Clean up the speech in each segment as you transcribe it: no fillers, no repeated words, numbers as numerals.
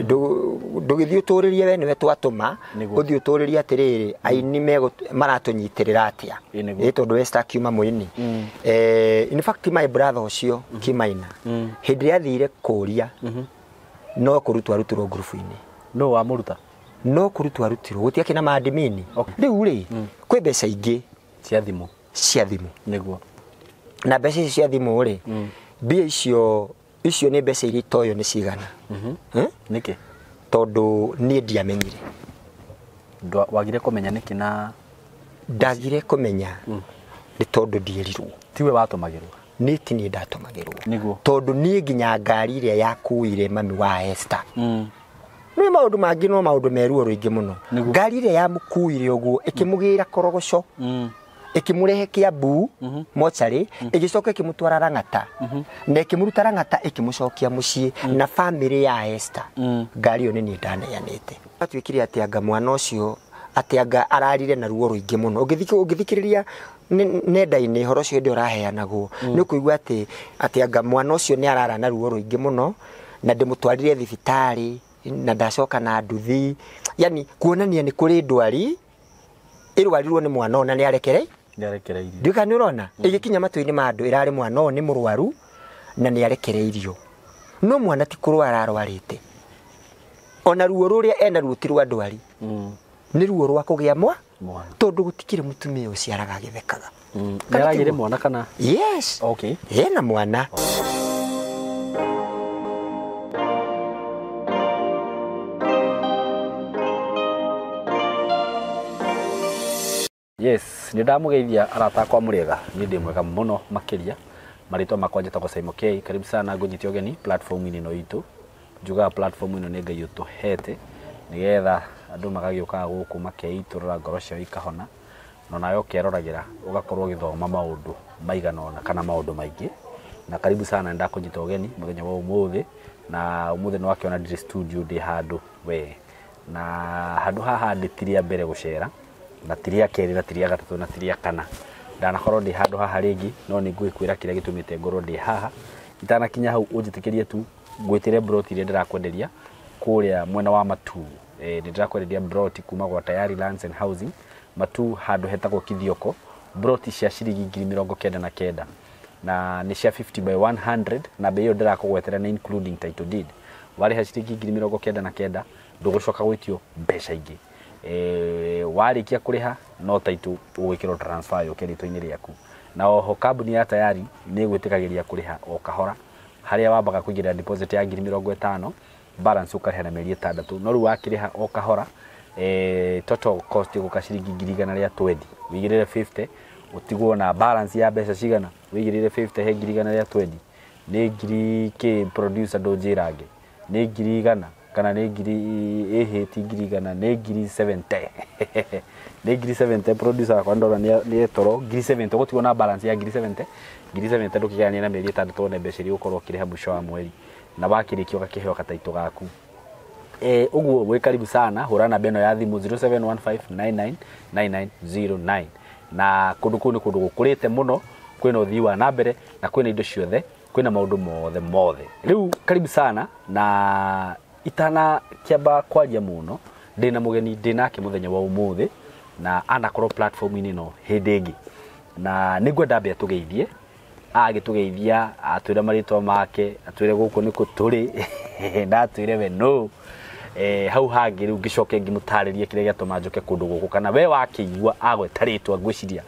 Ndũgĩthiĩ ũtũrĩrie we nĩwe twatũma ũthiĩ ũtũrĩrie atĩrĩrĩ aini maratũnyitĩrĩra atĩa ĩ tondũ Esther akiuma mũini. In fact my brother ũcio Kimaina hĩndĩ ĩrĩa athire kũria no kũrutwo arutirwo ngurubu-inĩ. No wamũruta? No kũrutwo arutirwo gũtiakĩ na maadimini. Rĩu rĩ kwĩ mbeca ingĩ cia thimũ, cia thimũ nĩguo. Na mbeca icio cia thimũ rĩ, mbia icio icio nĩ mbeca iria itoyo nĩ cigana. Nĩkĩ? Tondũ niĩ ndiamenyire. Wagire kũmenya nĩkĩ? Na ndagire kũmenya nĩ tondũ ndierirwo. Tiwe watũmagĩrwo? Nĩ ti niĩ ndatũmagĩrwo. Nĩguo. Tondũ niĩ nginya ngari ĩrĩa yakuire mami wa Esther. Nĩ maũndũ mangĩ no maũndũ meruo rũingĩ mũno. Ngari ĩrĩa yamũkuire ũguo ĩkĩmũgĩra korogoco. Ĩkĩmũrehe Kiambu mocarĩ, ĩgĩcoka ĩkĩmũtwara Lang'ata. Na ĩkĩmũruta Lang'ata ĩkĩmũcokia mũciĩ na famĩlĩ ya Esther. Ngari ĩyo nĩ niĩ ndaneanĩte. Atuĩkire atĩ anga mwana ũcio atĩ anga ararire na ruo rũingĩ mũno. Ũngĩthikĩrĩria nenda-inĩ ũhoro ũcio hĩndĩ ũraheanagwo, nĩ ũkũigua atĩ anga mwana ũcio nĩ arara na ruo rũingĩ mũno na ndĩmũtwarire thibitarĩ na ndacoka na nduthi. Yani kuonania nĩ kũrĩ ndwari ĩrwarirwo nĩ mwana ona nĩ arekere. Nĩarekereirio. Ndiũĩ kana nĩ ũrona? Ĩgĩkinya matũ-inĩ ma andũ ĩrarĩ mwana ũyũ nĩ mũrwaru na nĩ arekereirio. No mwana ti kũrwara arwarĩte. Ona ruo rũrĩa ena ruo ti rwa ndwari. Nĩ ruo rwa kũgĩa mwana. Tondũ gũtikĩrĩ mũtumia ũciaraga agĩthekaga. Nĩaragĩire mwana kana? Yes. Okay. Ena mwana. Yes, nĩ ndamũgeithia arata akwa mũrĩega, niĩ ndĩ mwega mũno makĩria. Marĩtwa makwa njĩtagwo Simon K. Karibu sana ngũnyite ũgeni platform-inĩ ĩno itũ. Njugaga platform ĩno nĩ Ngai ũtũhete nĩgetha andũ magagĩũkaga gũkũ makeitũrũra ngoro ciao ikahona, na onawe ũkeroragĩra ũgakorwo ũgĩthoma maũndũ maigana ũna kana maũndũ maingĩ. Na karibu sana nĩ ndakũnyita ũgeni mũthenya wa ũmũthĩ, na ũmũthĩ nĩ wakĩona ndirĩ studio ndĩ handũ we. Na handũ haha ndĩ ti rĩa mbere gũcera, na ti rĩa kerĩ, na ti rĩa gatatũ, na ti rĩa kana. Ndanakorwo ndĩ handũ haha rĩngĩ, no nĩ ngũgĩkwĩra kĩrĩa gĩtũmĩte ngorwo ndĩ haha. Itanakinya hau ũnjĩtĩkĩrie tu ngwĩtĩre broti iria ndĩrakwenderia kũrĩa mwena wa Matuu. Nĩ ndĩrakwenderia broti kuma gwa Tayari Lands and Housing, Matuu handũ hetagwo Kithioko, broti cia ciringi ngiri mĩrongo kenda na kenda. Na nĩ cia 50 by 100, na bei ĩyo ndĩrakũgwetera nĩ including title deed. Warĩha ciringi ngiri mĩrongo kenda na kenda, ndũgũcoka gwĩtio mbeca ingĩ. Warĩkia kũrĩha no title ũgwĩkĩrwo transfer yũke rĩtwa-inĩ rĩaku. Na oho kambuni ya Tayari nĩ ĩgwĩtĩkagĩria kũrĩha o kahora, harĩa wambaga kũigĩrĩra deposit ya ngiri mĩrongo ĩtano, balance ũkarĩha na mĩeri ĩtandatũ. No rĩu wakĩrĩha o kahora, total cost ĩgũka ciringi ngiri igana rĩa 20. Wĩigĩrĩre 50, ũtigwo na balance ya mbeca cigana? Wĩigĩrĩre 50 he ngiri igana rĩa 20. Nĩ ngiri kĩ producer ndũnjĩrange? Nĩ ngiri igana kana nĩ ngiri ĩhĩ ti ngiri igana, nĩ ngiri 70. Nĩ ngiri 70 producer wakwa ndona nĩ etoro ngiri 70, ũgũtigwo na balance ya ngiri 70. Ngiri 70 ndũkĩgayania na mĩeri ĩtandatũ wone mbeca iria ũgũkorwo ũkĩrĩha mũico wa mweri, na wakĩrĩkia ũgakĩheo gataitũ gaku. Ũguo wĩ karibu sana, hũra namba ĩno ya thimũ 0715999909. Na kũndũ kũu nĩ kũndũ gũkũrĩte mũno, kwĩna ũthii wa na mbere na kwĩna indo ciothe, kwĩna maũndũ mothe mothe. Rĩu karibu sana, na itana kĩamba kwaria mũno, ndĩna mũgeni ndĩ nake mũthenya wa ũmũthĩ, na anakorwo platform-inĩ ĩno hĩndĩ ĩngĩ. Na nĩngwenda ambe atũgeithie, agĩtũgeithia, atwĩre marĩtwa make, atwĩre gũkũ nĩkũ tũrĩ, na atwĩre we no. Hau hangĩ rĩu ngĩcoke ngĩmũtarĩrie kĩrĩa gĩatũma njoke kũndũ gũkũ, kana we wakĩigua agweta rĩtwa ngwĩciria.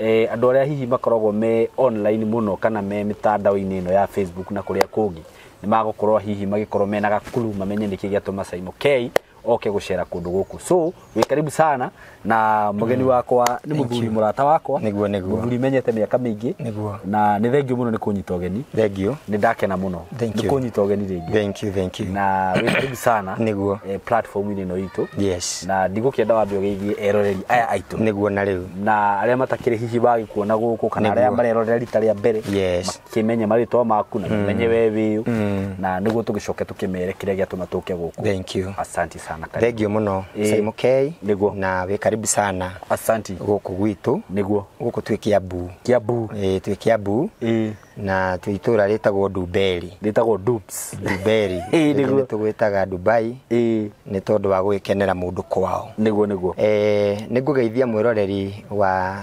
Andũ arĩa hihi makoragwo me online mũno kana me mĩtandao-inĩ ĩno ya Facebook na kũrĩa kũngĩ, nĩ magũkorwo hihi magĩkorwo mena gakuru mamenye nĩkĩ gĩatũma Simon K oke gũcera kũndũ gũkũ. So wĩ karibu sana, na mũgeni wakwa nĩ mũthuri mũrata wakwa. Nĩguo, nĩguo. Mũthuri menyete mĩaka mĩingĩ. Nĩguo. Na nĩ thengiũ mũno nĩ kũnyita ũgeni. Thengiũ. Nĩ ndakena mũno. Thank Nĩ you. kũnyita ũgeni rĩngĩ. Thank you, thank you. Na wĩ karibu sana. Nĩguo. Platform-inĩ ĩno itũ. Yes. Na ndigũkĩenda wambe ũgeithie eroreri aya aitũ. Nĩguo na rĩu. Na arĩa matakĩrĩ hihi magĩkuona gũkũ, kana arĩa Nĩguo. marerorera rita rĩa mbere. Yes. Makĩmenye marĩtwa maku na mamenye we wĩũ. Na nĩguo tũgĩcoke tũkĩmere kĩrĩa gĩatũma tũke gũkũ. Thank you. Asante sana. sana. Thank you mũno Simon K. Nĩguo. Na wĩ karibu sana. Asanti. Gũkũ gwitũ. Nĩguo. Gũkũ twĩ Kiambu. Kiambu. Ĩĩ twĩ Kiambu. Ĩĩ. Na twĩ itũra rĩtagwo Dumberi. Rĩtagwo Dubs. Dumberi. Ĩĩ nĩguo. Tũgwĩtaga Dubai. Ĩĩ. Nĩ tondũ wa gũgĩkenera mũndũ kwao. Nĩguo nĩguo. Nĩ ngũgeithia mwĩroreri wa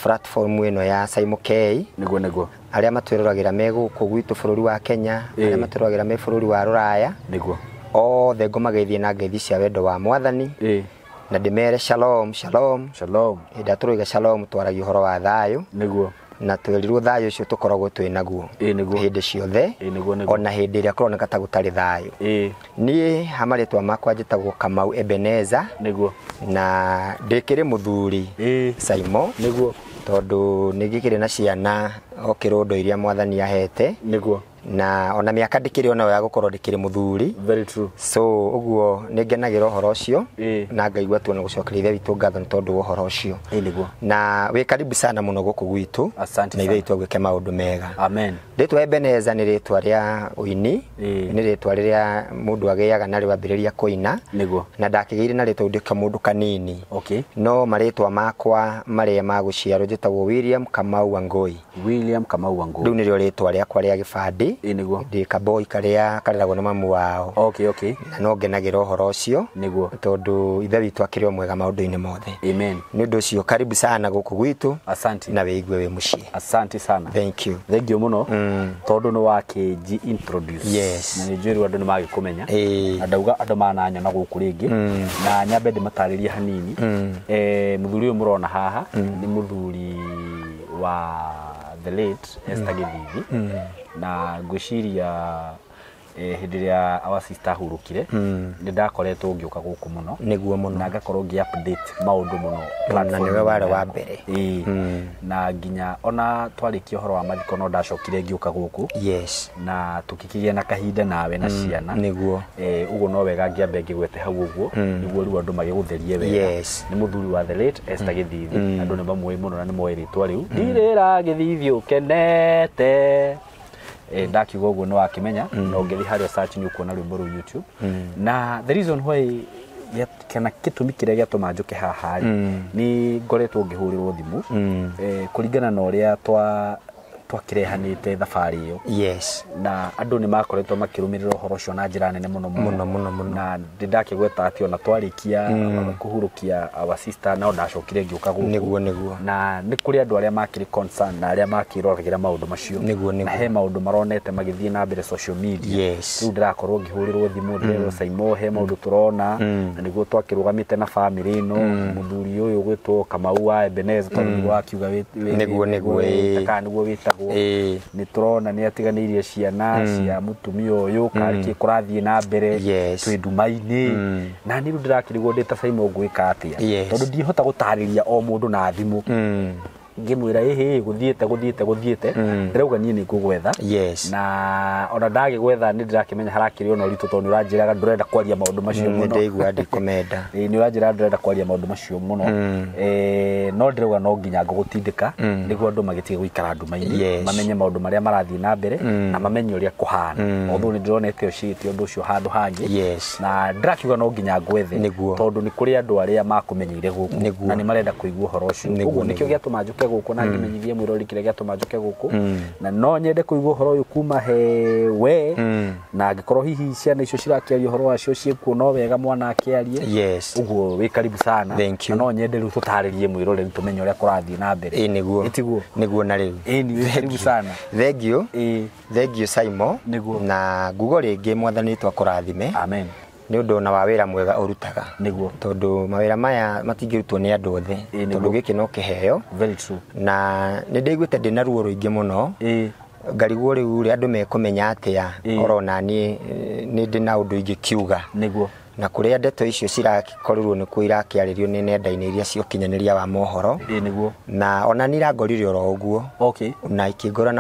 platform ĩno ya Simon K. Nĩguo nĩguo. Arĩa matwĩroragĩra me gũkũ gwitũ bũrũri wa Kenya, arĩa matwĩroragĩra me bũrũri wa Rũraya. Nĩguo. Othe ngũmageithie na ngeithi cia wendo wa Mwathani. Ĩĩ. Na ndĩmere shalom shalom. Shalom. Hĩndĩ ĩrĩa tũroiga shalom twaragia ũhoro wa thayũ. Nĩguo. Na twerirwo thayũ ũcio tũkoragwo twĩ naguo. Ĩĩ nĩguo. Hĩndĩ ciothe. Ĩĩ nĩguo nĩguo. Ona hĩndĩ ĩrĩa kũroneka ta gũtarĩ thayũ. Ĩĩ. Niĩ ha marĩtwa makwa njĩtagwo Kamau Ebeneza. Nĩguo. Na ndĩkĩrĩ mũthuri. Ĩĩ. Simon. Nĩguo. Tondũ nĩ ngĩkĩrĩ na ciana o kĩrũndo iria Mwathani ahete. Nĩguo. Na ona mĩaka ndĩkĩrĩ onayo ya gũkorwo ndĩkĩrĩ mũthuri. Very true. So ũguo nĩ ngenagĩra ũhoro ũcio. Ĩĩ. Na ngaigua tuona gũcokeria Ithe witũ ngatho nĩ tondũ wa ũhoro ũcio. Ĩĩ nĩguo. Na wĩ karibu sana mũno gũkũ gwitũ. Asante na sana. Ithe witũ agwĩke maũndũ mega. Amen. Rĩtwa Ebeneza nĩ rĩtwa rĩa ũini. Ĩĩ. Nĩ rĩtwa rĩrĩa mũndũ agĩaga narĩo ambĩrĩria kũina. Nĩguo. Na ndakĩgĩire narĩo tondũ ndĩ kamũndũ kanini. Okay. No marĩtwa makwa marĩa ma gũciarwo njĩtagwo William Kamau Wangũi. William Kamau Wangũi. Rĩu nĩrĩo rĩtwa rĩakwa rĩa gĩbandĩ. Ĩĩ nĩguo. Ndĩ kaboi karĩa kareragwo nĩ mamu wao. Okay, okay. Na no ngenagĩra ũhoro ũcio. Nĩguo. Tondũ Ithe witũ akĩrĩ o mwega maũndũ-inĩ mothe. Amen. Nĩ ũndũ ũcio karibu sana gũkũ gwitũ. Asante. Na wĩigue wĩ mũciĩ. Asante sana. Thank you. Thank you mũno. Tondũ nĩ wakĩnji introduce. Yes. Na nĩ njũĩ andũ nĩ magĩkũmenya. Ĩĩ. Na ndauga andũ mananyona gũkũ rĩngĩ. Na nyambe ndĩmatarĩrie hanini. Mũthuri ũyũ mũrona haha nĩ mũthuri wa the late Esther Gĩthithi. Na ngwĩciria hĩndĩ ĩrĩa our sister ahurũkire nĩ ndakoretwo ngĩũka gũkũ mũno. Nĩguo mũno. Na ngakorwo ngĩ update maũndũ mũno. Na nĩwe warĩ wa mbere. Ĩĩ. Na nginya ona twarĩkia ũhoro wa mathiko no ndacokire ngĩũka gũkũ. Yes. Na tũkĩkĩgĩa na kahinda nawe na ciana. Nĩguo. Ũguo no wega ngĩambe ngĩgwete hau ũguo nĩguo rĩu andũ magĩgũtherie wega. Yes. Nĩ mũthuri wa the late Esther Gĩthithi. Andũ nĩ mamũĩ mũno na nĩ moĩ rĩtwa rĩu. Ndirĩra Gĩthithi ũkenete. Ndakiuga ũguo nĩ wakĩmenya. Na ũngĩthiĩ harĩa search nĩ ũkuona rwĩmbo rũu YouTube. Na the reason why kana gĩtũmi kĩrĩa gĩatũma njũke haha rĩ, nĩ ngoretwo ngĩhũrĩrwo thimũ kũringana na ũrĩa twakĩrehanĩte thabarĩ ĩyo. Yes. Na andũ nĩ makoretwo makĩrũmĩrĩra ũhoro ũcio na njĩra nene mũno mũno mũno mũno. Na ndĩndakĩgweta atĩ ona twarĩkia kũhurũkia our sister no ndacokire ngĩũka gũkũ. Nĩguo nĩguo. Na nĩ kũrĩ andũ arĩa makĩrĩ concern na arĩa makĩroragĩra maũndũ macio. Nĩguo nĩguo. Na he maũndũ maronete magĩthiĩ na mbere social media. Yes. Rĩu ndĩrakorwo ngĩhũrĩrwo thimũ ndĩrerwo Saimo he maũndũ tũrona na nĩguo twakĩrũgamĩte na family ĩno mũthuri ũyũ gwĩtwo Kamau wa Ebeneza tondũ nĩguo akiuga nĩguo nĩguo kana nĩguo wĩtagwo. Nĩ tũrona nĩ atiganĩirie ciana cia mũtumia ũyũ karĩkĩ kũrathiĩ na mbere. Yes. Twĩ nduma-inĩ. Na niĩ rĩu ndĩrakĩrigwo ndĩ ta Saimo ngwĩka atĩa. Yes. Tondũ ndihota gũtarĩria o mũndũ na thimũ. Ngĩmwĩra ĩhĩ gũthiĩte gũthiĩte gũthiĩte. Ndĩrauga niĩ nĩ ngũgwetha. Yes. Na ona ndagĩgwetha nĩ ndĩrakĩmenya harakĩrĩ ona ũritũ tondũ nĩ ũranjĩraga ndũrenda kwaria maũndũ macio mũno. Nĩ ndĩraigua ndikũmenda. Ĩĩ nĩ ũranjĩra ndũrenda kwaria maũndũ macio mũno. No ndĩrauga no nginya ngũgũtindĩka nĩguo andũ magĩtige gũikara nduma-inĩ. Yes. Mamenye maũndũ marĩa marathiĩ na mbere na mamenye ũrĩa kũhana. Although nĩ ndĩronete ũciĩte ũndũ ũcio handũ hangĩ. Yes. Na ndĩrakiuga no nginya ngwethe. Nĩguo. Tondũ nĩ kũrĩ andũ arĩa makũmenyeire gũkũ Nĩguo. na nĩ marenda kũigua ũhoro ũcio. Nĩguo, Ũguo nĩkĩo nĩguo. gĩatũma njũke gũkũ na ngĩmenyithie mwĩrori kĩrĩa gĩatũma njũke gũkũ. Na no nyende kũigua ũhoro ũyũ kuma he we. Na angĩkorwo hihi ciana icio cirakĩaria ũhoro wacio ciĩkuo no wega mwana akĩarie. Yes. Ũguo wĩ karibu sana. Thank you. Na no nyende rĩu tũtarĩrie mwĩroreri tũmenye ũrĩa kũrathiĩ na mbere. Ĩĩ nĩguo. Ĩtiguo? Nĩguo na rĩu. Ĩĩ nĩ wĩ karibu sana. Thank you. Ĩĩ. Thank you Saimo. Nĩguo. Na ngugo rĩngĩ Mwathani witũ akũrathime. Amen. Nĩ ũndũ ona wa wĩra mwega ũrutaga. Nĩguo. Tondũ mawĩra maya matingĩrutwo nĩ andũ othe. Ĩĩ, nĩguo. Tondũ gĩkĩ no kĩheo. Very true. Na nĩ ndĩiguĩte ndĩna ruo rũingĩ mũno. Ĩĩ. Ngarigwo rĩu rĩ andũ mekũmenya atĩa Ĩĩ. orona niĩ nĩ ndĩ na ũndũ ingĩkiuga. Nĩguo. Na kũrĩa ndeto icio cirakorirwo nĩkuo irakĩarĩrio nĩ nenda-inĩ iria cia ũkinyanĩria wa mohoro. Ĩĩ nĩguo. Na ona niĩ irangorire oro ũguo. Okay. Na ikĩngora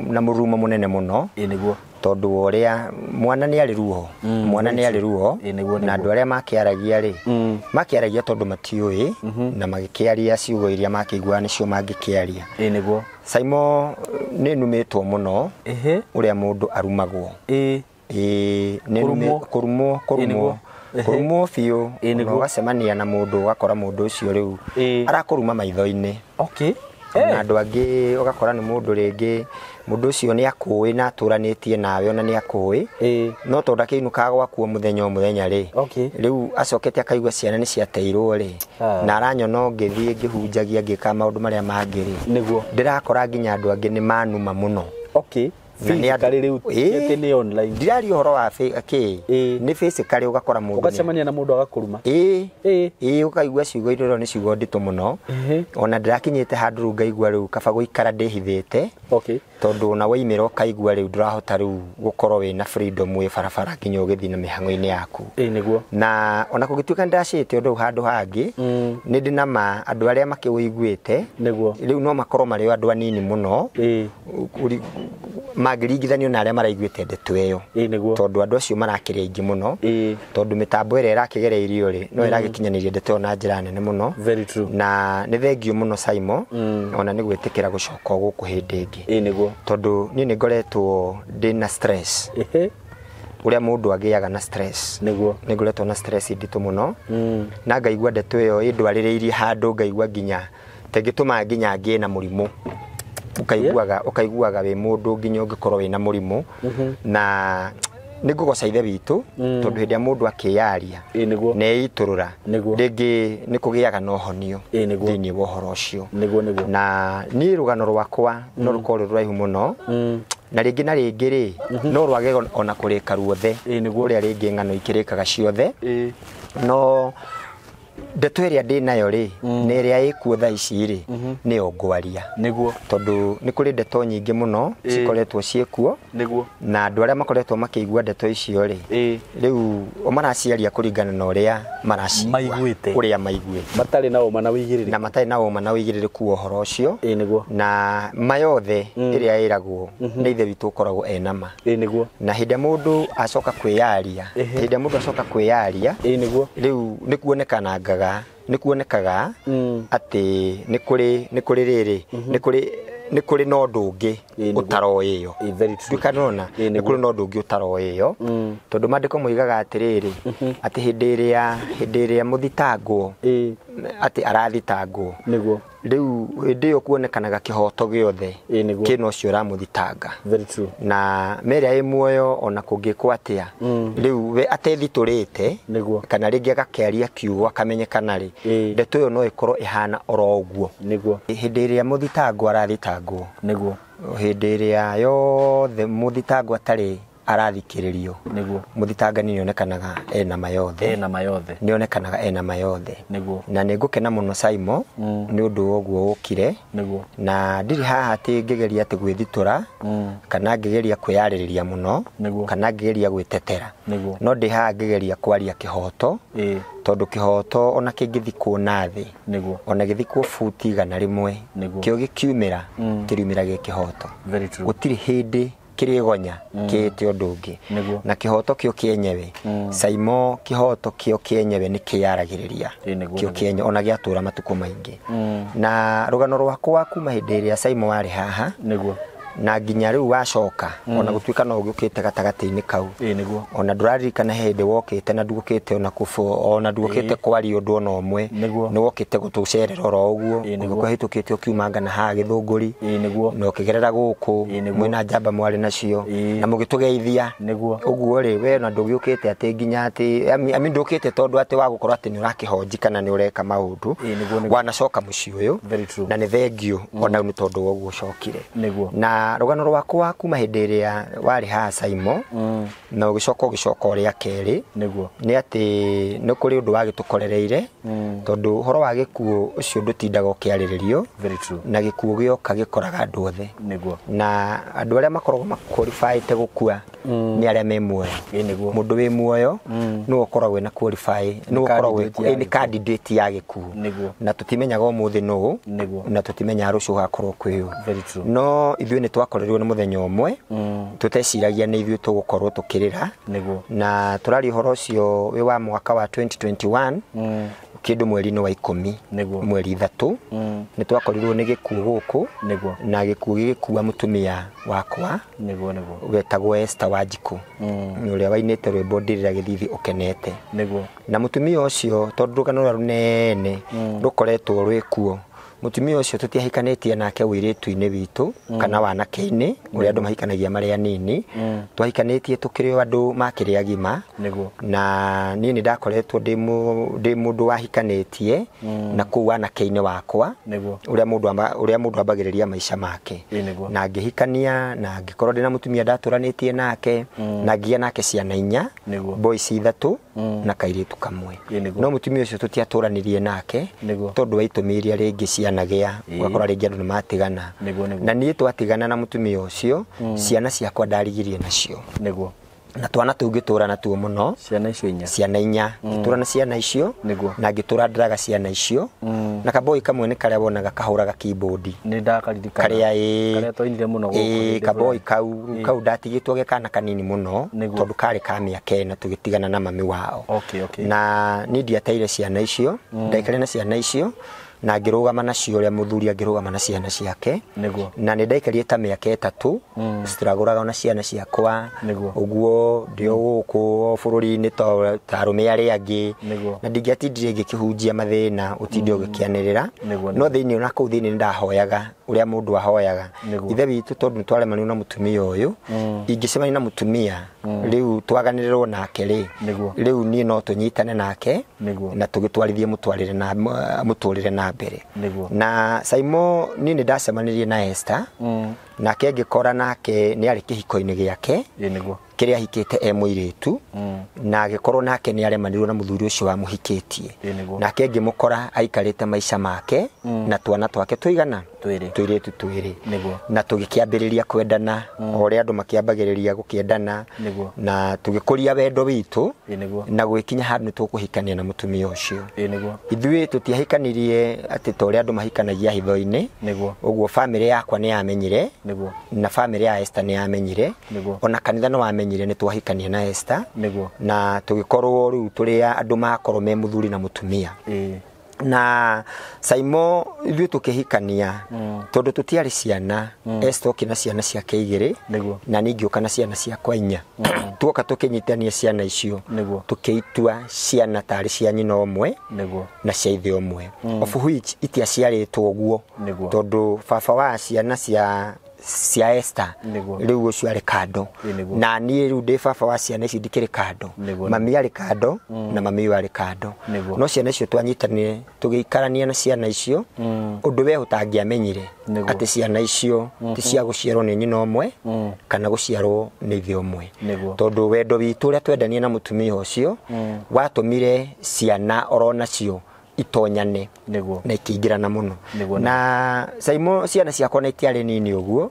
na mũrumo mũnene mũno. Ĩĩ nĩguo. Tondũ wa ũrĩa mwana nĩ arĩ ruo. Mwana nĩ arĩ ruo. Ĩĩ nĩguo, Na nĩguo. andũ arĩa makĩaragia rĩ, makĩaragia tondũ matiũĩ, na magĩkĩaria ciugo iria makĩiguaga nĩcio mangĩkĩaria. Ĩĩ nĩguo. Saimo nĩ numĩtwo mũno Ĩhĩ. ũrĩa mũndũ arumagwo. Ĩĩ. Ĩĩ, nĩ kũrumwo kũrumwo kũrumwo biũ, na ũgacemania na mũndũ ũgakora mũndũ ũcio rĩu arakũruma maitho-inĩ. Okay. Na andũ angĩ ũgakora nĩ mũndũ rĩngĩ mũndũ ũcio nĩ akũĩ na atũranĩtie nawe ona nĩ akũĩ, no tondũ akĩinũkaga gwaku o mũthenya o mũthenya rĩ, rĩu acokete akaigua ciana nĩ ciateirwo rĩ, na aranyona ngĩthiĩ ngĩhunjagia ngĩka maũndũ marĩa mangĩ rĩ, nĩguo ndĩrakora nginya andũ angĩ nĩ manuma mũno. Okay. Physically rĩu nĩ online ndiraria ũhoro wa kĩ nĩ physically ũgakora mũndũ ũgacemania na mũndũ agakũruma. Ĩĩ, ũkaigua ciugo iria nĩ ciugo nditũ mũno. Ona ndĩrakinyĩte handũ rĩu ngaigua rĩu kaba gũikara ndĩhithĩte. Okay. Tondũ ona waimĩra ũkaigua rĩu ndũrahota rĩu gũkorwo wĩna freedom wĩ barabara nginya ũgĩthiĩ na mĩhang'o-inĩ yaku. Ĩĩ nĩguo. Na ona kũngĩtuĩka nĩndacĩte ũndũ handũ hangĩ, nĩ ndĩ na ma andũ arĩa makĩũiguĩte nĩguo rĩu no makorwo marĩ andũ anini mũno mangĩringithanio na arĩa maraiguĩte ndeto ĩyo. Ĩĩ nĩguo. Tondũ andũ acio marakĩrĩ aingĩ mũno. Tondũ mĩtambo ĩrĩa ĩrakĩgereirio rĩ, no ĩragĩkinyanĩria ndeto ĩyo na njĩra nene mũno. Very true. Na nĩ thengio mũno Saimo, ona nĩ gwĩtĩkĩra gũcoka gũkũ hĩndĩ ĩngĩ. Ĩĩ nĩguo. Tondũ niĩ nĩ ngoretwo ndĩna stress. Ũrĩa mũndũ agĩaga na stress. Nĩguo. Nĩ ngoretwo na stress nditũ mũno. Na ngaigua ndeto ĩyo ĩndwarĩrĩirie handũ ngaigua nginya tengĩtũma nginya ngĩe na mũrimũ. Ũkaiguaga ũkaiguaga wĩ mũndũ nginya ũngĩkorwo wĩna mũrimũ. Na nĩ ngũgoca ithe witũ tondũ hĩndĩ ya mũndũ akĩyaria nĩguo na eitũrũra rĩngĩ nĩ kũgĩaga na ũhonio thĩinĩ wa ũhoro ũcio. Nĩguo nĩguo. Na niĩ rũgano rwakwa no rũkorwo rwĩ rũraihu mũno, na rĩngĩ na rĩngĩ rĩ no rwage ona kũrĩka ruothe ũrĩa rĩngĩ ng'ano ikĩrĩkaga ciothe, no ndeto ĩrĩa ndĩ nayo rĩ na ĩrĩa ĩkuo thaa ici rĩ nĩyo ngwaria. Nĩguo. Tondũ nĩ kũrĩ ndeto nyingĩ mũno cikoretwo ciĩkuo. Nĩguo. Na andũ arĩa makoretwo makĩigua ndeto icio rĩ, rĩu o maraciaria kũringana na ũrĩa maracigua, maiguĩte, ũrĩa maiguĩte, matarĩ na ũma na ũigĩrĩrĩku, na matarĩ na ũma na ũigĩrĩrĩku wa ũhoro ũcio. Ĩĩ nĩguo. Na mayothe ĩrĩa ĩragwo nĩ ithe witũ ũkoragwo ena ma. Ĩĩ nĩguo. Na hĩndĩ ĩrĩa mũndũ acoka kwĩyaria, hĩndĩ ĩrĩa mũndũ acoka kwĩyaria, Ĩĩ nĩguo, rĩu nĩ kuonekanangaga, nĩ kuonekaga atĩ nĩ kũrĩ nĩ kũrĩ rĩrĩ nĩ kũrĩ na ũndũ ũngĩ ũtaroĩyo. Ndukanona nĩ kũrĩ na ũndũ ũngĩ ũtaroĩyo, tondũ maandĩko moigaga atĩrĩrĩ atĩ hĩndĩ ĩrĩa mũthitangwo atĩ arathitangwo, nĩguo, rĩu hĩndĩ ĩyo kuonekanaga kĩhoto gĩothe kĩna ũcio ũramũthitanga. Very true. Na merĩa ĩ muoyo ona kũngĩkwo atĩa, rĩu we atethitũrĩte kana rĩngĩ agakĩaria kiugo akamenyekana rĩ, ndeto ĩyo no ĩkorwo ĩhana oro ũguo. Nĩguo. Hĩndĩ ĩrĩa mũthitangwo arathitangwo, nĩguo, hĩndĩ ĩrĩa yothe mũthitangwo atarĩ arathikĩrĩrio, nĩguo, mũthitangani nĩonekanaga ena mayothe, ena mayothe, nĩonekanaga ena mayothe. Nĩguo. Na nĩngũkena mũno Saimo nĩ ũndũ wa ũguo ũkire. Nĩguo. Na ndirĩ haha atĩ ngĩgeria atĩ gwĩthitũra, kana ngĩgeria kwĩyarĩrĩria mũno, kana ngĩgeria gwĩtetera. Nĩguo. No ndĩ haha ngĩgeria kwaria kĩhoto, tondũ kĩhoto ona kĩngĩthikwo na thĩ, nĩguo, ona gĩthikwo buti 100, kĩo gĩkiumĩra kĩriumĩra gĩ kĩhoto. Very true. Gũtirĩ hĩndĩ kĩrĩgonya kĩĩte ũndũ ũngĩ. Na kĩhoto kĩo kĩenyewe, Saimo, kĩhoto kĩo kĩenyewe nĩ kĩyaragĩrĩria kĩo kĩenyewe ona gĩatũra matukũ maingĩ. Na rũgano rwakwa kuma hĩndĩ ĩrĩa Saimo warĩ haha, nĩguo, na nginya rĩu wacoka, ona gũtuĩka no ũgĩũkĩte gatagatĩ-inĩ kau. Ĩĩ nĩguo. Ona ndũraririkana hĩndĩ wokĩte na nduokĩte ona kũbũ, ona nduokĩte kwaria ũndũ ona ũmwe. Nĩguo. Nĩ wokĩte gũtũcerera oro ũguo, ũgĩkũhĩtũkĩte ũkiumanga na haha Gĩthũngũri. Ĩĩ nĩguo. Na ũkĩgerera gũkũ, mwĩna njamba mwarĩ nacio, na mũgĩtũgeithia. Nĩguo. Ũguo rĩ, we ona ndũgĩũkĩte atĩ nginya atĩ, I mean ndũkĩte tondũ atĩ wa gũkorwo atĩ nĩ ũrakĩhonji kana nĩ ũreka maũndũ. Ĩĩ nĩguo nĩguo. Wanacoka mũciĩ ũyũ. Very true. Na nĩ thengio ona nĩ tondũ wa ũguo ũcokire. Nĩguo. Na rũgano rwakwa kuma hĩndĩ ĩrĩa warĩ haha Saimo, na ũgĩcoka ũgĩcoka ũrĩa kerĩ, nĩguo, nĩ atĩ nĩ kũrĩ ũndũ wagĩtũkorereire, tondũ ũhoro wa gĩkuũ ũcio ndũtindaga ũkĩarĩrĩrio. Very true. Na gĩkuũ gĩoka gĩkoraga andũ othe. Nĩguo. Na andũ arĩa makoragwo maqualifyĩte gũkua nĩ arĩa me muoyo. Ĩĩ nĩguo. Mũndũ wĩ muoyo nĩwe ũkoragwo wĩna qualify, nĩwe ũkoragwo nĩ candidate ya gĩkuũ. Nĩguo. Na tũtimenyaga ũmũthĩ nũũ, Nĩguo. na tũtimenyaga rũciũ gũgakorwo kwĩ ũ. Very true. No ithuĩ nĩ twakorerirwo nĩ mũthenya ũmwe tũteciragia nĩ ithuĩ tũgũkorwo tũkĩrĩra. Nĩguo. Na tũraria ũhoro ũcio wĩ wa mwaka wa 2021, Kĩndũ mweri-inĩ wa 10 mweri 3 nĩ twakorirwo nĩ gĩkuũ gũkũ na gĩkuũ gĩgĩkua mũtumia wakwa nĩguo nĩguo wetagwo Esther Wanjikũ ũrĩa wainĩte rwĩmbo Ndirĩra Gĩthithi Ũkenete nĩguo na mũtumia ũcio tondũ rũgano rũrĩa rũnene rũkoretwo rwĩkuo mũtumia ũcio tũtiahikanĩtie nake ũirĩtu-inĩ witũ kana wanake-inĩ ũrĩa andũ mahikanagia marĩ anini twahikanĩtie tũkĩrĩ o andũ makĩrĩ agima nĩguo na niĩ nĩ ndakoretwo ndĩ mũndũ wahikanĩtie na kũu wanake-inĩ wakwa nĩguo ũrĩa mũndũ ambagĩrĩria maica make nĩguo na ngĩhikania na ngĩkorwo ndĩ na mũtumia ndatũranĩtie nake na ngĩgĩa nake ciana 4 nĩguo boys 3 na kairĩtu kamwe nĩguo no mũtumia ũcio tũtiatũranirie nake nĩguo tondũ wa itũmi iria rĩngĩ cianagĩa ũgakora rĩngĩ andũ nĩ matigana nĩguo nĩguo na niĩ twatigana na mũtumia ũcio ciana ciakwa ndarigirie nacio nĩguo na twana tũu ngĩtũra natuo mũno ciana icio 4 ciana 4 ngĩtũra na ciana icio nĩguo na ngĩtũra ndĩraga ciana icio na kaboi kamwe nĩ karĩa wonaga kahũraga keyboard nĩ ndakaririkana karĩa ĩ karĩa twainire mũno gũkũ kaboi kau ndatigĩtwo ge kana kanini mũno tondũ karĩ ka mĩaka 4 tũgĩtigana na mami wao okay okay na niĩ ndiateire ciana icio ndaikarire na ciana icio na ngĩrũgama nacio ũrĩa mũthuri angĩrũgama na ciana ciake nĩguo na nĩ ndaikarire ta mĩaka 3 citiragũraga na ciana ciakwa nĩguo ũguo ndĩ o gũkũ bũrũri-inĩ ta arũme arĩa angĩ nĩguo na ndingĩatindire ngĩkĩhunjia mathĩna ũtinde ũgĩkĩanĩrĩra nĩguo no thĩinĩ na kũu thĩinĩ nĩ ndahoyaga ũrĩa mũndũ ahoyaga Nĩguo. ithe witũ tondũ nĩ twaremanirwo na mũtumia ũyũ ingĩcemania na mũtumia rĩu twaganĩrĩrwo nake rĩ nĩguo rĩu niĩ no tũnyitane nake nĩguo na tũgĩtwarithie mũtũrĩre na mbere nĩguo na Saimo niĩ nĩ ndacemanirie na Esther nake ngĩkora nake nĩ arĩ kĩhiko-inĩ gĩake nĩguo kĩrĩa ahikĩte e mũirĩtu na agĩkorwo nake nĩ aremanirwo na mũthuri ũcio wamũhikĩtie nĩguo nake ngĩmũkora aikarĩte maica make na twana twake tũigana twĩrĩ tũirĩtu twĩrĩ nĩguo na tũgĩkĩambĩrĩria kwendana o ũrĩa andũ makĩambagĩrĩria gũkĩendana nĩguo na tũgĩkũria wendo witũ nĩguo na gwĩkinya handũ nĩ tũkũhikania na mũtumia ũcio nĩguo ithuĩ tũtiahikanirie atĩ ta ũrĩa andũ mahikanagia hitho-inĩ nĩguo ũguo bamĩrĩ yakwa nĩ yamenyire nĩguo na bamĩrĩ ya Esther nĩ yamenyire nĩguo ona kanitha nĩ wamenyire nĩ twahikania na Esther nĩguo na tũgĩkorwo rĩu tũrĩ andũ makorwo me mũthuri na mũtumia na Saimo ithuĩ tũkĩhikania tondũ tũtiarĩ ciana Esther okĩ na ciana ciake 2 nĩguo na niĩ ngĩũka na ciana ciakwa 4 tuoka tũkĩnyitania ciana icio nĩguo tũkĩitua ciana tarĩ cia nyina ũmwe nĩguo na cia ithe ũmwe of which itiaciarĩtwo ũguo nĩguo tondũ baba wa ciana cia Esther nĩguo rĩu ũcio arĩ kando nĩguo na niĩ rĩu ndĩ baba wa ciana ici ndikĩrĩ kando nĩguo mami arĩ kando na mami ũyũ arĩ kando nĩguo no ciana icio twanyitanire tũgĩikarania na ciana icio ũndũ we ũtangĩamenyire Nĩguo. atĩ ciana icio ti cia gũciarwo nĩ nyina ũmwe kana gũciarwo nĩ ithe ũmwe nĩguo tondũ wendo witũ ũrĩa twendanie na mũtumia ũcio watũmire ciana oro nacio itonyane nĩguo na ikĩingĩrana mũno Nĩguo, na Saimo ciana ciakwa na itiarĩ nini ũguo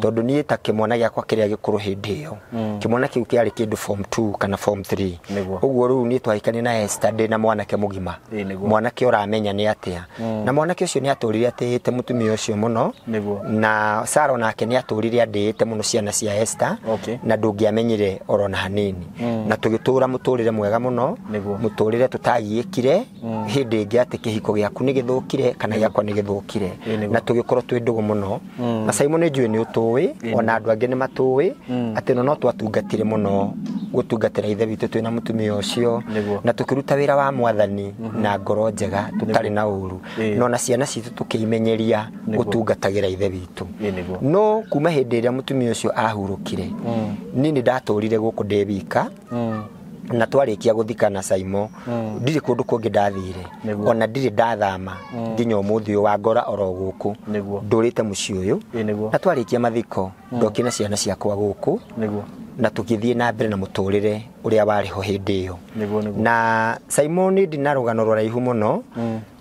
tondũ niĩ ta kĩmwana gĩakwa kĩrĩa gĩkũrũ hĩndĩ ĩyo kĩmwana kĩu kĩarĩ kĩndũ form 2 kana form 3 Nĩguo. ũguo rĩu niĩ twahikania na Esther ndĩ na mwanake mũgima Ĩĩ, nĩguo. mwanake ũramenya nĩ atĩa na mwanake ũcio nĩ atũrire atĩĩte mũtumia ũcio mũno Nĩguo. na Sara onake nĩ atũrire andĩĩte mũno ciana cia Esther Okay. na ndũngĩamenyire oro na hanini na tũgĩtũra mũtũrĩre mwega mũno Nĩguo. mũtũrĩre tũtagiĩkire hĩndĩ ĩngĩ atĩ kĩhiko gĩaku nĩ gĩthũkire kana gĩakwa nĩ gĩthũkire Ĩĩ, nĩguo. na tũgĩkorwo twĩ ndũgũ mũno na Simon nĩ njũĩ nĩ ũtũĩ ona andũ angĩ nĩ matũĩ atĩ no twatungatire mũno gũtungatĩra ithe witũ twĩna mũtumia ũcio Nĩguo. na tũkĩruta wĩra wa mwathani na ngoro njega tũtarĩ na ũru Ĩĩ. no na ciana citũ tũkĩimenyeria Nĩguo. gũtungatagĩra ithe witũ Ĩĩ, nĩguo. no kuma hĩndĩ ĩrĩa mũtumia ũcio ahurũkire niĩ nĩ ndatũrire gũkũ ndĩ wika na twarĩkia gũthikana Saimo ndirĩ kũndũ kũngĩ ndathire Nĩguo. ona ndirĩ ndathama nginya ũmũthĩ ũyũ wangora oro gũkũ Nĩguo. ndũrĩte mũciĩ ũyũ Ĩĩ, nĩguo. na twarĩkia mathiko ndokire na ciana ciakwa gũkũ Nĩguo. na tũgĩthiĩ na mbere na mũtũrĩre ũrĩa warĩ ho hĩndĩ ĩyo Nĩguo, nĩguo. na Simon ndina rũgano rũraihu mũno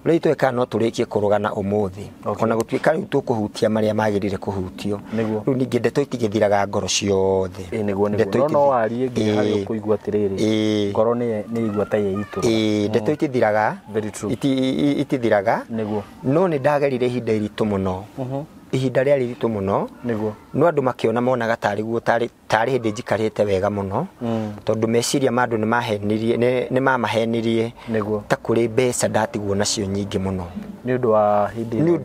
rĩu tweka no tũrĩkie kũrũgana ũmũthĩ Okay. ona gũtuĩka rĩu tũkũhutia marĩa magĩrĩire kũhutio Nĩguo. rĩu ningĩ ndeto itigĩthiraga ngoro ciothe Ĩĩ, nĩguo, nĩguo. Ndeto No no warie nginya harĩa Ĩĩ. ũkũigua atĩrĩrĩ Ĩĩ. ngoro nĩ ĩigua ta yeitũrũra. Ĩĩ, ndeto itithiraga Very true. Itithiraga Nĩguo. no nĩ ndagerire ihinda iritũ mũno Ihinda rĩarĩ iritũ mũno. Nĩguo. No andũ makĩona monaga tarĩ guo tarĩ hĩndĩ njikarĩte wega mũno. Tondũ meciria ma andũ nĩmahenirie nĩmamahenirie. Nĩguo. Ta kũrĩ mbeca ndatigwo nacio nyingĩ mũno. Nĩ ũndũ wa hĩndĩ nĩ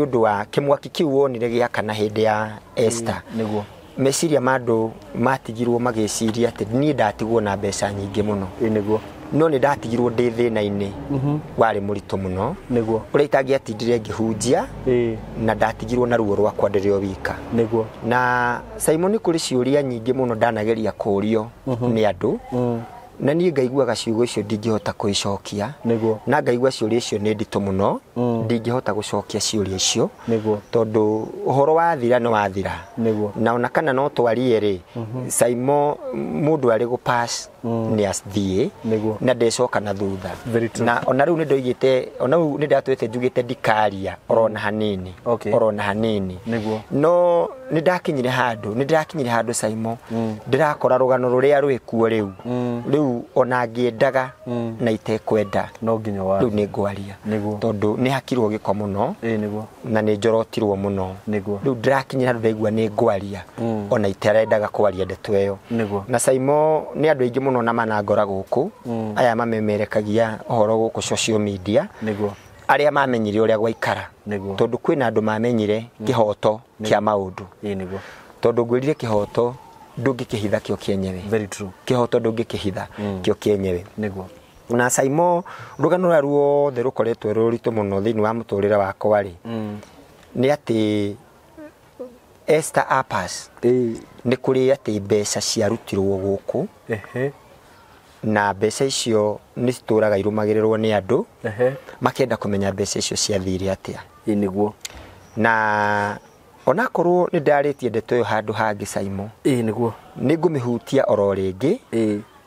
ũndũ wa kĩmwaki kĩu wonire gĩakana hĩndĩ ya Esther. Nĩguo. Meciria ma andũ matigirwo magĩciria atĩ niĩ ndatigwo na mbeca nyingĩ mũno. Nĩguo. No nĩ ndatigirwo ndĩ thĩna-inĩ warĩ mũritũ mũno. Nĩguo. Ũrĩa itangĩatindire ngĩhunjia na ndatigirwo na ruo rwakwa ndĩrĩ o wika. Nĩguo. Na Simon kũrĩ ciũria nyingĩ mũno ndanageria kũũrio nĩ andũ. Na niĩ ngaiguaga ciugo icio ndingĩhota kũicokia. Nĩguo. Na ngaigua ciũria icio nĩ nditũ mũno. Ndingĩhota gũcokia ciũria icio. Nĩguo. Tondũ ũhoro wathira nĩ wathira. Nĩguo. Na ona kana no twarie rĩ, Simon mũndũ arĩ gũ pass nĩ athiĩ. Nĩguo. Na ndecoka na thutha. Very true. Na ona rĩu nĩ ndoigĩte, ona rĩu nĩ ndatwĩte njugĩte ndikaria orona hanini. Okay. Orona hanini. Nĩguo. No nĩ ndakinyire handũ, nĩ ndĩrakinyire handũ Simon. Ndĩrakora rũgano rũrĩa rwĩkuo rĩu. Rĩu ona ngĩendaga na itekwenda. No nginya wa. Rĩu nĩ ngwaria. Nĩguo. Tondũ nĩ hakirwo gĩko mũno. Nĩguo. Na nĩ njorotirwo mũno. Nĩguo. Rĩu ndĩrakinyira handũ ndaigua nĩ ngwaria. Ona itarendaga kwaria ndeto ĩyo. Nĩguo. Na Simon nĩ andũ aingĩ mũno na manangora gũkũ. Aya mamemerekagia ũhoro gũkũ social media. Nĩguo. Arĩa mamenyire ũrĩa gwaikara. Nĩguo. Tondũ kwĩna andũ mamenyire kĩhoto kĩa maũndũ. Nĩguo. Tondũ ngwĩrire kĩhoto ndũngĩkĩhitha kĩo kĩenyewe. Very true. Kĩhoto ndũngĩkĩhitha kĩo kĩenyewe. Nĩguo. Na Simon rũgano rũrĩa ruothe rũkoretwo rũritũ mũno thĩinĩ wa mũtũrĩre wakwa rĩ, nĩ atĩ Esther Apas nĩ kũrĩ atĩ mbeca ciarutirwo gũkũ. Na mbeca icio nĩ citũraga irũmagĩrĩrwo nĩ andũ. Makĩenda kũmenya mbeca icio ciathire atĩa. Nĩguo. Na onakorwo nĩ ndarĩtie ndeto ĩyo handũ hangĩ Simon. Nĩguo. Nĩ ngũmĩhutia oro rĩngĩ.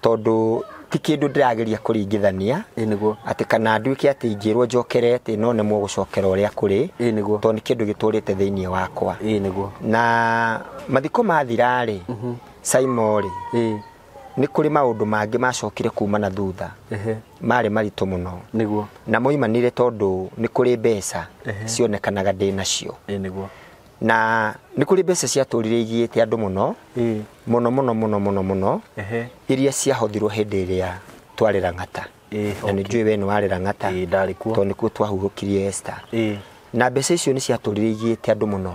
Tondũ ti kĩndũ ndĩrageria kũringithania. Nĩguo. Atĩ kana nduĩke atĩ ingĩrwo njokere atĩ no nemwo gũcokera ũrĩa kũrĩ. Nĩguo. Tondũ nĩ kĩndũ gĩtũrĩte thĩinĩ wakwa. Nĩguo. Na mathiko mathira rĩ, Simon rĩ, nĩ kũrĩ maũndũ mangĩ macokire kuma na thutha. Marĩ maritũ mũno. Nĩguo. Na moimanire tondũ nĩ kũrĩ mbeca cionekanaga ndĩ nacio. Nĩguo. Na nĩ kũrĩ mbeca ciatũrire igiĩte andũ mũno. Mũno mũno mũno mũno mũno. Iria ciahothirwo hĩndĩ ĩrĩa twarĩ Lang'ata. Na nĩ njũĩ we nĩ warĩ Lang'ata. Ndarĩ kuo. Tondũ nĩkuo twahurũkirie Esther. Na mbeca icio nĩ ciatũrire igiĩte andũ mũno.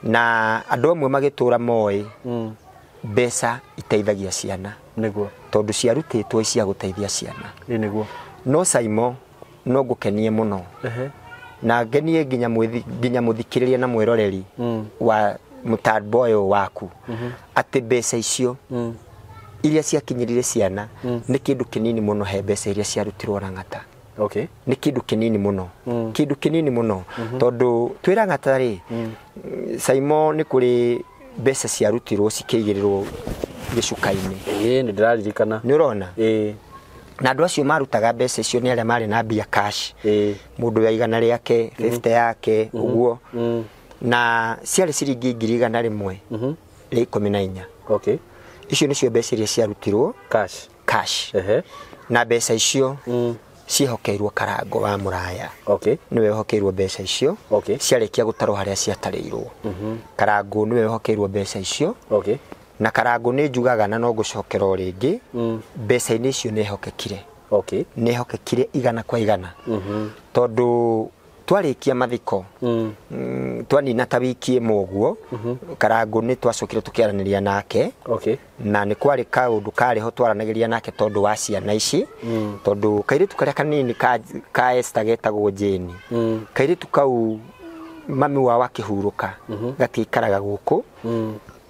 Na andũ amwe magĩtũra moĩ mbeca iteithagia ciana. Nĩguo. Tondũ ciarutĩtwo cia gũteithia ciana. Nĩguo. No Simon no ngũkenie mũno. Na ngenie nginya mũthikĩrĩria na mwĩroreri wa mũtambo ũyũ waku. Atĩ mbeca icio iria ciakinyĩrire ciana nĩ kĩndũ kĩnini mũno he mbeca iria ciarutirwo Lang'ata. Okay. Nĩ kĩndũ kĩnini mũno. Kĩndũ kĩnini mũno. Tondũ twĩ Lang'ata rĩ, Simon nĩ kũrĩ mbeca ciarutirwo cikĩigĩrĩrwo gĩcuka-inĩ. Nĩ ndĩraririkana. Nĩ ũrona? Na andũ acio marutaga mbeca icio nĩ arĩa marĩ na mbia cash. Mũndũ wa igana rĩake, 50 yake, ũguo. Na ciarĩ ciringi 114. Okay. Icio nĩcio mbeca iria ciarutirwo cash. Cash. Na mbeca icio ciĩhokeirwo Karango wa Mũraya. Okay. Nĩwe wehokeirwo mbeca icio. Okay. Ciarĩkia gũtarwo harĩa ciatarĩirwo. Karango nĩwe wehokeirwo mbeca icio. Okay. Na Karango nĩ njugaga na no ngũcokera o rĩngĩ. Mbeca-inĩ icio nĩ ehokekire. Okay. Nĩ ehokekire 100 kwa 100. Tondũ twarĩkia mathiko, twanina ta wiki ĩmwe ũguo, Karango nĩ twacokire tũkĩaranĩria nake. Okay. Na nĩ kwarĩ kaũndũ karĩ ho twaranagĩria nake tondũ wa ciana ici. Tondũ kairĩtu karĩa kanini ka Esther getagwo Jane. Kairĩtu kau mami wao akĩhurũka, gatiikaraga gũkũ.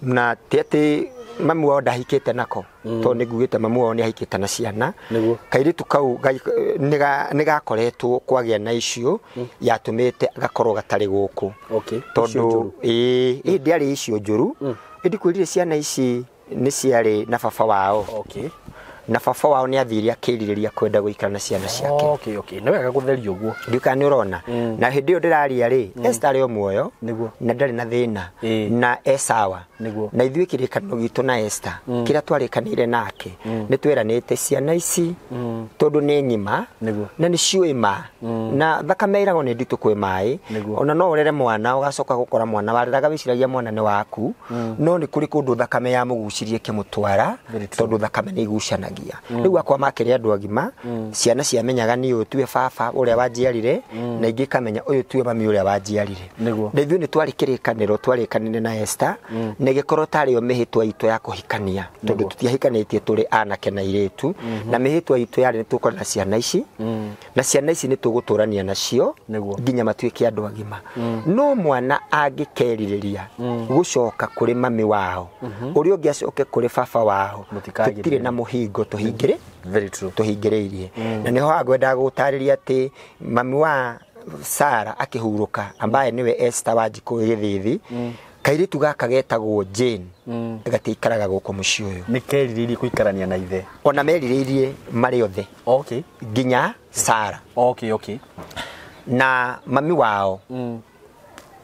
Na ti atĩ mami wao ndahikĩte nako, tondũ nĩ ngugĩte mami wao nĩ ahikĩte na ciana. Nĩguo. Kairĩtu kau nĩ gakoretwo kwagĩa na icio yatũmĩte gakorwo gatarĩ gũkũ. Okay. Tondũ ĩĩ ndĩarĩ icio njũru. Ĩndĩ kwĩrire ciana ici nĩ ciarĩ na baba wao. Okay. Na baba wao nĩ athire akĩrirĩria kwenda gũikara na ciana ciake. Okay, okay. Nĩ wega gũtheria ũguo. Ndiũka nĩ ũrona. Na hĩndĩ ĩyo ndĩraria rĩ, Esther arĩ o muoyo na ndarĩ na thĩna na e sawa. Na ithuĩ kĩrĩkanĩro gitũ na Esther kĩrĩa twarĩkanĩire nake nĩ tweranĩte ciana ici tondũ nĩ ng'ima na nĩ ciũĩ ma na thakame ĩragwo nĩ nditũ kwĩ maĩ. Ona no ũrere mwana ũgacoka gũkora mwana wareraga wĩciragia mwana nĩ waku, no nĩ kũrĩ kũndũ thakame ya mũgucirie ĩkĩmũtwara tondũ thakame nĩ igucanagia. Rĩu akwa makĩrĩ andũ agima, ciana ciamenyaga niĩ ũyũ tiwe baba ũrĩa wanjiarire, na ingĩ ikamenya ũyũ tiwe mami ũrĩa wanjiarire. Na ithuĩ nĩ twarĩ kĩrĩkanĩro twarĩkanire na Esther, na ĩgĩkorwo tarĩ yo mĩhĩtwa itũ ya kũhikania tondũ tũtiahikanĩtie tũrĩ anake na airĩtu, na mĩhĩtwa itũ yarĩ nĩ tũgũkorwo na ciana ici, na ciana ici nĩ tũgũtũrania nacio nginya matuĩke andũ agima. No mwana angĩkerirĩria gũcoka kũrĩ mami wao, ũrĩa ũngĩ acoke kũrĩ baba wao, tũtirĩ na mũhingo tũhingĩre. Very true. Tũhingĩrĩirie. Na nĩho ngwendaga gũtarĩria atĩ mami wa Sara akĩhurũka, ambaye nĩwe Esther Wanjikũ Gĩthithi, kairĩtu gaka getagwo Jane gatiikaraga gũkũ mũciĩ ũyũ. Nĩ kerirĩirie gũikarania na ithe. Ona merirĩirie marĩ othe. Okay. Nginya Sara. Okay, okay. Na mami wao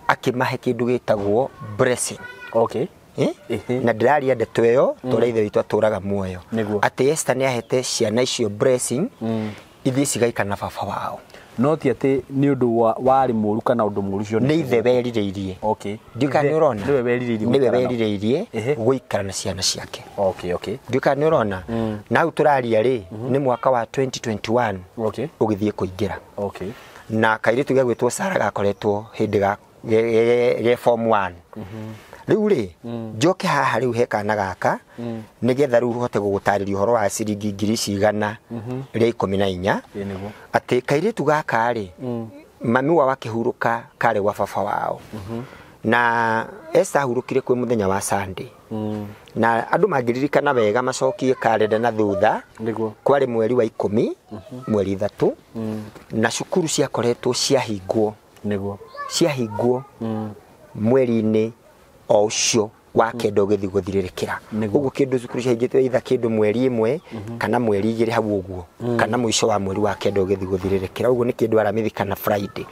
akĩmahe kĩndũ gĩtagwo blessing. Okay. Na ndĩraria ndeto ĩyo tũrĩa ithe witũ atũraga muoyo. Atĩ Esther nĩ ahete ciana icio blessing ithiĩ cigaikara na baba wao. No ti atĩ nĩ ũndũ warĩ mũru kana ũndũ mũru cio nĩ ithe werirĩirie. Okay. Ndiũka nĩ ũrona? Nĩwe werirĩirie. Nĩwe werirĩirie gũikara na ciana ciake. Okay, okay. Ndiũka nĩ ũrona? Na hau tũraria rĩ nĩ mwaka wa 2021 ũgĩthiĩ kũingĩra. Okay. Na kairĩtu gegwĩtwo Sara gakoretwo hĩndĩ ga ge form 1. Rĩu rĩ njoke haha rĩu he kana gaka nĩgetha rĩu hote gũgũtarĩria ũhoro wa ciringi 114,000 atĩ kairĩtu gaka rĩ mami wao akĩhurũka karĩ gwa baba wao. Na Esther ahurũkire kwĩ mũthenya wa Sunday. Na andũ mangĩririkana wega macokie karenda na thutha, kwarĩ mweri wa 10 mweri 3, na cukuru ciakoretwo ciahingwo. Ciahingwo mweri-inĩ o ũcio wa kenda ũgĩthiĩ gũthirĩrĩkĩra. Ũguo kĩndũ cukuru ciahingĩtwo either kĩndũ mweri 1 kana mweri 2 hau ũguo, kana mũico wa mweri wa kenda ũgĩthiĩ gũthirĩrĩkĩra. Ũguo nĩ kĩndũ Aramithi kana Friday,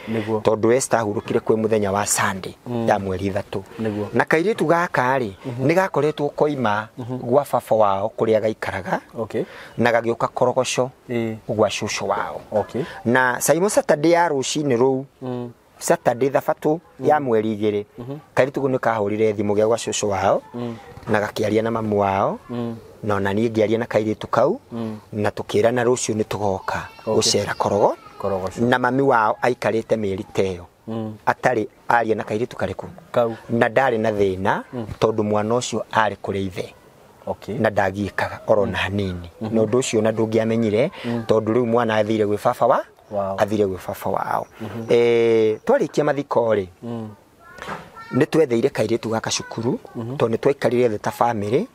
tondũ Esther ahurũkire kwĩ mũthenya wa Sunday ya mweri 3. Na kairĩtu gaka rĩ nĩ gakoretwo koima gwa baba wao kũrĩa gaikaraga, na gagĩũka korogoco gwa cũcũ wao. Na Simon Saturday ya rũcinĩ rũu, Saturday thabatũ ya mweri 2, kairĩtu kau nĩ kahũrire thimũ gĩa gwa cũcũ wao, na gakĩaria na mamu wao, na ona niĩ ngĩaria na kairĩtu kau, na tũkĩrana rũciũ nĩ tũgoka gũcera korogo. Na mami wao aikarĩte mĩeri ta ĩyo atarĩ aria na kairĩtu karĩkũ kau, na ndarĩ na thĩna tondũ mwana ũcio arĩ kũrĩ ithe. Na ndagiĩkaga orona hanini. Na ũndũ ũcio na ndũngĩamenyire tondũ rĩu mwana athire gwĩ baba wa athire gwĩ baba wao. Twarĩkia mathiko rĩ, nĩ twetheire kairĩtu gaka cukuru tondũ nĩ twaikarire thĩ ta family,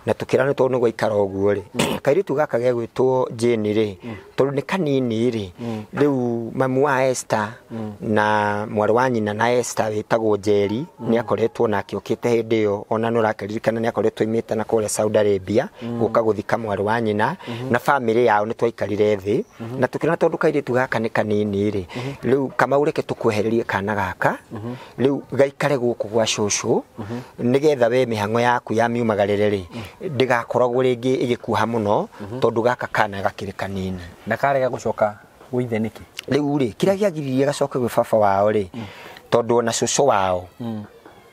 na tũkĩrana tondũ nĩ gwaikara ũguo rĩ, kairĩtu gaka gegwĩtwo Jane rĩ, tondũ nĩ kanini rĩ, rĩu mamu wa Esther na mwarĩ wa nyina na Esther wĩtagwo Njeri nĩ akoretwo nake okĩte hĩndĩ ĩyo, ona nĩ ũrakĩririkana nĩ akoretwo oimĩte na kũrĩa Saudi Arabia gũka gũthika mwarĩ wa nyina, na family yao nĩ twaikarire thĩ na tũkĩrana tondũ kairĩtu gaka nĩ kanini rĩ, rĩu Kamau reke tũkwehererie kana gaka rĩu gaikare gũkũ gwa cũcũ nĩgetha we mĩhang'o yaku ya miumagarĩre rĩ ndĩgakoragwo rĩngĩ ĩgĩkuha mũno tondũ gaka kana gakĩrĩ kanini. Na karega gũcoka gwĩ ithe nĩkĩ? Rĩu rĩ kĩrĩa kĩagiririe gacoke gwĩ baba wao rĩ, tondũ ona cũcũ wao,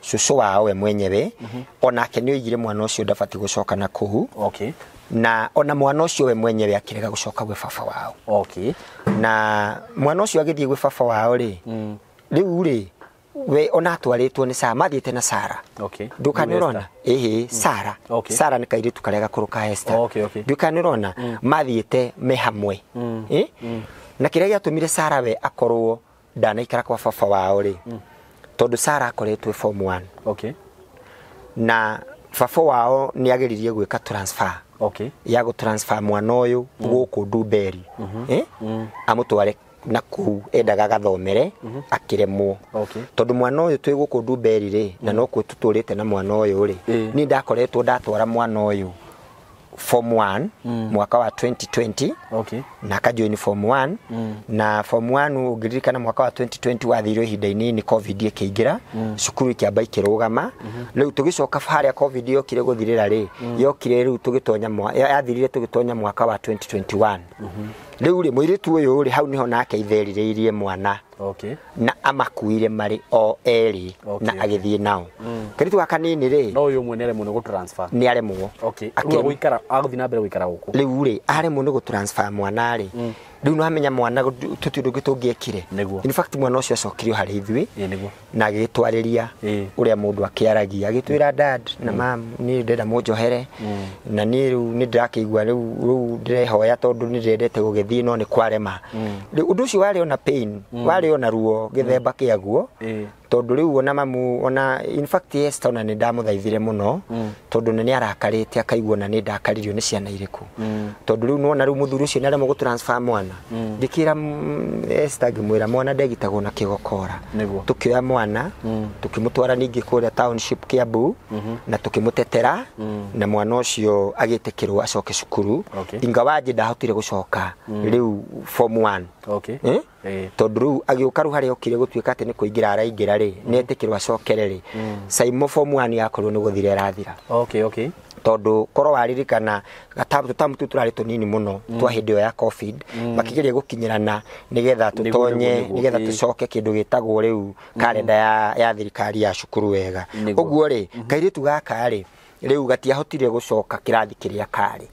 cũcũ wao we mwenyewe onake nĩ oigire mwana ũcio ndabatiĩ gũcoka na kũu. Na ona mwana ũcio we mwenyewe akĩrega gũcoka gwĩ baba wao. Na mwana ũcio agĩthiĩ gwĩ baba wao rĩ, rĩu rĩ we ona atwarĩtwo nĩ Sara, mathiĩte na Sara. Nduka nĩ ũrona? Ĩhĩ, Sara. Sara nĩ kairĩtu karĩa gakũrũ ka Esther. Nduka nĩ ũrona? Mathiĩte me hamwe. Na kĩrĩa gĩatũmire Sara we akorwo ndanaikara kwa baba wao rĩ, tondũ Sara akoretwo form 1. Na baba wao nĩ ageririe gwĩka transfer. Ya gũ transfer mwana ũyũ gũkũ Ndumberi. Amũtware na kũu endaga gathomere akĩremwo. Tondũ mwana ũyũ twĩ gũkũ Ndumberi rĩ, na no kuo tũtũrĩte na mwana ũyũ rĩ, niĩ ndakoretwo ndatwara mwana ũyũ form 1 mwaka wa 2020. Okay. Na akajoin form 1. Na form 1 ũngĩririkana mwaka wa 2020 wathirwo ihinda inini COVID ĩkĩingĩra, cukuru ikĩamba ikĩrũgama. Rĩu tũgĩcoka harĩa COVID yokire gũthirĩra rĩ, yokire rĩu tũgĩtonya yathirire tũgĩtonya mwaka wa 2021. Rĩu rĩ mũirĩtu ũyũ rĩ hau niho nake itherirĩirie mwana. Okay. Na amakuire marĩ o erĩ. Okay. Na agĩthiĩ nao. Kairĩtu gaka nini rĩ no ũyũ ũmwe nĩ aremwo nĩ gũtransfer. Nĩ aremwo. Okay. Rĩu gũikara agũthiĩ na mbere gũikara gũkũ. Rĩu rĩ aremwo nĩ gũtransfer mwana rĩ. Rĩu no amenya mwana tũtirĩ ũndũ tũngĩekire. In fact mwana ũcio acokirio harĩ ithuĩ. Nĩguo. Na agĩtwarĩria ũrĩa mũndũ akĩaragia, agĩtwĩra dad na mam niĩ ndĩrenda mũnjohere. Na niĩ rĩu nĩ ndĩrakĩigua rĩu ndĩrehoya tondũ nĩ ndĩrendete gũgĩthiĩ no nĩ kwarema. Rĩu ũndũ ũcio warĩ ona pain, warĩ ona ruo gĩthemba kĩaguo. Tondũ rĩu ona mamu ona in fact yes ona nĩ ndamũthaithire mũno tondũ nĩ arakarĩte akaigua na nĩ ndakaririo nĩ ciana irĩkũ. Tondũ rĩu nĩwona rĩu mũthuri ũcio nĩ aremwo gũtransfer mwana. Ngĩkĩra Esther ngĩmwĩra mwana ndegitagwo na kĩgokora. Tũkĩoya mwana tũkĩmũtwara ningĩ kũrĩa township Kiambu na tũkĩmũtetera na mwana ũcio agĩtĩkĩrwo acoke cukuru. Okay. Ingawaje ndahotire gũcoka rĩu form 1. Okay. Tondũ rĩu agĩũka rĩu harĩa okire gũtuĩka atĩ nĩ kũingĩra araingĩra rĩ nĩ etĩkĩrwo acokere rĩ Saimo form 1 yakorwo nĩ gũthira ĩrathira. Okay, okay. Tondũ korwo waririkana tũtamu tũu tũrarĩ tũnini mũno twa hĩndĩ ĩyo ya COVID makĩgeria gũkinyĩrana nĩgetha tũtonye nĩgetha tũcoke kĩndũ gĩtagwo rĩu kalenda ya thirikari ya cukuru wega. Ũguo rĩ kairĩtu gaka rĩ rĩu gatiahotire gũcoka kĩrathi kĩrĩa karĩ.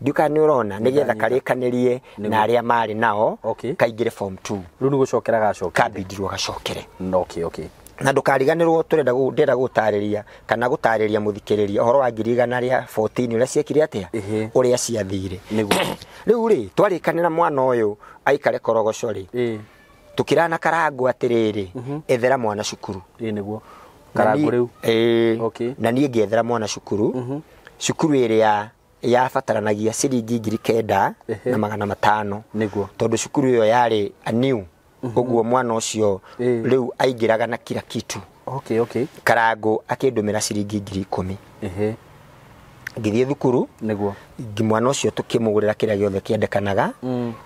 Ndiũka nĩ ũrona nĩgetha karĩkanĩrie na arĩa marĩ nao kaingĩre form 2. Rĩu nĩ gũcokera gacokere. Kabindirwo gacokere. Okay, okay. Na ndũkariganĩrwo tũrenda ndĩrenda gũtarĩria kana gũtarĩria mũthikĩrĩria ũhoro wa 1914 ũrĩa ciekire atĩa ũrĩa ciathire. Rĩu rĩ twarĩkanĩra mwana ũyũ aikare korogoco rĩ tũkĩrana Karangũ atĩrĩrĩ ethera mwana cukuru. Nĩguo. Karangũ rĩu. Okay. Na niĩ ngĩethera mwana cukuru. Cukuru ĩrĩa yabataranagia ciringi 9,500. Nĩguo. Tondũ cukuru ĩyo yarĩ a new. Ũguo mwana ũcio rĩu aingĩraga na kila kitu. Okay, okay. Karangũ akĩndũmĩra ciringi 10,000. Ngĩthiĩ thukuru. Nĩguo. Mwana ũcio tũkĩmũgũrĩra kĩrĩa gĩothe kĩendekanaga.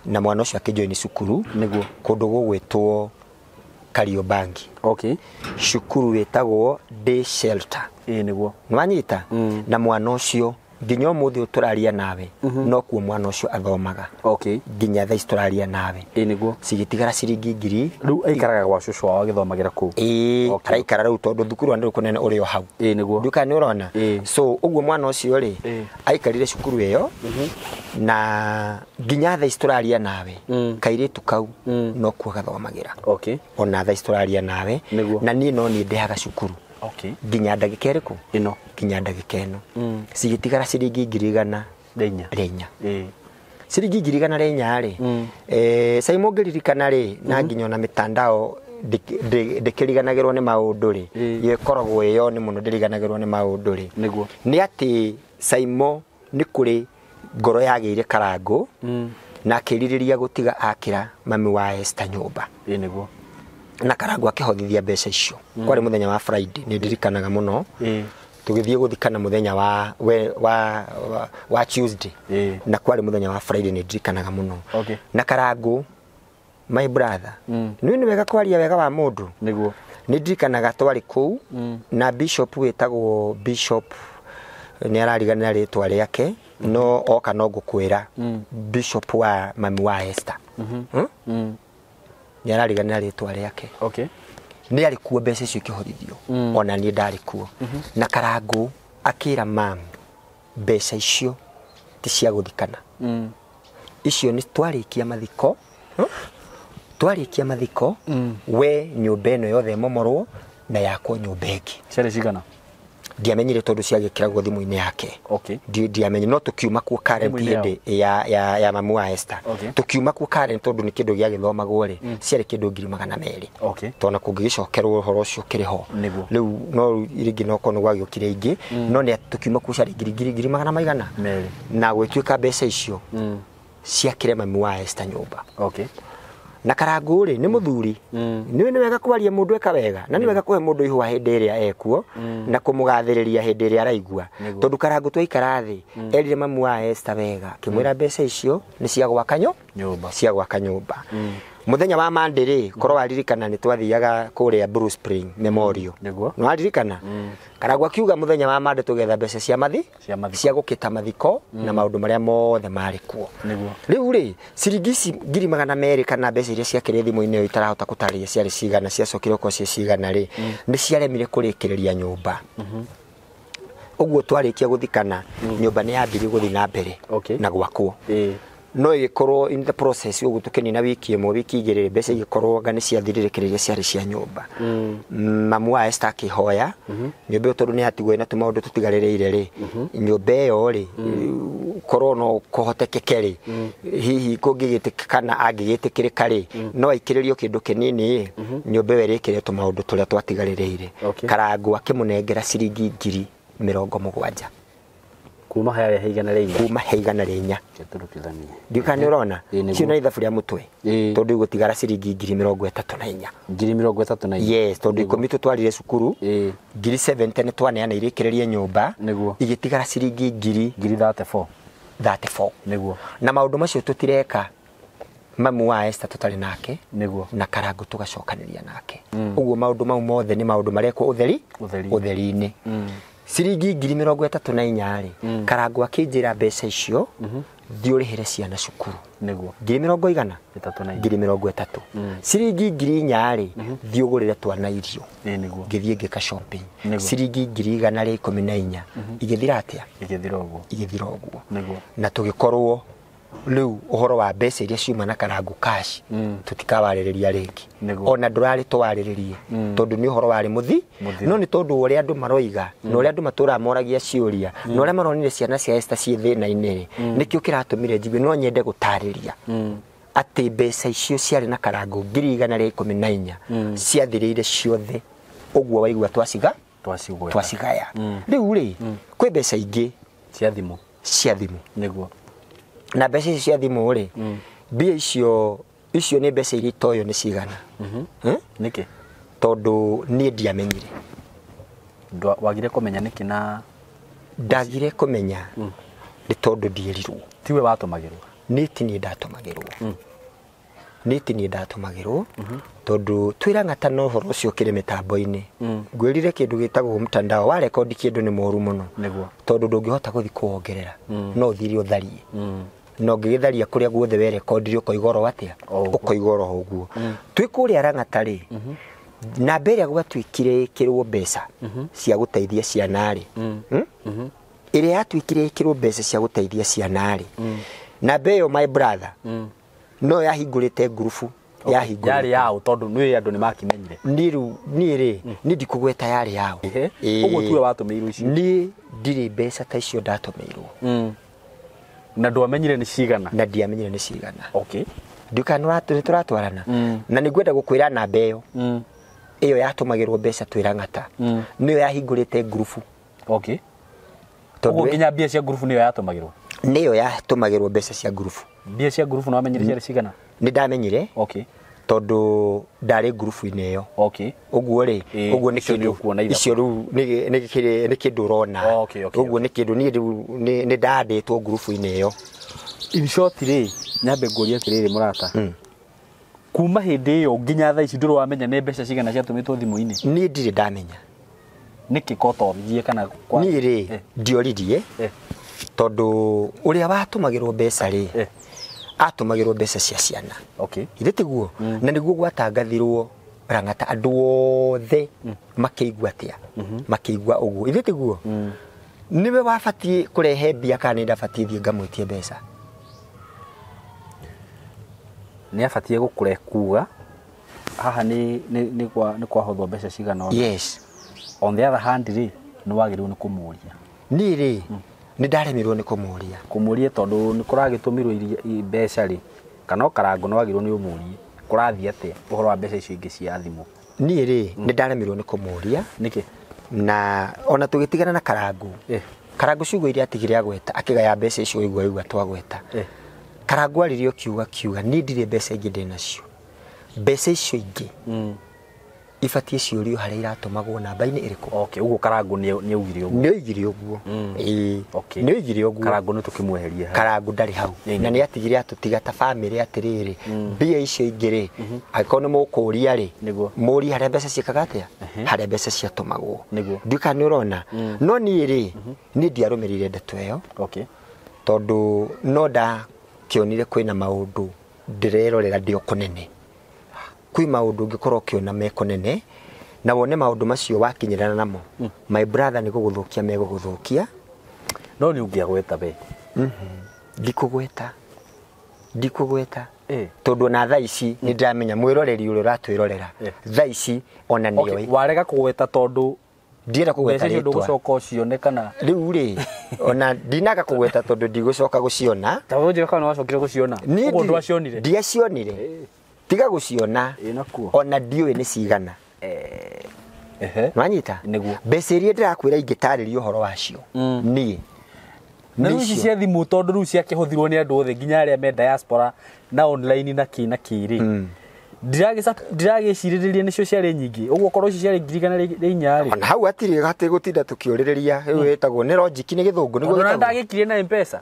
Na mwana ũcio akĩjoini cukuru. Nĩguo. Kũndũ gũgwĩtwo Kariobangi. Okay. Cukuru wĩtagwo day shelter. Nĩguo. Nĩwanyita? Na mwana ũcio nginya ũmũthĩ ũyũ tũraria nawe no kuo mwana ũcio athomaga. Okay. Nginya thaa ici tũraria nawe. Nĩguo. Cigĩtigara ciringi ngiri. Rĩu aikaraga gwa cũcũ wao agĩthomagĩra kũu. Araikara rĩu tondũ thukuru wa kũnene ũrĩ o hau. Nĩguo. Ndiũĩ nĩ ũrona? So ũguo mwana ũcio rĩ aikarire cukuru ĩyo na nginya thaa ici tũraria nawe kairĩtu kau no kuo gathomagĩra. Okay. Ona thaa ici tũraria nawe. Na niĩ no niĩ ndĩhaga cukuru. Okay. Nginya ndagĩka ĩrĩkũ? Ĩno. Nginya ndagĩka ĩno. Cigĩtigara ciringi 1,400. Ciringi 1,400 rĩ. Saimo ngĩririkana rĩ na nginya ona mĩtandao ndĩkĩriganagĩrwo nĩ maũndũ rĩ. Yo ĩkoragwo ĩyo nĩ mũno ndĩriganagĩrwo nĩ maũndũ rĩ. Nĩguo. Nĩ atĩ Saimo nĩ kũrĩ ngoro yagĩire Karangũ na akĩrirĩria gũtiga akĩra mami wa Esther nyũmba. Nĩguo. Na Karangũ akĩhothithia mbeca icio. Kwarĩ mũthenya wa Friday nĩ ndirikanaga mũno. Tũgĩthiĩ gũthikana mũthenya wa Tuesday. Na kwarĩ mũthenya wa Friday nĩ ndirikanaga mũno. Okay. Na Karangũ my brother nĩ wega kwaria wega wa mũndũ. Nĩguo. Nĩ ndirikanaga twarĩ kũu na bishop wĩtagwo Bishop nĩ arariganĩra rĩtwa rĩake no oka no ngũkwĩra Bishop wa mami wa Esther. Nĩ arariganĩra rĩtwa rĩake. Okay. Nĩ arĩ kuo mbeca icio ikĩhorithio. Ona niĩ ndarĩ kuo. Na Karangũ akĩra mam mbeca icio ti cia gũthikana. Icio nĩ twarĩkia mathiko. Twarĩkia mathiko we nyũmba ĩno yothe ĩmomorwo na yakwo nyũmba ĩngĩ. Ciarĩ cigana? Ndiamenyire tondũ ciagĩkĩragwo thimũ-inĩ yake. Okay. Ndiamenyire no tũkiuma kuo Karen hĩndĩ ya mamu wa Esther. Okay. Tũkiuma kuo Karen tondũ nĩ kĩndũ gĩagĩthomagwo rĩ ciarĩ kĩndũ 200,000. Okay. Tondũ kũngĩgĩcokerwo ũhoro ũcio ũkĩrĩ ho. Nĩguo. Rĩu no rĩngĩ no korwo nĩ gwagĩũkire ingĩ no nĩ tũkiuma kuo ciarĩ ngiri magana maigana. Merĩ. Na gwĩtuĩka mbeca icio ciakĩre mami wa Esther nyũmba. Okay. Na Karangũ rĩ nĩ mũthuri. Nĩ wega kwaria mũndũ eka wega na nĩ wega kũhe mũndũ ihũa hĩndĩ ĩrĩa ekuo na kũmũgathĩrĩria hĩndĩ ĩrĩa araigua. Tondũ Karangũ twaikara thĩ erire mamu wa Esther wega akĩmwĩra mbeca icio nĩ cia gwaka nyũmba, cia gwaka nyũmba. Muthenya wa Monday rĩ korwo waririkana nĩ twathiaga kũrĩa Blue Spring Memorial. Nĩguo. Nĩ waririkana? Karangũ akiuga muthenya wa Monday tũgetha mbeca cia mathi cia gũkĩta mathiko na maũndũ marĩa mothe marĩ kuo. Nĩguo. Rĩu rĩ ciringi ici 200,000 kana mbeca iria ciakĩrĩ thimũ-inĩ ĩyo itarahota gũtarĩria ciarĩ cigana, ciacokire gũkorwo ciĩ cigana rĩ, nĩ ciaremire kũrĩkĩrĩria nyũmba. Ũguo twarĩkia gũthikana nyũmba nĩ yambirie gũthiĩ na mbere na gwakwo. No ĩgĩkorwo in the process ũguo tũkĩnina wiki ĩmwe wiki igĩrĩ mbeca igĩkorwo anga nĩ ciathirĩrĩkĩrĩria ciarĩ cia nyũmba. Mamu wa Esther akĩhoya nyũmba ĩyo tondũ nĩ yatigwo ĩna tũmaũndũ tũtigarĩrĩire rĩ, nyũmba ĩyo rĩ korwo no kũhotekeke rĩ, hihi kũngĩgĩtĩkĩka kana angĩgĩtĩkĩrĩka rĩ, no aikĩrĩrio kĩndũ kĩnini nyũmba ĩyo ĩrĩkĩre tũmaũndũ tũrĩa twatigarĩrĩire. Karangũ akĩmũnengera ciringi 70,000 kuma harĩa he 104. Kuma he 104. Tũrutithanie. Ndiũĩ nĩ ũrona cio nĩ ithabu rĩa mũtwe tondũ igũtigara ciringi 34,000. 34,000. Yes, tondũ 10 tũtwarire cukuru, 70 nĩ twaneana irĩkĩrĩrie nyũmba, igĩtigara ciringi 34. 34. Nĩguo. Na maũndũ macio tũtireka mamu wa Esther tũtarĩ nake. Nĩguo. Na Karangũ tũgacokanĩria nake. Ũguo maũndũ mau mothe nĩ maũndũ marekwo ũtheri-inĩ. Ciringi 34,000 rĩ, Karangũ akĩnjĩra mbeca icio thiĩ ũrĩhĩre ciana cukuru. Nĩguo. 30,000? 30,000. Ciringi 4,000 rĩ, thiĩ ũgũrĩre twana irio. Nĩguo. Ngĩthiĩ ngĩka shopping. Ciringi 114,000 igĩthira atĩa? Igĩthira ũguo. Igĩthira ũguo. Nĩguo. Na tũgĩkorwo rĩu ũhoro wa mbeca iria ciuma na Karangũ cash tũtikawarĩrĩria rĩngĩ. Ona ndũrarĩ tũwarĩrĩrie tondũ nĩ ũhoro warĩ mũthi, no nĩ tondũ ũrĩa andũ maroiga na ũrĩa andũ matũraga moragia ciũria na ũrĩa maronire ciana cia Esther ciĩ thĩna-inĩ rĩ, nĩkĩo kĩratũmire njigue no nyende gũtarĩria atĩ mbeca icio ciarĩ na Karangũ 114,000 ciathirĩire ciothe ũguo waigua twacigaya. Rĩu rĩ kwĩ mbeca ingĩ cia thimũ. Cia thimũ. Nĩguo. Na mbeca icio cia thimũ rĩ, mbia icio nĩ mbeca iria itoyo nĩ cigana. Nĩkĩ? Tondũ niĩ ndiamenyire. Wagire kũmenya nĩkĩ? Na ndagire kũmenya nĩ tondũ ndierirwo. Tiwe watũmagĩrwo? Niĩ ti niĩ ndatũmagĩrwo. Niĩ ti niĩ ndatũmagĩrwo tondũ twĩrang'ata na ũhoro ũcio ũkĩrĩ mĩtambo-inĩ. Ngwĩrire kĩndũ gĩtagwo mtandao, warekondi kĩndũ nĩ mũru mũno. Nĩguo. Tondũ ndũngĩhota gũthiĩ kũwongerera, no ũthire ũtharie. Na ũngĩgĩtharia kũrĩa guothe werekondire ũkoiga oro atĩa? Ũkoiga oro ũguo. Twĩ kũrĩa Rang'ata rĩ, namba ĩrĩa gwatuĩkire ĩkĩrwo mbeca cia gũteithia ciana rĩ, ĩrĩa yatuĩkire ĩkĩrwo mbeca cia gũteithia ciana rĩ, namba ĩyo my brother no yahingũrĩte ngurubu. Yarĩ yao tondũ nĩ andũ nĩ makimenyire. Niĩ rĩu niĩ rĩ niĩ ndikũgweta yarĩ yao. Ũguo tiwe watũmĩirwo icio? Niĩ ndirĩ mbeca ta icio ndatũmĩirwo. Na ndwamenyire nĩ cigana? Na ndiamenyire nĩ cigana. Okay. Ndiũĩ kana nĩ tũratwarana. Na nĩ ngwenda gũkwĩra namba ĩyo. Ĩyo yatũmagĩrwo mbeca twĩ Rang'ata. Nĩyo yahingũrĩte ngurubu. Okay. Ũguo nginya mbia cia ngurubu nĩyo yatũmagĩrwo? Nĩyo yatũmagĩrwo mbeca cia ngurubu. Mbia cia ngurubu nĩ wamenyire ciarĩ cigana? Nĩ ndamenyire. Okay. Tondũ ndarĩ ngurubu-inĩ ĩyo. Okay. Ũguo rĩ, ũguo nĩ kĩndũ icio rĩu nĩ kĩndũ ũrona. Ũguo nĩ kĩndũ niĩ rĩu nĩ ndandĩtwo ngurubu-inĩ ĩyo. In short rĩ, nyambe ngũrie atĩrĩrĩ mũrata. Kuma hĩndĩ ĩyo nginya thaa ici ndũrĩ wamenya nĩ mbeca cigana ciatũmĩtwo thimũ-inĩ? Niĩ ndirĩ ndamenya. Nĩkĩ kotoririe kana kwa? Niĩ rĩ, ndioririe tondũ ũrĩa watũmagĩrwo mbeca rĩ, atũmagĩrwo mbeca cia ciana. Okay. Ithe tiguo? Na nĩguo gwatangathirwo Rang'ata andũ othe makĩigua atĩa? Makĩigua ũguo. Ithe tiguo? Nĩwe wabatiĩ kũrehe mbia kana nĩ ndabatiĩ thiĩ ngamwĩtie mbeca? Nĩ abatiĩ gũkũre kuga haha nĩ kwahothwo mbeca cigana ũna. Yes. On the other hand rĩ, nĩ wagĩrĩirwo nĩ kũmũria. Niĩ rĩ, nĩ ndaremirwo nĩ kũmũria. Kũmũria tondũ nĩ kũragĩtũmirwo mbeca rĩ, kana o Karangũ nĩ wagĩrĩirwo nĩ ũmũrie kũrathiĩ atĩa ũhoro wa mbeca icio ingĩ cia thimũ. Niĩ rĩ, nĩ ndaremirwo nĩ kũmũria. Nĩkĩ? Na ona tũgĩtigana na Karangũ. Karangũ ciugo iria atigire agweta, akĩgaya mbeca icio waigua twagweta. Karangũ aririe kiuga niĩ ndirĩ mbeca ingĩ ndĩ nacio. Mbeca icio ingĩ ibatiĩ ciũrio harĩa iratũmagwo namba-inĩ ĩrĩkũ. Okay, uguo Karangu nĩ augire ũguo. Nĩ oigire ũguo. Ĩĩ. Okay. Nĩ oigire ũguo. Karangu nĩ tũkĩmweherie hau. Karangu ndarĩ hau. Ĩĩ. Na nĩ atigire atũtiga ta bamĩrĩ atĩrĩrĩ, mbia icio ingĩ rĩ, angĩkorwo nĩ mũkũria rĩ, Nĩguo. mũrie harĩa mbeca ciĩkaga atĩa, harĩa mbeca ciatũmagwo. Nĩguo. Ndiũĩ kana nĩ ũrona. No niĩ rĩ, niĩ ndiarũmĩrĩire ndeto ĩyo. Okay. Tondũ no ndakĩonire kwĩna maũndũ ndĩrerorera ndĩ o kũnene. Kwĩ maũndũ ũngĩkorwo ũkĩona me kũnene na wone maũndũ macio wakinyĩrana namo, my brother, nĩ gũgũthũkia megũgũthũkia. No nĩ ũngĩagweta we. Ndikũgweta, ndikũgweta, Eh. tondũ ona thaa ici nĩ ndĩramenya mwĩroreri ũrĩa ũratwĩrorera Eh. thaa ici ona Okay, nĩoĩ. warega kũgweta tondũ Ndienda kũgweta mbeca icio rĩtwa. ndũgũcoka ũcione kana Rĩu rĩ, ona ndinaga kũgweta tondũ ndigũcoka gũciona. Ta ũnjĩre kana wacokire gũciona. Niĩ Ũguo ndwacionire. Ndiacionire, tiga gũciona. Ĩ, nakuo. Ona ndiũĩ nĩ cigana. Ehe. Nwanyita Nĩguo. mbeca iria ndĩrakwĩra ingĩtarĩria ũhoro wacio niĩ Na nĩ rĩu ici icio. cia thimũ tondũ rĩu ciakĩhũthirwo nĩ andũ othe nginya arĩa me diaspora na online na kĩ na kĩ rĩ, ndiragĩcirĩrĩria nĩcio ciarĩ nyingĩ ũguo korwo ici ciarĩ 104,000 rĩ. Ona hau hatirĩ hatirĩ gũtinda tũkĩũrĩrĩria, rĩu ĩtagwo nĩ logic, nĩ gĩthũngũ nĩguo Tondũ na gĩtagwo. ndagĩkirie na M-Pesa.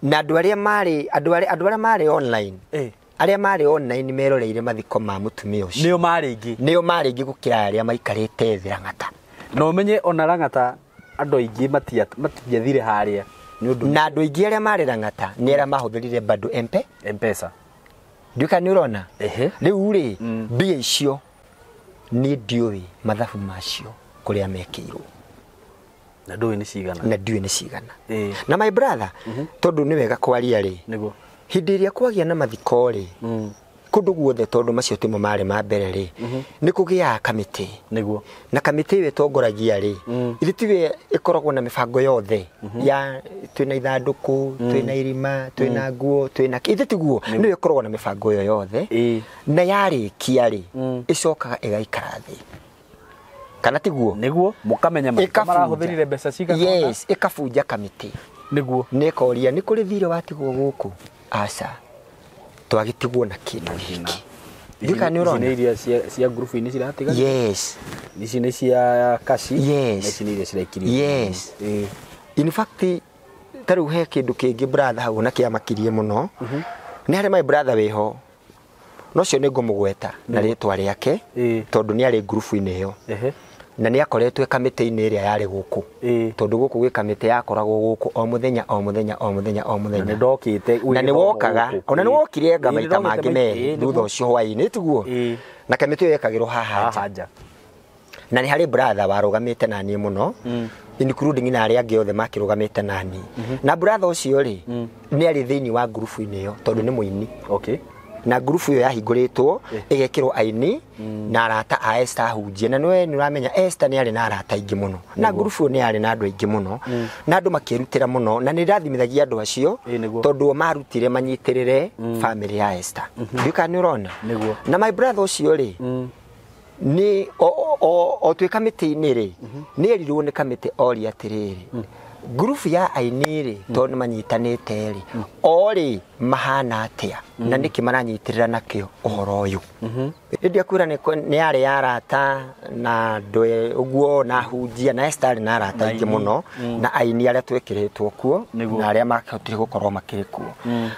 Na andũ arĩa marĩ andũ arĩa marĩ online, Eh. arĩa marĩ online meroreire mathiko ma mũtumia ũcio nĩo marĩ aingĩ. Nĩo marĩ aingĩ gũkĩra arĩa maikarĩte thĩ Lang'ata. Na ũmenye ona Lang'ata andũ aingĩ matiathire harĩa nĩ ũndũ Na andũ aingĩ arĩa marĩ Lang'ata nĩ arĩa mahũthĩrire bado M-Pesa. Ndiũĩ kana nĩ ũrona. Ehe. Rĩu rĩ, mbia icio niĩ ndiũĩ mathabu macio kũrĩa mekĩirwo. Na ndũĩ nĩ cigana. Na ndiũĩ nĩ cigana. Ĩĩ. Na my brother, tondũ nĩ wega kwaria rĩ, Nĩguo. Hĩndĩ ĩrĩa kwagĩa na mathiko rĩ, kũndũ guothe, tondũ macio timo marĩ ma mbere rĩ, nĩ kũgĩaga kamĩtĩ. Nĩguo. Na kamĩtĩ ĩyo ĩtongoragia rĩ, ithe tiwe ĩkoragwo na mĩbango yothe ya twĩna ithandũkũ, twĩna irima, twĩna nguo, twĩna ithe tiguo nĩyo ĩkoragwo na mĩbango ĩyo yothe. Ĩĩ. Na yarĩkia rĩ, ĩcokaga ĩgaikara thĩ, kana tiguo? Nĩguo mũkamenya mathiko Ĩkabunja. marahũthĩrire mbeca cigana ũna. Yes, ĩkabunja kamĩtĩ. Nĩguo. Nĩ ĩkoria nĩ kũrĩ thirĩ watigwo gũkũ, aca twagĩtigwo na kĩndũ gĩkĩ. Ndiũĩ kana nĩ Ici nĩ ũrona. iria cia ngurubu-inĩ ciratiga. Yes. Ici nĩ cia kaci. Yes. Na ici nĩ iria ciraikirio. Yes. Ĩĩ. In fact, ta rĩu he kĩndũ kĩngĩ, brother, hau na kĩamakirie mũno. Nĩ harĩ my brother wĩho, no ũcio nĩ ngũmũgweta na rĩtwa rĩake, Ĩĩ. tondũ nĩ arĩ ngurubu-inĩ ĩyo Ehe. Na nĩ akoretwo e kamĩtĩ-inĩ ĩrĩa yarĩ gũkũ, Ĩĩ. tondũ gũkũ gwĩ kamĩtĩ yakoragwo gũkũ o mũthenya, o mũthenya, o mũthenya, o Na mũthenya. nĩ ndokĩte. Na nĩ wokaga, ona nĩ wokire anga Ĩĩ, maita nĩ ndokĩte mangĩ merĩ ĩĩ, thutha nĩguo. ũcio hwaĩ-inĩ, tiguo? Ĩĩ. Na kamĩtĩ ĩyo yekagĩrwo haha nja. Haha nja. Na nĩ harĩ brother warũgamĩte na niĩ mũno, including na arĩa angĩ othe makĩrũgamĩte na niĩ. Na brother ũcio rĩ, nĩ arĩ thĩinĩ wa ngurubu-inĩ ĩyo tondũ nĩ mũini. Okay. Na ngurubu ĩyo yahingũrĩtwo ĩgekĩrwo aini na arata a Esther ahunjia, na nĩwe nĩ ũramenya Esther nĩ arĩ na arata aingĩ mũno, na ngurubu ĩyo nĩ yarĩ na andũ aingĩ mũno, na andũ makĩrutĩra mũno, na nĩ ndathimithagia andũ acio, Ĩĩ, nĩguo. tondũ o marutire manyitĩrĩre family ya Esther. Ndiũĩ kana nĩ ũrona. Nĩguo. Na my brother ũcio rĩ, nĩ o twĩ kamĩtĩ-inĩ rĩ, nĩ erirwo nĩ kamĩtĩ oria atĩrĩrĩ, ngurubu ya aini rĩ, tondũ nĩ manyitanĩte rĩ, o rĩ mahana atĩa na nĩkĩ maranyitĩrĩra nakĩo ũhoro ũyũ. Hĩndĩ ya kwĩra nĩ yarĩ ya arata na andũ ũguo na hunjia, na Esther arĩ na arata aingĩ mũno na aini arĩa twekĩrĩtwo kuo Nĩguo. na arĩa makĩhotire gũkorwo makĩrĩ kuo.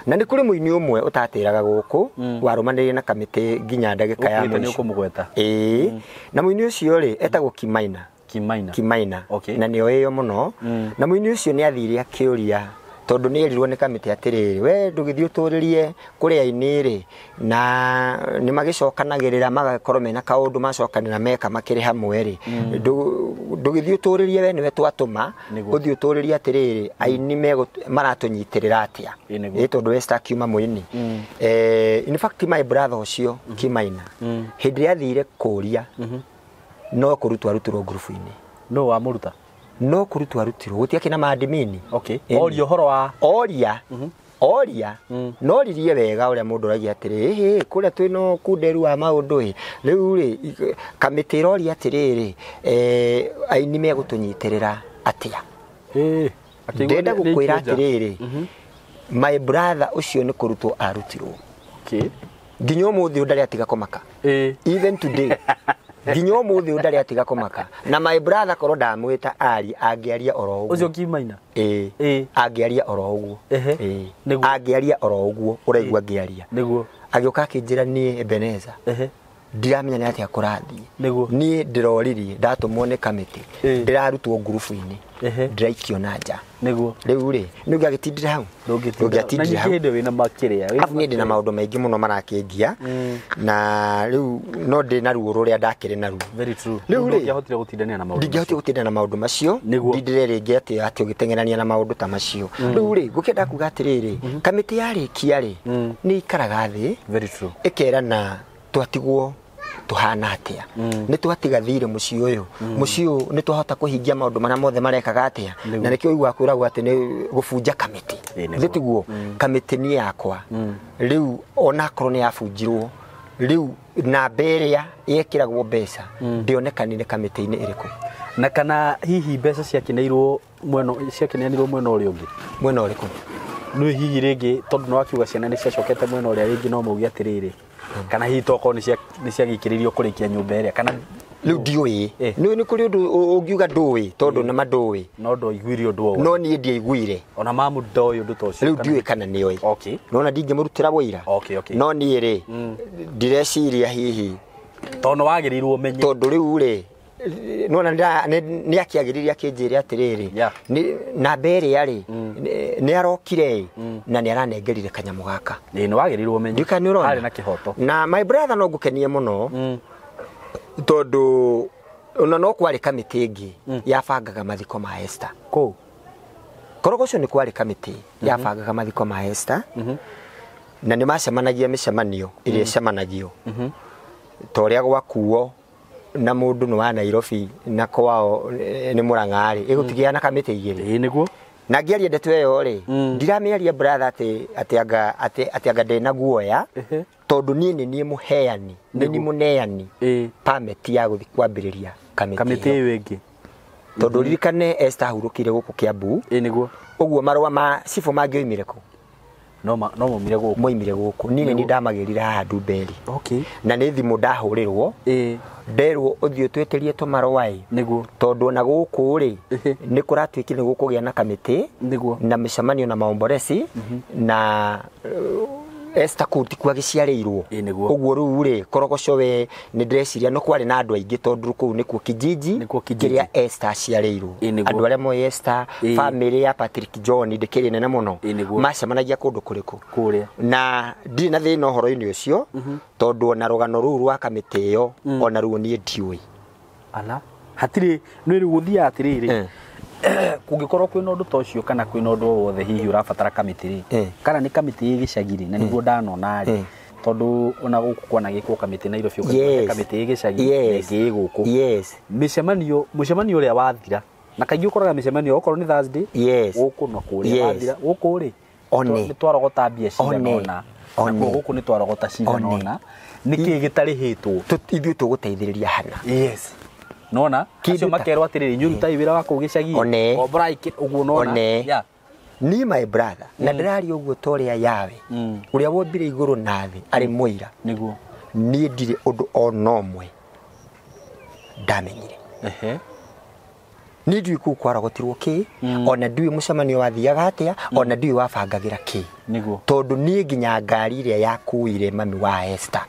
Na nĩ kũrĩ mũini ũmwe ũtatĩraga gũkũ warũmanĩrĩire na kamĩtĩ nginya ndagĩka ya Ũkuĩte nĩ mũico. ũkũmũgweta. Ĩĩ, na mũini ũcio rĩ, etagwo Kimaina. Kimaina. Kimaina. Okay. Na nĩo ĩyo mũno. Na mũini ũcio nĩ athire akĩũria, tondũ nĩ erirwo nĩ kamĩtĩ atĩrĩrĩ, we ndũgĩthiĩ ũtũrĩrie kũrĩ aini rĩ, na nĩ magĩcokanagĩrĩra magakorwo mena kaũndũ macokanĩra meka makĩrĩ hamwe rĩ, ndũgĩthiĩ ũtũrĩrie, we nĩwe twatũma. Nĩguo. Ũthiĩ ũtũrĩrie atĩrĩrĩ, aini maratũnyitĩrĩra atĩa. Ĩĩ, nĩguo. Ĩĩ, tondũ Esther akiuma mũini. In fact, my brother ũcio Kimaina, hĩndĩ ĩrĩa athire kũria, no kũrutwo arutirwo ngurubu-inĩ. No wamũruta. No kũrutwo arutirwo, gũtiakĩ na maadimini. Okay. Ĩni. Oria ũhoro wa Oria, oria, noririe wega ũrĩa mũndũ oragia atĩrĩ, ĩhĩ kũrĩa twĩna kunderu wa maũndũ ĩ rĩu rĩ, kamĩtĩ ĩroria atĩrĩrĩ, aini megũtũnyitĩrĩra atĩa. Ĩĩ. Akĩigua Ndĩrenda nĩ gũkwĩra ikĩnja. atĩrĩrĩ, my brother ũcio nĩ kũrutwo arutirwo. Okay. Nginya ũmũthĩ ũyũ ndarĩ atiga kũmaka. Even today nginya ũmũthĩ ũyũ ndarĩ atiga kũmaka. Na my brother korwo ndamwĩta ari angĩaria oro ũguo. Ũcio kimaina. Ĩĩ. Angĩaria oro ũguo. Ĩĩ. Angĩaria oro ũguo ũraigua ngĩaria. Nĩguo. Agĩũka akĩnjĩra niĩ Ebeneza. Ndiramenya nĩ atĩa kũrathiĩ. Nĩguo. Niĩ ndĩroririe ndatũmwo nĩ kamĩtĩ. Ndĩrarutwo ngurubu-inĩ. Ndĩraikio na nja. Nĩguo. Rĩu rĩ, nĩ ũngĩagĩtindĩra hau? Ndũngĩtindĩra hau. Na ningĩ hĩndĩ wĩna makĩrĩa. Arabu niĩ ndĩna maũndũ maingĩ mũno marakĩngia. Na rĩu no ndĩ na ruo rũrĩa ndakĩrĩ naruo. Very true. Rĩu rĩ, ndũngĩahotire gũtindania na maũndũ. Ndingĩahotire gũtindania na maũndũ macio. Ndindĩre rĩngĩ atĩ ũgĩteng'erania na maũndũ ta macio. Rĩu rĩ, ngũkĩenda kuga atĩrĩrĩ, kamĩtĩ yarĩkia rĩ, nĩ ikaraga thĩ. Very true. Ĩkerana twatigwo tuhana atia. Nĩ twatiga thirĩ mũciĩ ũyũ. Mũciĩ ũyũ nĩ twahota kũhingia maũndũ marĩa mothe marekaga atĩa. Na nĩkĩo ũiguaga kwĩragwo atĩ nĩ gũbunja kamĩtĩ. Githĩ tiguo? Kamĩtĩ nĩ yakwa. Rĩu onakorwo nĩ yabunjirwo, rĩu namba ĩrĩa yekĩragwo mbeca ndĩonekanire kamĩtĩ-inĩ ĩrĩkũ. Na kana hihi mbeca ciakineirwo mwena, ciakineanirwo mwena ũrĩa ũngĩ? Mwena ũrĩkũ? Nĩ hihi rĩngĩ tondũ nĩ wakiuga ciana nĩ ciacokete mwena ũrĩa rĩngĩ no mauge atĩrĩrĩ, kana hihi tokorwo nĩ ciagĩkĩrĩirio kũrĩkia nyũmba ĩrĩa kana rĩu ndiũĩ. Nĩ kũrĩ ũndũ ũngiuga ndũĩ tondũ nĩ ma ndũĩ. No ndwaiguire ũndũ o wothe. No niĩ ndiaiguire. Ona mamu ndoĩ ũndũ ta ũcio. Rĩu ndiũĩ kana nĩoĩ. Okay. Nona ndingĩmũrutĩra wũira. Okay, okay. No niĩ rĩ, ndireciria hihi. Tondũ nĩ wagĩrĩirwo ũmenye. Tondũ rĩu rĩ, nona nĩ akĩagĩrĩire akĩnjĩre atĩrĩrĩ, namba ĩrĩa rĩ, nĩ arokire na nĩ aranengerire kanyamũ gaka. Ĩĩ, nĩ wagĩrĩirwo ũmenye. Ndiũĩ kana nĩ ũrona. Arĩ na kĩhoto. Na my brother no ngũkenie mũno, tondũ ona no kwarĩ kamĩtĩ ĩngĩ yabangaga mathiko ma Esther. Kũu? Korogoco nĩ kwarĩ kamĩtĩ yabangaga mathiko ma Esther. Na nĩ macemanagia mĩcemanio ĩrĩa ĩcemanagio. Ta ũrĩa gwakuo na mũndũ nĩ wa Nairobi na kwao nĩ Mũrang'a rĩ, ĩgũtigĩa na kamĩtĩ igĩrĩ. Ĩĩ, nĩguo. Na ngĩaria ndeto ĩyo rĩ, ndiramĩaria brother atĩ anga ndĩ na guoya, tondũ niĩ nĩ niĩ mũheani, nĩ niĩ mũneani permit ya gũthiĩ kwambĩrĩria kamĩtĩ Kamĩtĩ ĩyo ĩngĩ. Tondũ ririkane Esther ahurũkire gũkũ Kiambu. Ĩĩ, nĩguo. Ũguo marũa ma cibũ mangĩoimire kũ? No maumire gũkũ. Moimire gũkũ. Niĩ nĩ ndamagĩrire haha Ndumberi. Okay. Na nĩ thimũ ndahũrĩrwo. Nderwo ũthiĩ ũtwĩtĩrie tũmarũa ĩ. Nĩguo. Tondũ ona gũkũ rĩ, nĩ kũratuĩkire nĩ gũkũgĩa na kamĩtĩ. Nĩguo. Na mĩcemanio na maomboreci. Na Esther kũu tikuo agĩciarĩirwo. Ĩĩ, nĩguo. Ũguo rĩu rĩ, Korogoco we nĩ ndĩreciria no kwarĩ na andũ aingĩ tondũ kũu nĩkuo kijiji Nĩkuo kijiji. kĩrĩa Esther aciarĩirwo. Ĩĩ, nĩguo. Andũ arĩa moĩ Esther, family ya Patrick John ndĩkĩrĩ nene mũno. Ĩĩ, nĩguo. Macemanagia kũndũ kũrĩkũ? Kũrĩa. Na ndirĩ na thĩna ũhoro-inĩ ũcio, tondũ ona rũgano rũu rwa kamĩtĩ ĩyo, ona ruo niĩ ndiũĩ. Ala, hatirĩ, nĩ rĩu gũthiaga atĩrĩrĩ. Kũngĩkorwo kwĩna ũndũ ta ũcio kana kwĩna ũndũ o wothe hihi ũrabatara kamĩtĩ rĩ, kana nĩ kamĩtĩ ĩ gĩcagi rĩ, na nĩguo ndanona rĩ, tondũ ona gũkũ kwanagĩkwo kamĩtĩ Nairobi ũkaigua kamĩtĩ ĩ gĩcagi na ĩngĩ ĩ gũkũ. Mĩcemanio, mũcemanio ũrĩa wathira, na kaingĩ ũkoraga mĩcemanio okorwo nĩ Thursday, gũkũ na kũrĩa wathira, gũkũ rĩ, nĩ twarogota mbia cigana ũna, nakuo gũkũ nĩ twarogota cigana ũna, nĩkĩĩ gĩtarĩhĩtwo? Ithuĩ tũgũteithĩrĩria hana. Yes. Nona, acio makerwo atĩrĩrĩ, inyuĩ rutai wĩra wa kũu gĩcagi, komborai ũguo nona. Niĩ my brother, na ndĩraria ũguo ta ũrĩa Yawe, ũrĩa wombire igũrũ na thĩ, arĩ mũira. Nĩguo. Niĩ ndirĩ ũndũ ona ũmwe ndamenyire. Niĩ ndiũĩ kũu kwarogotirwo kĩ, ona ndiũĩ mũcemanio wathiaga atĩa, ona ndiũĩ wabangagĩra kĩ. Nĩguo. Tondũ niĩ nginya ngari ĩrĩa yakuire mami wa Esther.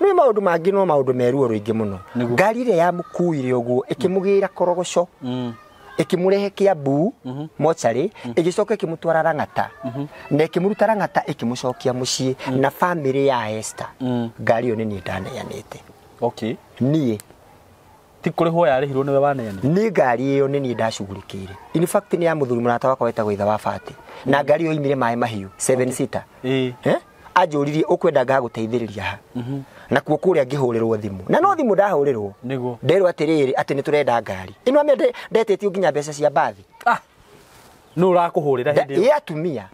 Nĩ maũndũ mangĩ no maũndũ me ruo rũingĩ mũno. Ngari ĩrĩa yamũkuire ũguo ĩkĩmũgĩra Korogoco, ĩkĩmũrehe Kiambu mocarĩ, ĩgĩcoka ĩkĩmũtwara Lang'ata, na ĩkĩmũruta Lang'ata ĩkĩmũcokia mũciĩ na family ya Esther. Ngari ĩyo nĩ niĩ ndaneanĩte. Okay. Niĩ. Ti kũrĩhwo yarĩhirwo nĩwe waneanire? Niĩ ngari ĩyo nĩ niĩ ndacugurikĩire. In fact nĩ ya mũthuri mũrata wakwa wetagwo Ithe wa Bati. Na ngari ĩyo oimire maĩ mahiũ 7 seater. Anjũririe ũkwenda ngagũteithĩrĩria ha. Na kuo kũrĩa ngĩhũrĩrwo thimũ. Na no thimũ ndahũrĩrwo. Nĩguo. Nderwo atĩrĩrĩ atĩ nĩ tũrenda ngari. Ĩno amĩa ndetĩtio nginya mbeca cia mbathi. Nũ ũrakũhũrĩra hĩndĩ ĩyo? Ĩ atumia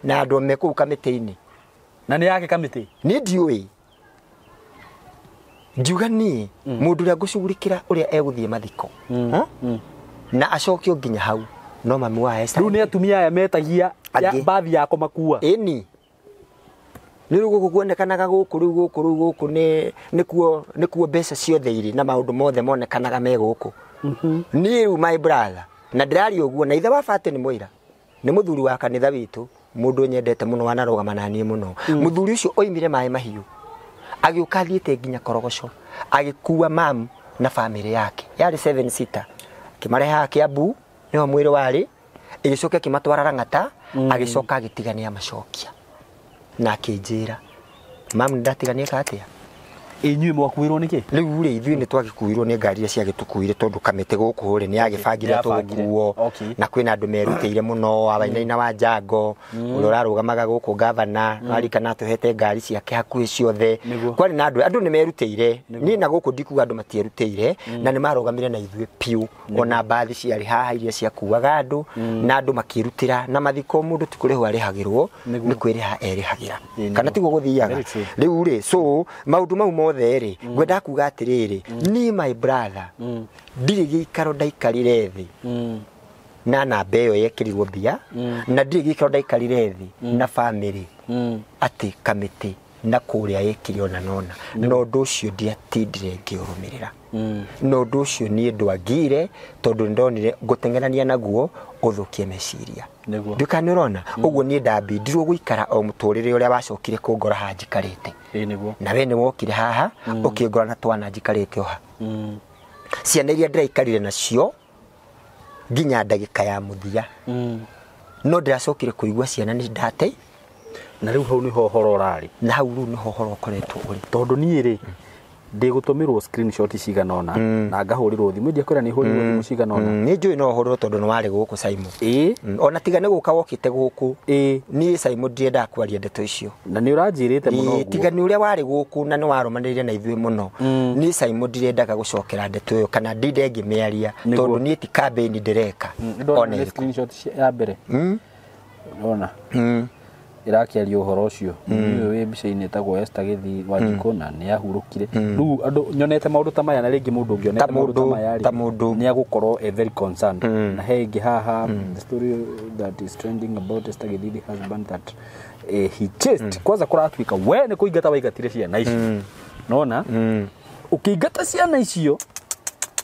na andũ me kũu kamĩtĩ-inĩ. Na nĩ yake kamĩtĩ? Niĩ ndiũĩ. Ngiuga niĩ mũndũ ũrĩa ngũcugurikĩra ũrĩa egũthiĩ mathiko. Na acokio nginya hau. No mami wa Esther. Rĩu nĩ atumia aya metagia mbathi ya kũmakua. Ĩni. Nĩ rĩu gũkũ kuonekanaga gũkũ rĩu gũkũ rĩu gũkũ nĩkuo mbeca ciothe irĩ na maũndũ mothe monekanaga me gũkũ. Niĩ rĩu my brother na ndĩraria ũguo na ithe wa Bati nĩ mũira, nĩ mũthuri wa kanitha witũ, mũndũ nyendete mũno wanarũgama na niĩ mũno. Mũthuri ũcio oimire maĩ mahiũ agĩũka athiĩte nginya Korogoco agĩkua mam na famĩlĩ yake yarĩ 7 seater, akĩmareha Kiambu nĩho mwĩrĩ warĩ, ĩgĩcoka ĩkĩmatwara Lang'ata, agĩcoka agĩtigania macokia na akĩnjĩra mam nĩndatigania atĩa. Inyuĩ mwakuirwo nĩkĩ? Rĩu rĩ ithuĩ nĩ twagĩkuirwo nĩ ngari iria ciagĩtũkuire tondũ kamĩtĩ gũkũ rĩ nĩ yagĩbangire tũgũkuo, na kwĩna andũ merutĩire mũno, Wainaina wa Njango ũrĩa ũrarũgamaga gũkũ gavana, warikana atũhete ngari ciake hakuhĩ ciothe. Kwarĩ na andũ nĩ merutĩire. Niĩ na gũkũ ndikuga andũ matierutĩire, na nĩ marũgamire na ithuĩ piũ. Ona mbathi ciarĩ haha iria ciakuaga andũ, na andũ makĩrutĩra, na mathiko mũndũ ti kũrĩhwo arĩhagĩrwo, nĩ kwĩrĩha erĩhagĩra, kana tiguo gũthiaga. Rĩu rĩ so maũndũ mau mothe rĩ ngwenda kuga atĩrĩrĩ, niĩ my brother ndirĩ gĩikaro ndaikarire thĩ na namba ĩyo yekĩrirwo mbia, na ndirĩ gĩikaro ndaikarire thĩ na famĩlĩ atĩ kamĩtĩ na kũrĩa yekire ona nona, na ũndũ ũcio ndiatindire ngĩũrũmĩrĩra. Na ũndũ ũcio niĩ ndwangire tondũ nĩndonire ngũteng'erania naguo ũthũkie meciria. Nduka nĩ ũrona ũguo niĩ ndambindirwo gũikara o mũtũrĩre ũrĩa wacokire kũngora haha njikarĩte. Na we nĩ wokire haha ũkĩngora na twana njikarĩte o ha. Ciana iria ndĩraikarire nacio nginya ndagĩka ya mũthia, no ndĩracokire kũigua ciana nĩ ndate. Na rĩu hau nĩho ũhoro ũrarĩ. Na hau rĩu nĩho ũhoro ũkoretwo ũrĩ. Tondũ niĩ rĩ ndĩgũtũmĩrwo screenshot cigana ũna na ngahũrĩrwo thimũ, ndiakwĩra nĩ hũrĩrwo thimũ cigana ũna. Nĩ njũĩ no ũhũrĩrwo tondũ nĩ warĩ gũkũ Simon. Ona tiga nĩ gũka wokĩte gũkũ. Niĩ Simon ndiendaga kwaria ndeto icio. Na nĩ ũranjĩrĩte mũno ũguo. Tiga nĩ ũrĩa warĩ gũkũ na nĩ warũmanĩrĩire na ithuĩ mũno. Niĩ Simon ndirendaga gũcokera ndeto ĩyo kana ndinde ngĩmĩaria tondũ niĩ ti campaign ndĩreka. Ona ĩrĩkũ. Screenshot ya mbere. Ona. Ĩrakĩaria ũhoro ũcio. Niĩ wĩ mbica-inĩ ĩtagwo Esther Gĩthii Wanjikũ na nĩ ahurũkire. Rĩu andũ nyonete maũndũ ta maya na rĩngĩ mũndũ ũngĩonete maũndũ ta maya rĩ nĩ agũkorwo e very concerned. Na he ĩngĩ haha, the story that is trending about Esther Gĩthii the husband that he chased. Kwanza kũratuĩka we nĩ kũingata waingatire ciana icio. Nona? Ũkĩingata ciana icio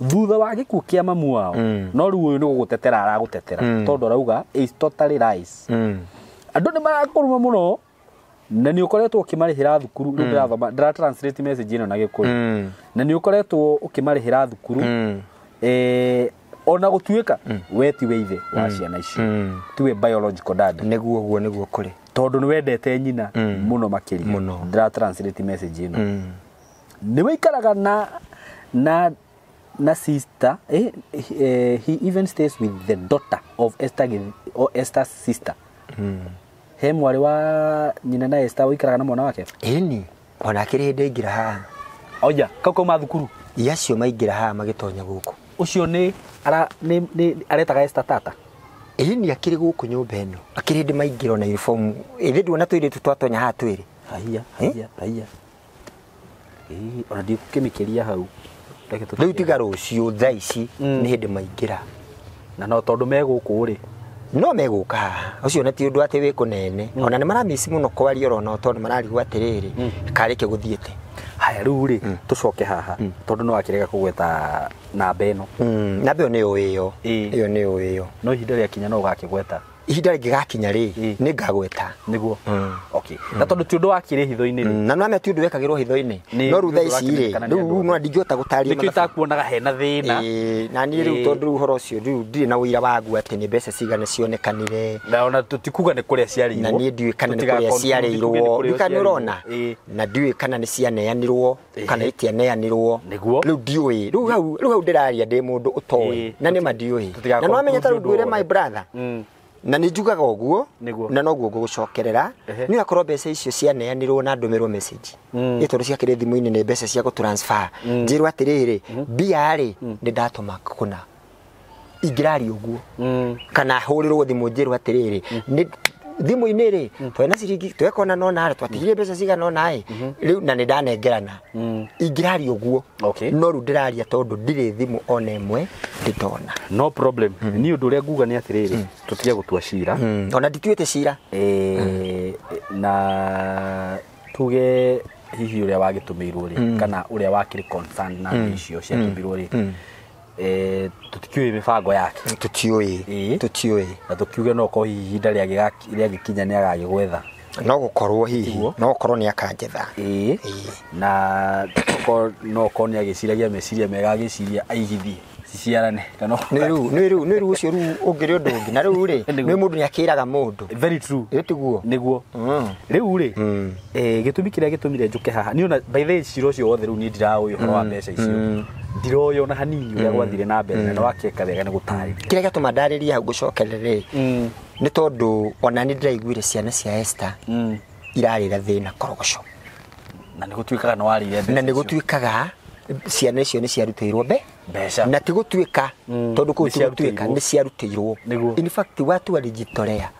thutha wa gĩkuũ kĩa mamu wao, no rĩu ũyũ nĩ gũgũtetera aragũtetera tondũ arauga is totally lies. Andũ nĩ marakũruma mũno na nĩ ũkoretwo ũkĩmarĩhĩra thukuru. Rĩu ndĩrathoma, ndĩra translate message ĩno na Gĩkũyũ. Na nĩ ũkoretwo ũkĩmarĩhĩra thukuru, ona gũtuĩka we tiwe ithe wa ciana icio, tiwe biological dad. Nĩguo ũguo nĩguo kũrĩ, tondũ nĩ wendete nyina mũno makĩria. Ndĩra translate message ĩno. Nĩ wĩikaraga na sister, he even stays with the daughter of Esther or Esther's sister. He mwarĩ wa nyina na Esther ũikaraga na mwana wake? Ĩni, ona akĩrĩ hĩndĩ aingĩra haha. Oja, kau kauma thukuru? Acio maingĩra haha magĩtonya gũkũ. Ũcio nĩ aretaga Esther tata? Ĩni, akĩrĩ gũkũ nyũmba ĩno. Akĩrĩ hĩndĩ maingĩra ona uniform. Ĩthĩ nduona tũirĩtu twatonya haha twĩrĩ. Haiya, haiya, haiya. Ona ndikũkĩmĩkĩria hau. Rĩu tiga rũciũ thaa ici nĩ hĩndĩ maingĩra. Na no tondũ me gũkũ rĩ, no megũka haha. Ũcio na ti ũndũ atĩ wĩ kũnene. Ona nĩ maramici mũno kwaria orona tondũ mararigwo atĩrĩrĩ, karĩ kĩ gũthiĩte. Haya rĩu rĩ, tũcoke haha tondũ no akĩrega kũgweta namba ĩno. Namba ĩyo nĩ ũĩ ĩyo. Ĩyo nĩ ũĩ ĩyo. No ihinda rĩakinya no ũgakĩgweta. Ihinda rĩngĩgakinya rĩ, nĩ ngagweta. Nĩguo. Okay. Na tondũ ti ũndũ wakĩrĩ hitho-inĩ rĩ. Na no ti ũndũ wekagĩrwo hitho-inĩ. No rĩu thaa ici rĩ, rĩu no ndingĩhota gũtaria. Nĩkĩo itakuonaga hena thĩna. Na niĩ rĩu tondũ rĩu ũhoro ũcio rĩu ndirĩ na ũira waguo atĩ nĩ mbeca cigana cionekanire. Na ona tũtikuga nĩ kũrĩa ciarĩirwo. Na niĩ ndiũĩ kana nĩ kũrĩa ciarĩirwo. Ndiũĩ kana ũrona. Na ndiũĩ kana nĩ cianeanirwo kana itianeanirwo. Rĩu ndiũĩ. Rĩu hau ndĩraria ndĩ mũndũ ũtoĩ. Na nĩ ma ndiũĩ. Na no amenye ta rĩu ngwĩre my brother. Na nĩ njugaga ũguo na noguo ngũgũcokerera. Nĩ akorwo mbeca icio cianeanirwo na ndũmĩrwo message. Ĩ tondũ ciakĩrĩ thimũ-inĩ nĩ mbeca cia gũtransfer. Njĩrwo atĩrĩrĩ, mbia rĩ nĩ ndatũma kũna. Ingĩraria ũguo. Kana hũrĩrwo thimũ njĩrwo atĩrĩrĩ, nĩ thimũ-inĩ rĩ, twena ciringi twekona nona rĩ, twatigire mbeca cigana ũna ĩ, rĩu na nĩ ndanengerana. Ingĩraria ũguo. No rĩu ndĩraria tondũ ndirĩ thimũ ona ĩmwe ndĩtona. No problem. Niĩ ũndũ ũrĩa nguga nĩ atĩrĩrĩ, tũtige gũtua cira. Ona ndituĩte cira. Na Tuge hihi uria wagitumirwo ri kana uria wakiri concerned na icio ciatumirwo ri tutikiũĩ mĩbango yake tutiũĩ na tukiuge no ko hihi ihinda rĩagĩkinya nĩ agagĩgwetha no gũkorwo hihi no gũkorwo nĩ akanjetha na no ko nĩ agĩciragia meciria mega agĩciria aigithie ciciarane kana nĩ rĩu ũcio rĩu ũngĩrĩ ũndũ ũngĩ na rĩu rĩ nĩ mũndũ nĩ akĩraga mũndũ very true tiguo nĩguo rĩu rĩ gĩtũmi kĩrĩa gĩtũmire njũke haha niĩ ona by the way cira ũcio wothe rĩu niĩ ndiraũĩ ũhoro wa mbeca icio ndiroĩ ona hanini ũrĩa gwathire na mbere na wakĩka wega nĩ gũtarĩria kĩrĩa gĩatũma ndarĩrie hau ngũcokerere nĩ tondũ ona nĩ ndĩraiguire ciana cia Esther irarĩra thĩna korogoco na nĩ gũtuĩkaga nĩ warĩire mbeca na nĩ gũtuĩkaga ciana icio nĩ ciarutĩirwo mbeca na ti gũtuĩka tondũ kũu ti gũtuĩka nĩ ciarutĩirwo in fact watu walijitolea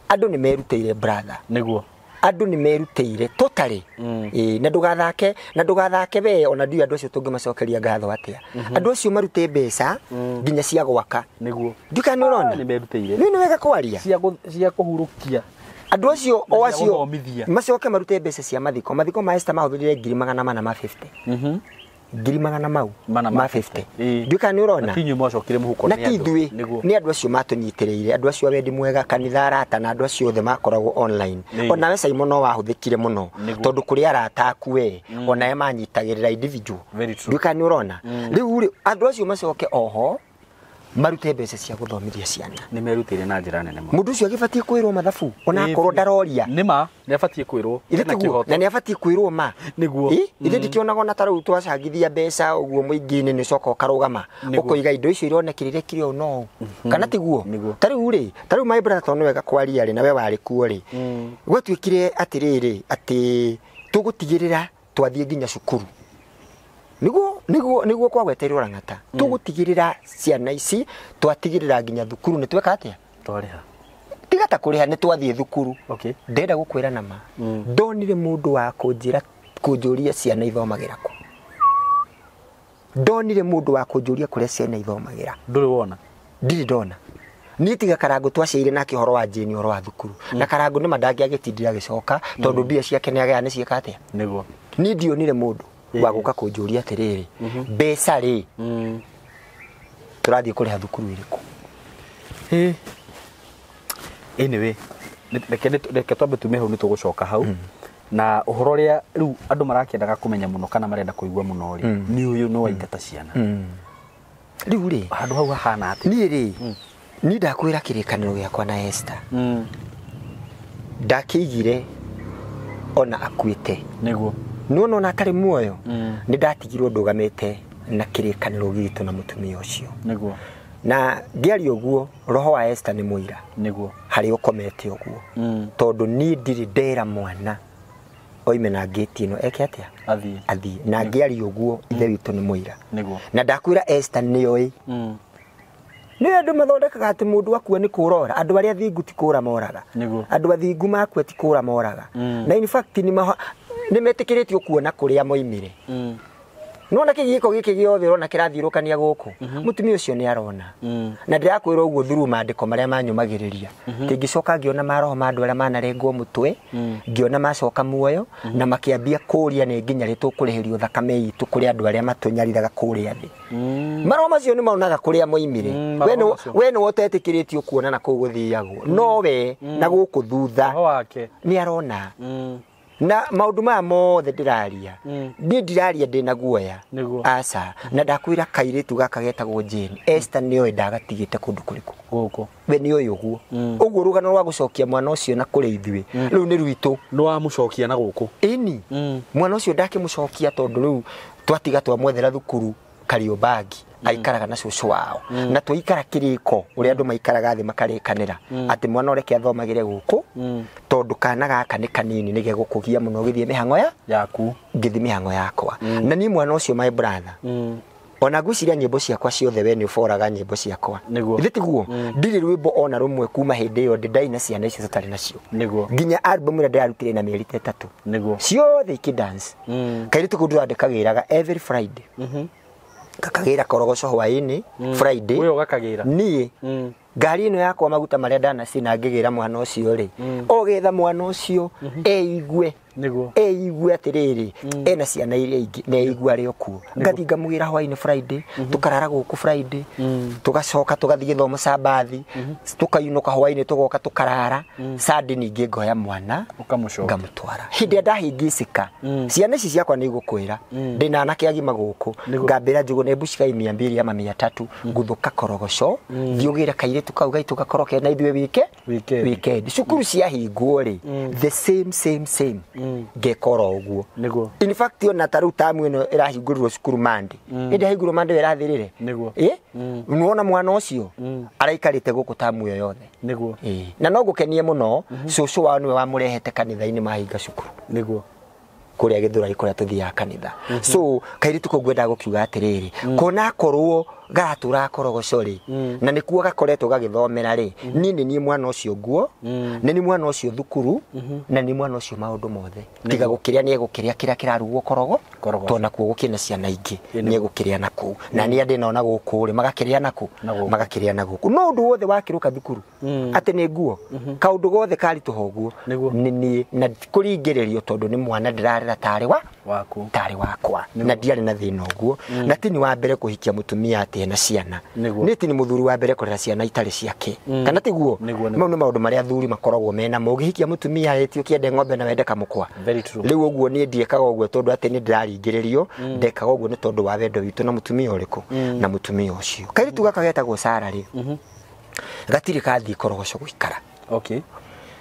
andũ nĩ merutĩire brother nĩguo andũ nĩ merutĩire totally na ndũgathake we ona ndiũĩ andũ acio tũngĩmacokeria ngatho atĩa andũ acio marute mbeca nginya cia gwaka nĩguo ndika nĩ ũrona nĩ merutĩire nĩ wega kwaria cia kũhurũkia andũ acio o acio macoke marute mbeca cia mathiko ma Esther mahũthĩrire 450 ngiri magana mau ma 50 nduka nĩ ũrona na ti inyuĩ mwacokire mũhuko na ti ithuĩ nĩ andũ acio matũnyitĩrĩire andũ acio a wendi mwega kanitha arata na andũ acio othe makoragwo online onawe Simon no wahũthĩkire mũno tondũ kũrĩ arata aku we onawe manyitagĩrĩra individual nduka nĩ ũrona rĩu rĩ andũ acio macoke oho marute mbeca cia gũthomithia ciana nĩ merutĩire na njĩra nene mũno mũndũ ũcio agĩbatiĩ kwĩrwo mathabu ona akorwo ndaroria nĩ ma nĩ abatiĩ kwĩrwo na nĩ abatiĩ kwĩrwo ma nĩguo ithe ndikĩonaga ona ta rĩu twacangithia mbeca ũguo mũingĩ-inĩ nĩ ũcoka ũkarũgama ũkoiga indo icio ironekire kiri ũũ no kana tiguo ta rĩu rĩ ta rĩu my brother tondũ nĩ wega kwaria rĩ na we warĩ kuo rĩ gwatuĩkire atĩrĩrĩ atĩ tũgũtigĩrĩra twathiĩ nginya cukuru niguo kwagweteirwo Lang'ata tũgũtigĩrĩra ciana ici twatigĩrĩra nginya thukuru nĩ tweka atĩa twarĩha tiga ta kũrĩha nĩ twathiĩ thukuru ndĩrenda gũkwĩra na ma ndonire mũndũ wa kũnjĩra kũnjũria ciana ithomagĩra kũ ndonire mũndũ wa kũnjũria kũrĩa ciana ithomagĩra ndũrĩ wona ndirĩ ndona niĩ tiga Karangũ twaciaire nake ũhoro wa Jane ũhoro wa thukuru na Karangũ nĩ ma ndangĩagĩtindire agĩcoka tondũ mbia ciake nĩ agĩa nĩ ciĩka atĩa nĩguo niĩ ndionire mũndũ wa gũka kũnjũria atĩrĩrĩ mbeca rĩ tũrathiĩ kũrĩha thukuru ĩrĩkũ anyway reke twambe tume hau nĩ tũgũcoka hau na ũhoro ũrĩa rĩu andũ marakĩendaga kũmenya mũno kana marenda kũigua mũno rĩ nĩ ũyũ nĩ waingata ciana rĩu rĩ handũ hau hahana atĩa niĩ rĩ niĩ ndakwĩra kĩrĩkanĩro gĩakwa na Esther ndakĩigire ona akuĩte nĩguo nĩwona ona atarĩ muoyo nĩ ndatigirwo ndũgamĩte na kĩrĩkanĩro gitũ na mũtumia ũcio nĩguo na ngĩaria ũguo roho wa Esther nĩ mũira nĩguo harĩa ũkomete ũguo tondũ niĩ ndirĩ ndera mwana oime na ngĩti ĩno eke atĩa athiĩ na ngĩaria ũguo ithe witũ nĩ mũira nĩguo na ndakwĩra Esther nĩoĩ nĩ andũ mathondekaga atĩ mũndũ akua nĩ kũrora andũ arĩa athingu ti kũra moraga andũ athingu makua ti kũra moraga na in fact nĩ metĩkĩrĩtio kuona kũrĩa moimire nĩwona kĩgĩko gĩkĩ gĩothe ũrona kĩrathiũrũkania gũkũ mũtumia ũcio nĩ arona na ndĩrakwĩra ũguo through maandĩko marĩa manyũmagĩrĩria kĩngĩcoka ngĩona maroho ma andũ arĩa manarengwo mũtwe ngĩona macoka muoyo na makĩambia kũũria nĩ nginya rĩ tũkũrĩhĩrio thakame itũ kũrĩ andũ arĩa matũnyariraga kũrĩa thĩ maroho macio nĩ monaga kũrĩa moimire we nĩwe ũtetĩkĩrĩtio kuona na kũu gũthiagwo no we na gũkũ thutha nĩ arona na maundu maya mothe ndĩraria niĩ ndiraria ndĩna guoya aca na ndakwĩra kairĩtu gaka getagwo Jane Esther nĩoĩ ndagatigĩte kũndũ kũrĩkũ gũkũ we nĩoĩ ũguo ũguo rũgano rwa gũcokia mwana ũcio na kũrĩ ithuĩ rĩu nĩ rwitũ nĩ wamũcokia na gũkũ ĩni mwana ũcio ndakĩmũcokia tondũ rĩu twatiga twamwethera thukuru Kariobangi aikaraga na cũcũ wao na twaikara kĩrĩko ũrĩa andũ maikaraga thĩ makarĩkanĩra atĩ mwana ũreke athomagĩre gũkũ tondũ kana gaka nĩ kanini nĩ gegũkũgia mũno ũgĩthiĩ mĩhang'o ya yaku ngĩthiĩ mĩhang'o yakwa na niĩ mwana ũcio my brother ona ngwĩciria nyĩmbo ciakwa ciothe we nĩ ũboraga nyĩmbo ciakwa ithe tiguo ndirĩ rwĩmbo ona rũmwe kuma hĩndĩ ĩyo ndĩ ndaina ciana icio tũtarĩ nacio nginya album ĩrĩa ndĩrarutire na mĩeri ta ĩtatũ ciothe ikĩ dance kairĩtu kau ndĩrandĩkagĩraga every Friday kakagĩra korogoco hwaĩ-inĩ Friday ũyũ gakagĩra niĩ ngari ĩno yakwa maguta marĩa ndanacina ngĩgĩra mwana ũcio rĩ ogetha mwana ũcio eigue Nĩguo. Eigue atĩrĩrĩ ena ciana iria ingĩ na eigue arĩ o kuo. Ngathiĩ ngamũgĩra hwaĩ-inĩ Friday, tũkarara gũkũ Friday, tũgacoka tũgathiĩ gĩthomo Sambathi, tũkainũka hwaĩ-inĩ tũgoka tũkarara. Sunday ningĩ ngoya mwana Ũkamũcokia. ngamũtwara. Hĩndĩ ĩrĩa ndahĩngĩcĩka, ciana ici ciakwa nĩ igũkwĩra ndĩna anake agima gũkũ, ngambĩra Njũgũna hebu shikai 200 ama 300 ngũthũka korogoco thiĩ ũgĩre kairĩtu kau gaitũ gakorwo kena ithuĩ wike Weekend. Weekend cukuru ciahingwo rĩ, the same same same, ngeka oro ũguo. Nĩguo. In fact ona ta rĩu tamu ĩno ĩrahingũrirwo cukuru Monday, ĩndĩ yahingũrwo Monday ĩrathirire. Nĩguo. Nĩwona mwana ũcio araikarĩte gũkũ tamu ĩyo yothe. Nĩguo. Na no ngũkenie mũno, cũcũ wao nĩwe wamũrehete kanitha-inĩ mahinga cukuru Nĩguo. Kũrĩa Gĩthũrai kũrĩa tũthiaga kanitha. So kairĩtu kau ngwendaga gũkiuga atĩrĩrĩ, kona akorwo garatũraga korogoco rĩ, na nĩkuo gakoretwo gagĩthomera rĩ, niĩ nĩ niĩ mwana ũcio nguo, nĩ niĩ mwana ũcio thukuru, na nĩ mwana ũcio maũndũ mothe tiga gũkĩrĩa nĩ egũkĩrĩa kĩrĩa kĩrarugwo korogo. Korogoco. Tondũ nakuo gũkĩna ciana ingĩ nĩ egũkĩrĩa nakũu, na nĩ andĩ nona gũkũ rĩ magakĩrĩa nakũ, Na gũkũ. Magakĩrĩa na gũkũ. No ũndũ wothe wakĩrũka thukuru atĩ nĩ nguo, kaũndũ gothe karitũha ũguo Nĩguo. nĩ niĩ na kũringĩrĩrio tondũ nĩ mwana ndĩrarera tarĩ wa Waku. Tarĩ wakwa, na ndiarĩ na thĩna ũguo, na ti nĩ wa mbere kũhikia mũtumia atĩ ena ciana. Nĩguo. Nĩ ti nĩ mũthuri wa mbere kũrera ciana itarĩ ciake, kana tiguo? Nĩguo, nĩguo. Mau nĩ maũndũ marĩa athuri makoragwo mena mo. Ũngĩhikia mũtumia ĩti ũkĩende ng'ombe na wende kamũkwa. Very true. Rĩu ũguo niĩ ndiĩkaga ũguo tondũ atĩ nĩ ndĩraringĩrĩrio, ndekaga ũguo nĩ tondũ wa wendo witũ na mũtumia ũrĩkũ, na mũtumia ũcio. Kairĩtu gaka getagwo Sara rĩ, gatirĩ kathiĩ korogoco gũikara. Okay.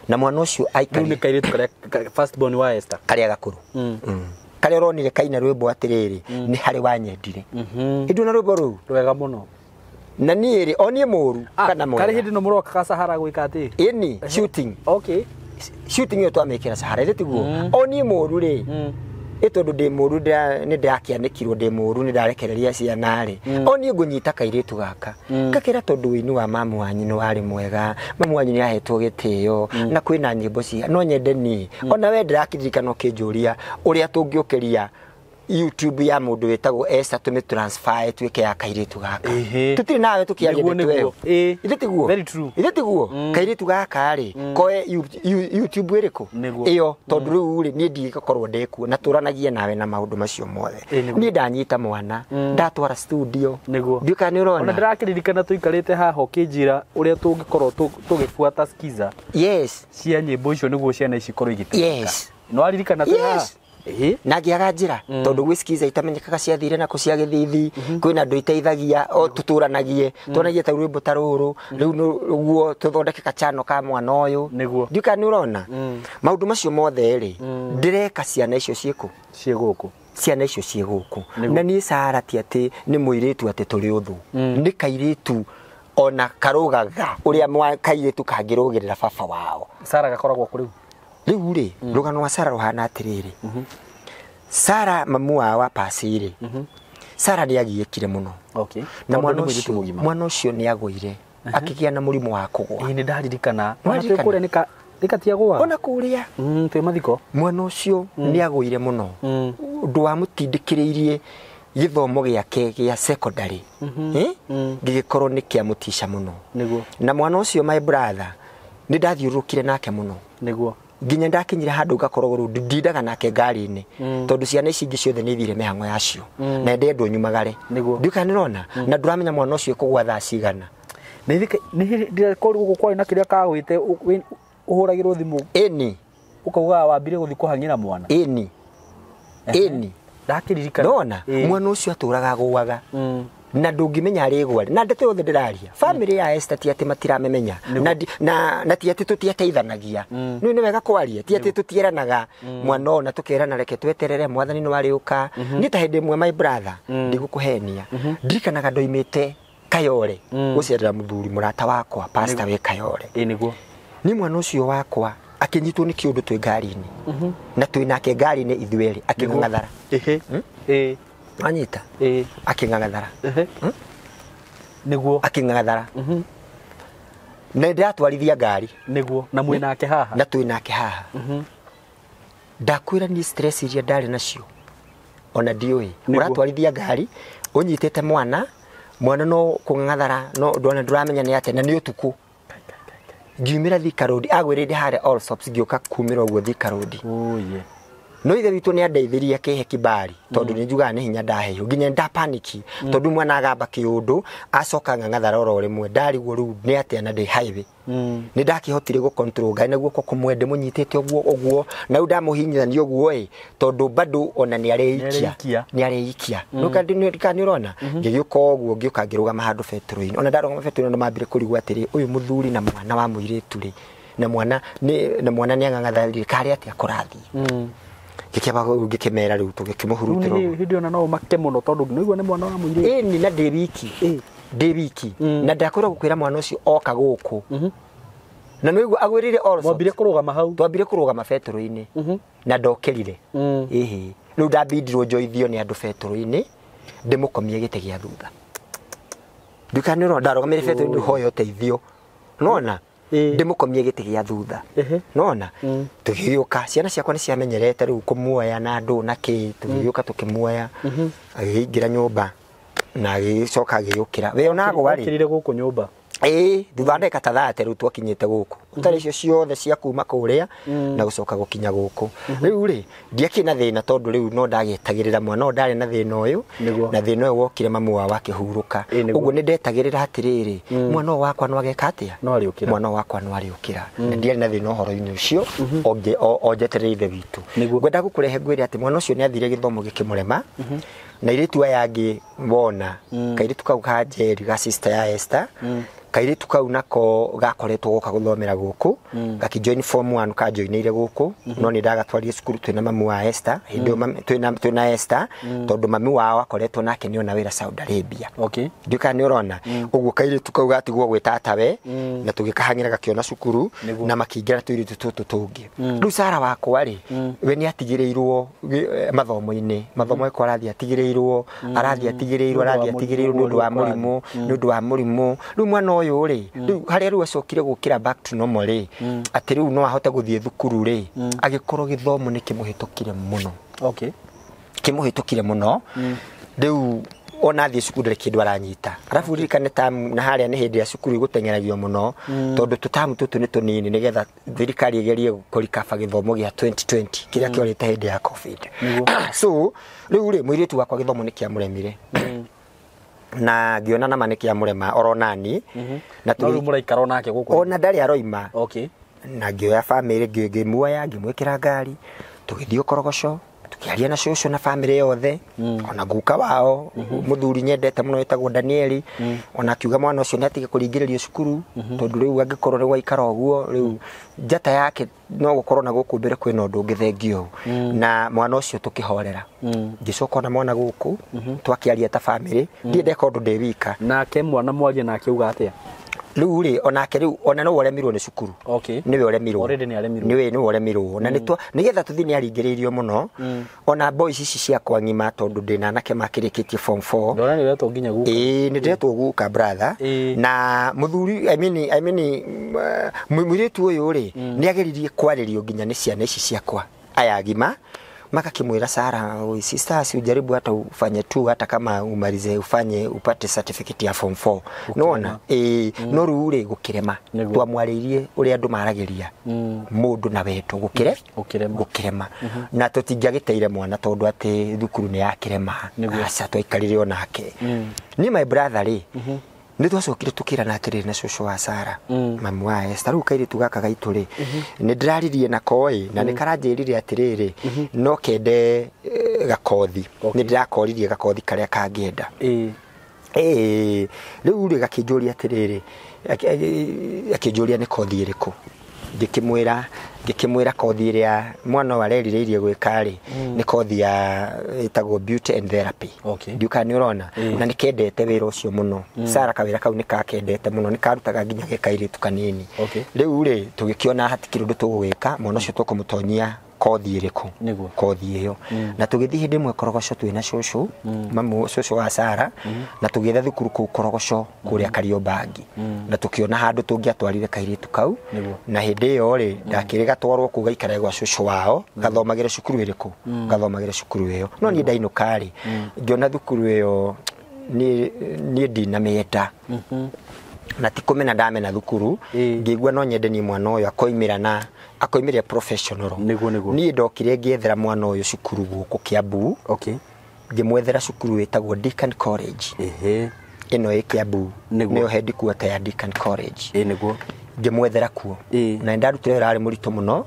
Na mwana ũcio Rĩu aikarire nĩ kairĩtu karĩa first born wa Esther. Karĩa gakũrũ. Karĩa ũronire kaina rwĩmbo atĩrĩrĩ nĩ harĩ wanyendire. Ĩndũ na rwĩmbo rũu Rwega mũno. Na niĩ rĩ, o niĩ mũru kana Karĩ mwega. hĩndĩ ĩno mũroka Sahara gwĩka atĩ? Ĩni shooting. Okay. Shooting ĩyo twamĩkĩra Sahara ĩrĩ tiguo. O niĩ mũru rĩ, ĩ tondũ ndĩ mũru, nĩ ndĩrakĩanĩkirwo ndĩ mũru, nĩ ndarekereria ciana rĩ, o niĩ ngũnyita kairĩtu gaka ngakĩra tondũ wĩini wa mamu wanyu nĩ warĩ mwega, mamu wanyu nĩ ahetwo gĩtĩo na kwĩna nyĩmbo cia no nyende niĩ ona we ndĩrakĩririkana ũkĩnjũria ũrĩa tũngĩũkĩria YouTube ya mũndũ wĩtagwo Esther tũmĩ transfer ĩtuĩke ya kairĩtu gaka. Ĩhĩ. Tũtirĩ nawe tũkĩaria Nĩguo, ndeto ĩyo. nĩguo. Ĩ. Ithe tiguo? Very true. Ithe tiguo? Kairĩtu gaka rĩ, koe YouTube ĩrĩkũ? Nĩguo. Ĩyo tondũ rĩu rĩ niĩ ndigĩkorwo ndĩkuo na tũranagie nawe na maũndũ macio mothe. Ĩ, nĩguo. Niĩ ndanyita mwana ndatwara studio. Nĩguo. Ndiũĩ kana nĩ Ona ũrona. ndĩrakĩririkana tũikarĩte haha ũkĩnjĩra ũrĩa tũngĩkorwo tũgĩbuata skiza Yes. cia nyĩmbo icio nĩguo ciana ici ikorwo igĩteithĩka. Yes. Nĩwaririkana twĩ haha? Yes. Ĩhĩ. Na ngĩaga njĩra tondũ gwĩ skiza itamenyekaga ciathire nakũ cia gĩthithi, kwĩna andũ iteithagia o tũtũranagie tuonagie ta rwĩmbo ta rũrũ rĩu ũguo tũthondeke kachano ka mwana ũyũ. Nĩguo. Ndiũĩ kana nĩ ũrona maũndũ macio mothe rĩ, ndĩreka ciana icio ciĩkũ? Ciĩ gũkũ. Ciana icio ciĩ gũkũ. Nĩguo. Na niĩ Sara ti atĩ nĩ mũirĩtu atĩ tũrĩ ũthũ, nĩ kairĩtu ona karũgaga ũrĩa kairĩtu kangĩrũgĩrĩra baba wao. Sara gakoragwo kũ rĩu? Rĩu rĩ, rũgano rwa Sara rũhana atĩrĩrĩ, Sara mamu wao wa pasi rĩ, Sara nĩ agiĩkire mũno. Okay. Na Tondũ mwana nĩ mũirĩtu ũcio mũgima. Mwana ũcio nĩ agũire akĩgĩa na mũrimũ wa kũgũa. Ĩĩ, nĩ ndaririkana. Ona twĩ Nĩwaririkana? kũrĩa nĩkatiagũa. Ona kũrĩa. Twĩ mathiko. Mwana ũcio nĩ agũire mũno, ũndũ wamũtindĩkĩrĩirie gĩthomo gĩake gĩa secondary, eh? Gĩgĩkorwo nĩ kĩamũtica mũno. Nĩguo. Na mwana ũcio, my brother, nĩ ndathiũrũrũkire nake mũno Nĩguo. Nginya ndakinyire handũ ngakorwo rĩu ndindaga nake ngari-inĩ tondũ ciana ici ingĩ ciothe nĩ ithire mĩhang'o yacio na ndendwo nyumagare. Nĩguo. Ndiũĩ kana nĩũrona na ndũramenya mwana ũcio ekũgwa thaa cigana. Na ithe nĩ hĩndĩ gũkũ kwarĩ na kĩrĩa kagwĩte ũhũragĩrwo thimũ Ĩni. ũkaugaga wambire gũthiĩ kũhang'ĩra mwana. Ĩni, ĩni. Ndakĩririkana. Ndona Ĩĩ. mwana ũcio atũraga agũaga na ndũngĩmenya arĩgwa rĩ. Na ndeto yothe ndĩraria family ya Esther ti atĩ matiramemenya na ti atĩ tũtiateithanagia. Nĩ wega kwaria, ti atĩ tũtieranaga mwana ũyũ na tũkerana reke tweterere mwathani nĩ warĩũka. Niĩ ta hĩndĩ ĩmwe, my brother, ndigũkũhenia, ndirikanaga ndoimĩte Kayore gũcerera mũthuri mũrata wakwa pastor wĩ Kayore. Ĩĩ, nĩguo. Nĩ mwana ũcio wakwa akĩnyitwo nĩ kĩũndũ twĩ ngari-inĩ na twĩ nake ngari-inĩ ithuerĩ akĩng'ang'athara. Ĩhĩ. Ĩĩ. Wanyita? Ĩĩ. Akĩng'ang'athara. Ĩhĩ. Nĩguo. Akĩng'ang'athara na ndĩratwarithia ngari. Nĩguo. Na mwĩ nake haha. Na twĩ nake haha. Ndakwĩra niĩ stress iria ndarĩ nacio ona ndiũĩ. Nĩguo. Ũratwarithia ngari ũnyitĩte mwana, mwana no kũng'ang'athara, no ndona ndũramenya nĩ atĩa na nĩ ũtukũ. Ngiumĩra Thika Road, agwĩrĩire harĩa Allsops, ngĩũka kumĩra ũguo Thika Road. Oye. No ithe witũ nĩ andeithirie akĩhe kibali tondũ nĩ njugaga nĩ hinya ndaheirwo nginya nda paniki tondũ mwana agamba kĩũndũ acoka ng'ang'athara oro rĩmwe ndarigwo rĩu nĩ atĩa na ndĩ highway. Nĩ ndakĩhotire gũ control ngai na guoko kũmwe ndĩmũnyitĩte ũguo ũguo na rĩu ndamũhinyithania ũguo ĩ tondũ bado ona nĩ areikia nĩ areikia nĩ ũrona ngĩgĩũka ũguo ngĩũka ngĩrũgama handũ betũrũ-inĩ ona ndarũgama betũrũ-inĩ nĩ mambire kũrigwo atĩrĩ ũyũ mũthuri na mwana wa mũirĩtu rĩ na mwana nĩ ang'ang'atharire karĩ atĩa kũrathiĩ ngĩkĩamba ngĩkĩmera rĩu tũgĩkĩmũhurutĩra ũguo hĩndĩ ona no ũmake mũno tondũ nĩguo nĩ mwana wa mũirĩtu ĩni na ndĩ wiki ndĩ wiki na ndakwĩra gũkwĩra mwana ũcio oka gũkũ na nĩguo agwĩrĩire all sorts. Mwambire kũrũgama hau twambire kũrũgama betũrũ-inĩ na ndokĩrire ĩhĩ rĩu ndambindirwo njoithio nĩ andũ betũrũ-inĩ ndĩmũkomie gĩtĩ gĩa thutha ndukanĩrwo ndarũgamĩre betũrũ-inĩ hoya ũteithio nona ndĩmũkomie gĩtĩ gĩa thutha nona tũgĩũka ciana ciakwa nĩ ciamenyerete rĩu kũmuoya na andũ na kĩ tũgĩũka tũkĩmuoya agĩingĩra nyũmba na agĩcoka agĩũkĩra we onagwa rĩ okĩrire gũkũ nyũmba ĩĩ thutha wa ndagĩka ta thate rĩu twakinyĩte gũkũ ũtarĩ icio ciothe cia kuma kũrĩa na gũcoka gũkinya gũkũ rĩu rĩ ndiakĩrĩ na thĩna tondũ rĩu no ndagĩetagĩrĩra mwana no ndarĩ na thĩna ũyũ na thĩna ũyũ wokire mamu wao akĩhurũka ũguo nĩ ndetagĩrĩra atĩrĩrĩ mwana ũyũ wakwa no ageka atĩa mwana ũyũ wakwa no arĩũkĩra na ndiarĩ na thĩna ũhoro-inĩ ũcio o njetereire ithe witũ ngwenda gũkũrehe ngwĩre atĩ mwana ũcio nĩ athire gĩthomo gĩkĩmũrema na airĩtu aya angĩ wona kairĩtu kau ka Njeri ga sister ya Esther kairĩtu kau nako gakoretwo goka gũthomera gũkũ gakĩjoin form 1 kajoinĩire gũkũ no nĩ ndagatwarire cukuru twĩna mamu wa Esther hĩndĩ ĩyo twĩna Esther tondũ mami wao akoretwo nake nĩona wĩra Saudi Arabia. Ndiũĩ kana nĩ ũrona ũguo kairĩtu kau gatigwo gwĩ tatawe na tũgĩkahang'ĩra gakĩona cukuru na makĩingĩra tũirĩtu tũtũ tũngĩ. Rĩu Sara wakwa rĩ we nĩ atigĩrĩirwo mathomo-inĩ mathomo eko arathiĩ atigĩrĩirwo arathiĩ atigĩrĩirwo arathiĩ atigĩrĩirwo nĩ ũndũ wa mũrimũ nĩ ũndũ wa mũrimũ rĩu mwana ũyũ rĩ rĩu harĩa rĩu acokire gũkĩra back to normal rĩ atĩ rĩu no ahote gũthiĩ thukuru rĩ agĩkorwo gĩthomo nĩ kĩmũhĩtũkire mũno. Kĩmũhĩtũkire mũno rĩu ona athiĩ cukuru ndarĩ kĩndũ aranyita arabu ririkane tamu na harĩa nĩ hĩndĩ ya cukuru ĩgũteng'eragio mũno tondũ tũtamu tũtũ nĩ tũnini nĩgetha thirikari ĩgerie kũrikaba gĩthomo gĩa 2020 kĩrĩa kĩorĩte hĩndĩ ya COVID. So rĩu rĩ mũirĩtu wakwa gĩthomo nĩ kĩamũremire na ngĩona nama nĩ kĩamũrema oro nani na rĩu mũraikara onake gũkũ ona ndarĩ aroima. Na ngĩoya bamĩrĩ ngĩmuoya ngĩmwĩkĩra ngari tũgĩthiĩ Korogoco tũkĩaria na cũcũ na bamĩrĩ yothe ona guka wao mũthuri nyendete mũno wĩtagwo Danieli ona akiuga mwana ũcio nĩ atige kũringĩrĩrio cukuru tondũ rĩu angĩkorwo rĩu aikara ũguo rĩu njata yake no gũkorwo na gũkũ mbere kwĩna ũndũ ũngĩ thengio na mwana ũcio tũkĩhorera ngĩcoka ona mwana gũkũ twakĩaria ta bamĩrĩ ndiĩ ndeka ũndũ ndĩ wika nake mwana mwaria nake uga atĩa rĩu rĩ onake rĩu ona no ũremirwo nĩ cukuru nĩwe ũremirwo nĩwe nĩwe ũremirwo na nĩgetha tũthiĩ nĩ aringĩrĩirio mũno ona boys ici ciakwa ng'ima tondũ ndĩna anake makĩrĩkĩtie form 4 ndona nĩ ũretwo nginya guka ĩĩ nĩ ndĩretwo guka brother na mũthuri I mean mũirĩtu ũyũ rĩ nĩ ageririe kwarĩrio nginya nĩ ciana ici ciakwa aya agima makakimwira Sara, sister, si ujaribu hata ufanye tu hata kama umalize ufanye upate certificate ya form 4. Nona no rĩu rĩ gũkĩrema twamwarĩirie ũrĩa andũ maragĩria mũndũ na wendo gũkĩrema na tũtingĩagĩteire mwana tondũ atĩ thukuru nĩ yakĩrema aca twaikarire onake. Niĩ my brother rĩ nĩ twacokire tũkĩrana atĩrĩrĩ na cũcũ wa Sara mamu wa Esther rĩu kairĩtu gaka gaitũ rĩ nĩ ndĩraririe nako ĩ na nĩ karanjĩrire atĩrĩrĩ no kende gakothi nĩ ndĩrakoririe gakothi karĩa kangĩenda rĩu rĩ gakĩnjũria atĩrĩrĩ akĩnjũria nĩ kothi ĩrĩkũ ngĩkĩmwĩra kothi ĩrĩa mwana ũyũ arerirĩirie gwĩka rĩ nĩ kothi ya ĩtagwo beauty and therapy. Ndiũĩ kana nĩ ũrona na nĩ kendete wĩra ũcio mũno Sara kawĩra kau nĩ kakendete mũno nĩ karutaga nginya ge kairĩtu kanini. Rĩu rĩ tũgĩkĩona hatikĩrĩ ũndũ tũgũgĩka mwana ũcio tũkũmũtonyia kothi ĩrĩkũ kothi ĩyo na tũgĩthiĩ hĩndĩ ĩmwe Korogoco twĩna cũcũ mamu cũcũ wa Sara na tũgĩetha thukuru kũu Korogoco kũrĩa Kariobangi na tũkĩona handũ tũngĩatwarire kairĩtu kau na hĩndĩ ĩyo rĩ ndakĩrĩ gatwarwo kũu gaikare gwa cũcũ wao gathomagĩre cukuru ĩrĩkũ gathomagĩre cukuru ĩyo no niĩ ndainũka rĩ ngĩona thukuru ĩyo niĩ ndinamĩenda. Na ti kũmena ndamena thukuru, ngĩigua no nyende niĩ mwana ũyũ akoimĩra na akoimĩre professional. Nĩguo nĩguo. Niĩ ndokire ngĩethera mwana ũyũ cukuru gũkũ Kiambu. Ngĩmwethera cukuru wĩtagwo Deacon College. Ĩno ĩ Kiambu, nĩyo headquarter ya Deacon College. Nĩguo. Ngĩmwethera kuo. Na nĩndarutire wĩra warĩ mũritũ mũno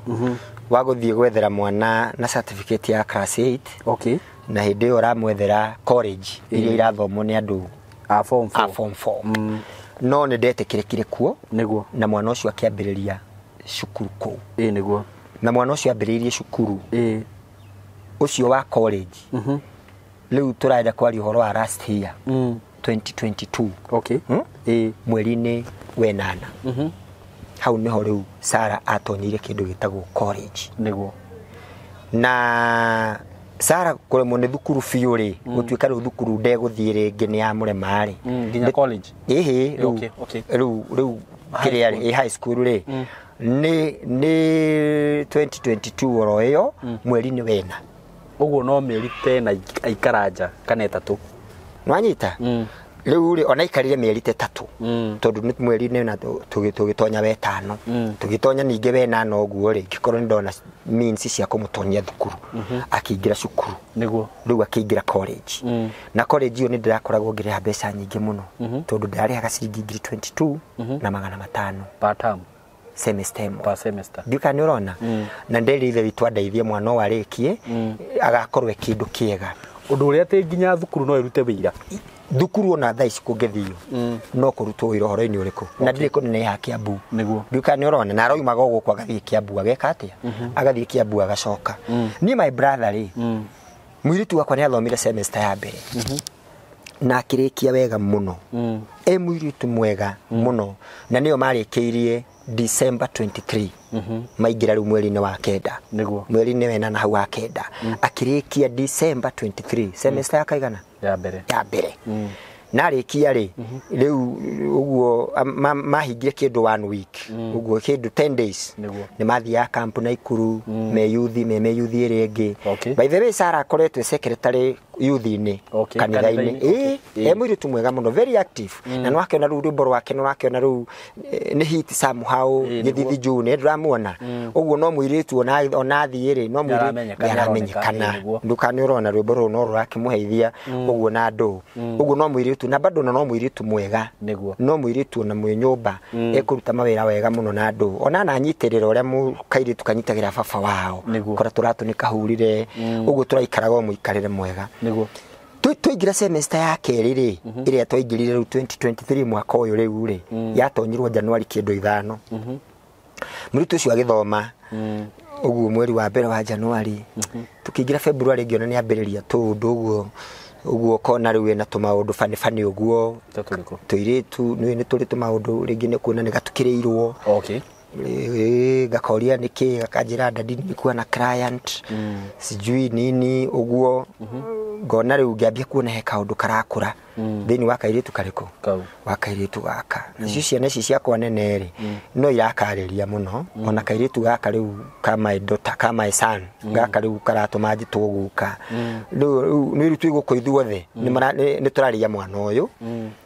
wa gũthiĩ gwethera mwana na certificate ya class 8. Na hĩndĩ ĩyo ũramwethera college iria irathomwo nĩ andũ a form 4. A form 4. No nĩ ndetĩkĩrĩkire kuo. Nĩguo. Na mwana ũcio akĩambĩrĩria cukuru kũu. Nĩguo. Na mwana ũcio ambĩrĩirie cukuru ũcio wa college. Rĩu tũrenda kwaria ũhoro wa last year, 2022. Mweri-inĩ wenana. Hau nĩho rĩu Sarah atonyeire kĩndũ gĩtagwo college. Nĩguo. Na Sarah kũremwo nĩ thukuru biũ rĩ, gũtuĩka rĩu thukuru ndegũthiĩ rĩngĩ nĩ yamũrema rĩ. Nginya college? Ĩhĩ, rĩu rĩu rĩu kĩrĩa rĩ, high school rĩ, nĩ 2022 oro ĩyo, mweri-inĩ wena. Ũguo no mĩeri tena aikara nja kana ĩtatũ. Nĩwanyita? Rĩu rĩ, ona aikarire mĩeri ta ĩtatũ. Tondũ nĩ mweri-inĩ na tũgĩtonya wetano. Tũgĩtonya ningĩ wenana ũguo rĩ, ngĩkorwo nĩndona means cia kũmũtonyia thukuru. Akĩingĩra cukuru. Nĩguo. Rĩu akĩingĩra college. Na college ĩyo nĩ ndĩrakoragwo ngĩrĩha mbeca nyingĩ mũno. Tondũ ndĩrarĩhaga ciringi ngiri 22 na magana matano. Per term. Semester ĩmwe. Per semester. Ndiũĩ kana nĩ ũrona? Na nderire ithe witũ andeithie mwana ũyũ arĩkie, agakorwo e kĩndũ kĩega. Ũndũ ũrĩa atĩ nginya thukuru no ĩrute wĩira. Thukuru ona thaa ici kũngĩthio, no kũrutwo wĩra ũhoro-inĩ ũrĩkũ. Na ndirĩ kũnene ya Kiambu. Nĩguo. Ndiũĩ kana nĩ ũrona? Na aroimaga o gũkũ agathiĩ Kiambu ageka atĩa? Agathiĩ Kiambu agacoka. Niĩ my brother rĩ, mũirĩtu wakwa nĩ athomire semester ya mbere. Na akĩrĩkia wega mũno. E mũirĩtu mwega mũno. Na nĩyo marĩkĩirie December 23. Maingĩra rĩu mweri-inĩ wa kenda. Nĩguo. Mweri-inĩ wenana hau wa kenda. Akĩrĩkia December 23. Semester ya kaigana? Ya mbere. Ya mbere. Na arĩkia rĩ, rĩu ũguo mahingire kĩndũ 1 week. Ũguo kĩndũ 10 days. Nĩguo. Nĩ mathiaga camp Naikuru, me youth, me youth ĩrĩa ĩngĩ. By the way, Sarah akoretwo secretary youth-inĩ, kanitha-inĩ. E mũirĩtu mwega mũno, very active. Na nĩwakĩona rĩu rwĩmbo rwake, nĩwakĩona rĩu nĩ hit somehow, Gĩthithi June, nĩndĩramuona. Ũguo no mũirĩtu ona athiĩ rĩ, no mũirĩtu Nĩaramenyekana, nĩaramenyekana. Ndũkane ũrona rwĩmbo rũrũ no rũrakĩmũheithia ũguo na andũ. Ũguo no mũirĩtu, na bado no mũirĩtu mwega. Nĩguo. No mũirĩtu ona mwĩ nyũmba, ekũruta mawĩra wega mũno na andũ. Ona ananyitĩrĩra ũrĩa kairĩtu kanyitagĩra baba wao. Nĩguo. Kora tũratũ nĩ kahurire, ũguo tũraikaraga o mũikarĩre mwega. Nĩguo. Twaingĩra semester ya kerĩ rĩ, ĩrĩa twaingĩrire rĩu 2023 mwaka ũyũ rĩu rĩ, yatonyirwo January kĩndũ ithano. Mũirĩtu ũcio agĩthoma, ũguo mweri wa mbere wa January, tũkĩingĩra February ngĩona nĩ ambĩrĩria tũũndũ ũguo, ũguo kona rĩu ĩna tũmaũndũ bani bani ũguo. Ta tũrĩkũ? Tũirĩtu, nĩ tũrĩ tũmaũndũ rĩngĩ nĩ kuona nĩ gatukĩrĩirwo. Ngakoria nĩkĩ, gakanjĩra dadi nilikuwa na client, sijui nini ũguo. Ngona rĩu ngĩambia kuona he kaũndũ karakũra thĩinĩ wa kairĩtu karĩkũ? Kau. Wa kairĩtu gaka. Nacio ciana ici ciakwa nene rĩ, no irakarĩria mũno. Ona kairĩtu gaka rĩu ka my daughter, ka my son, gaka rĩu karatũma njĩtwo guka. Rĩu nĩ rĩu twĩ gũkũ ithuothe, nĩ tũrarĩria mwana ũyũ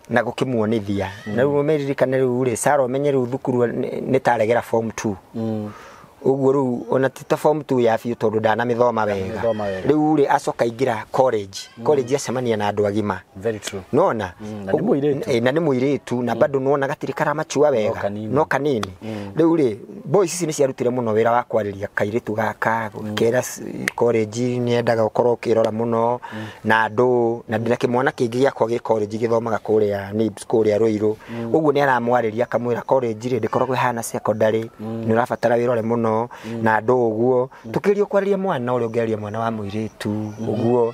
na gũkĩmuonithia. Na rĩu ũmeririkane rĩu rĩ, Sarah ũmenye rĩu thukuru nĩ taregera form 2. Ũguo rĩu ona ti ta form 2 ya biũ tondũ ndanamĩthoma wega. Ndanamĩthoma wega. Rĩu rĩ acoka aingĩra college. College acemania na andũ agima. Very true. Nona? Na nĩ mũirĩtu. Na nĩ mũirĩtu, na bado nona gatirĩ karamachua wega. No kanini. No kanini. Rĩu rĩ, boys ici nĩ ciarutire mũno wĩra wa kwarĩria kairĩtu gaka, gũkĩra college nĩ endaga gũkorwo ũkĩrora mũno na andũ, na ndĩna kĩmwana kĩngĩ gĩakwa gĩ college gĩthomaga kũrĩa NIBS, kũrĩa Ruiru. Ũguo nĩ aramwarĩria akamwĩra college rĩ ndĩkoragwo ĩhana secondary, nĩ ũrabatara wĩrore mũno na andũ ũguo. Tũkĩgeria kwarĩria mwana ũrĩa ũngĩaria mwana wa mũirĩtu ũguo.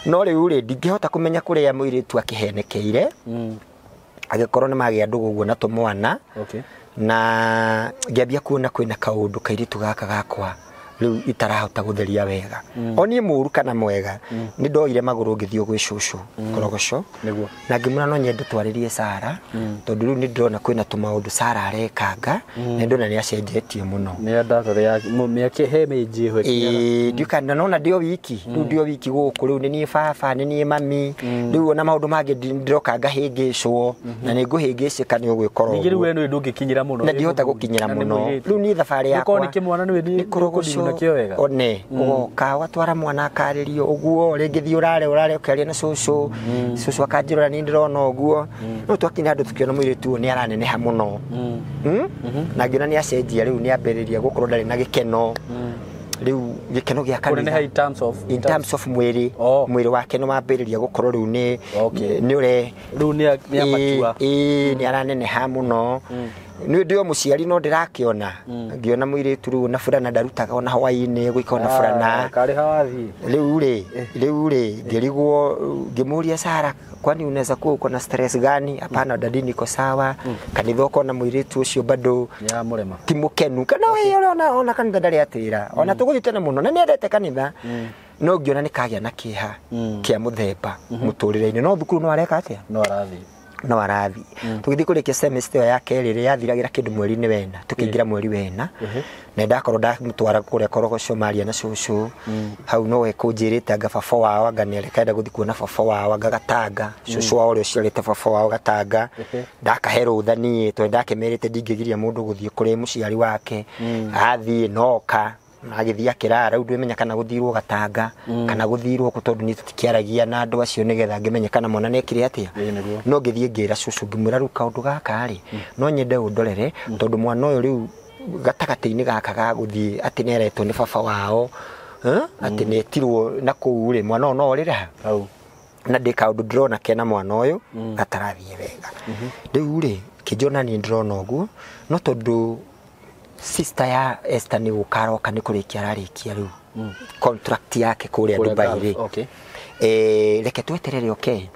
No rĩu rĩ ndingĩhota kũmenya kũrĩa mũirĩtu akĩhenekeire. Agĩkorwo nĩ magĩa ndũgũ ũguo na tũmwana. Na ngĩambia kuona kwĩna kaũndũ kairĩtu gaka gakwa Rĩu itarahota gũtheria wega. O niĩ mũru kana mwega, nĩ ndoire magũrũ ngĩthiĩ gwĩ cũcũ Korogoco. Nĩguo. Na ngĩmwĩra no nyende twarĩrie Sara, tondũ rĩu nĩ ndĩrona kwĩna tũmaũndũ Sara arekanga, na ndĩrona nĩ acenjetie mũno. Nĩ ndatore ya mĩaka he mĩnji ĩho ĩkinyaga. Ĩĩ, ndiũka na nona ndio wiki, rĩu ndio wiki gũkũ, rĩu nĩ niĩ baba, nĩ niĩ mami, rĩu ona maũndũ mangĩ ndĩroka ngahĩngĩcwo, na nĩ ngũhĩngĩcĩka nĩ ũgwĩkora Ningĩ rĩu ũguo. we nĩwe ndũngĩkinyĩra mũno. Na ndihota gũkinyĩra Na nĩ mũno. mũirĩtu. Rĩu niĩ thabarĩ Gũkorwo yakwa nĩ kĩmwana nĩwe nĩ nĩ nakĩo wega. One ũgoka ũgatwara mwana akarĩrio ũguo, rĩngĩ thiĩ ũrare ũrare ũkĩaria na cũcũ, cũcũ akanjĩrora niĩ ndĩrona ũguo. No twakinya handũ tũkĩona mũirĩtu ũyũ nĩ araneneha mũno. Na ngĩona nĩ acenjia, rĩu nĩ ambĩrĩria gũkorwo ndarĩ na gĩkeno. Rĩu gĩkeno gĩa Kũneneha kanitha in terms of in terms of mwĩrĩ. Oh. Mwĩrĩ wake nĩ wambĩrĩria gũkorwo rĩu nĩ Okay. nĩ ũre Rĩu nĩ amatua. Ĩĩ, nĩ araneneha mũno. Nĩ ndĩ o mũciari no ndĩrakĩona, ngĩona mũirĩtu rĩu ona burana ndarutaga ona hwaĩ-inĩ gũika ona burana. Karĩ hawathiĩ. Rĩu rĩ ngĩrigwo, ngĩmũria Sara, kwani unaweza kuwa uko na stress gani? Hapana dadi, niko sawa. Kanitha ũkona mũirĩtu ũcio bado Nĩ amũrema. ti mũkenu kana we ona ona kanitha ndarĩ atĩra ona tũgũthiĩ tene mũno na nĩendete kanitha, no ngĩona nĩ kagĩa na kĩeha kĩa mũthemba mũtũrĩre-inĩ, no thukuru no areka atĩa? No arathiĩ. No arathiĩ. Tũgĩthiĩ kũrĩkia semester ĩyo ya kerĩ ĩrĩa yathiragĩra kĩndũ mweri-inĩ wena, tũkĩingĩra mweri wena, na ndakorwo ndamũtwara kũrĩa Korogoco maria na cũcũ hau, no ekũnjĩrĩte anga baba wao, anga nĩarekenda gũthiĩ kuona baba wao, anga Gatanga, cũcũ wao ũrĩa ũciarĩte baba wao Gatanga. Ndakahe rũtha niĩ tondũ ndakĩmerĩte ndingĩgiria mũndũ gũthiĩ kũrĩ mũciari wake, athiĩ noka agĩthiĩ akĩrara. Rĩu ndwĩmenya kana gũthirwo Gatanga kana gũthirwo kũ, tondũ niĩ tũtikĩaragia na andũ acio nĩgetha ngĩmenye kana mwana nĩekire atĩa. Ĩĩ, nĩguo. No ngĩthiĩ ngĩra cũcũ, ngĩmwĩra rĩu kaũndũ gaka rĩ, no nyende ũndorere, tondũ mwana ũyũ rĩu gatagatĩ-inĩ gaka ga gũthiĩ atĩ nĩaretwo nĩ baba wao, atĩ nĩetirwo na kũu rĩ, mwana ũyũ no orĩre ha? Hau. Na ndĩ kaũndũ ndĩrona kena mwana ũyũ gatarathiĩ wega. Rĩu rĩ kĩnjona niĩ ndĩrona ũguo, no tondũ sister ya Esther nĩ gũka aroka, nĩ kũrĩkia ararĩkia rĩu contract yake kũrĩa Kũrĩa Dubai Gulf, rĩ, okay. Reke tweterere oke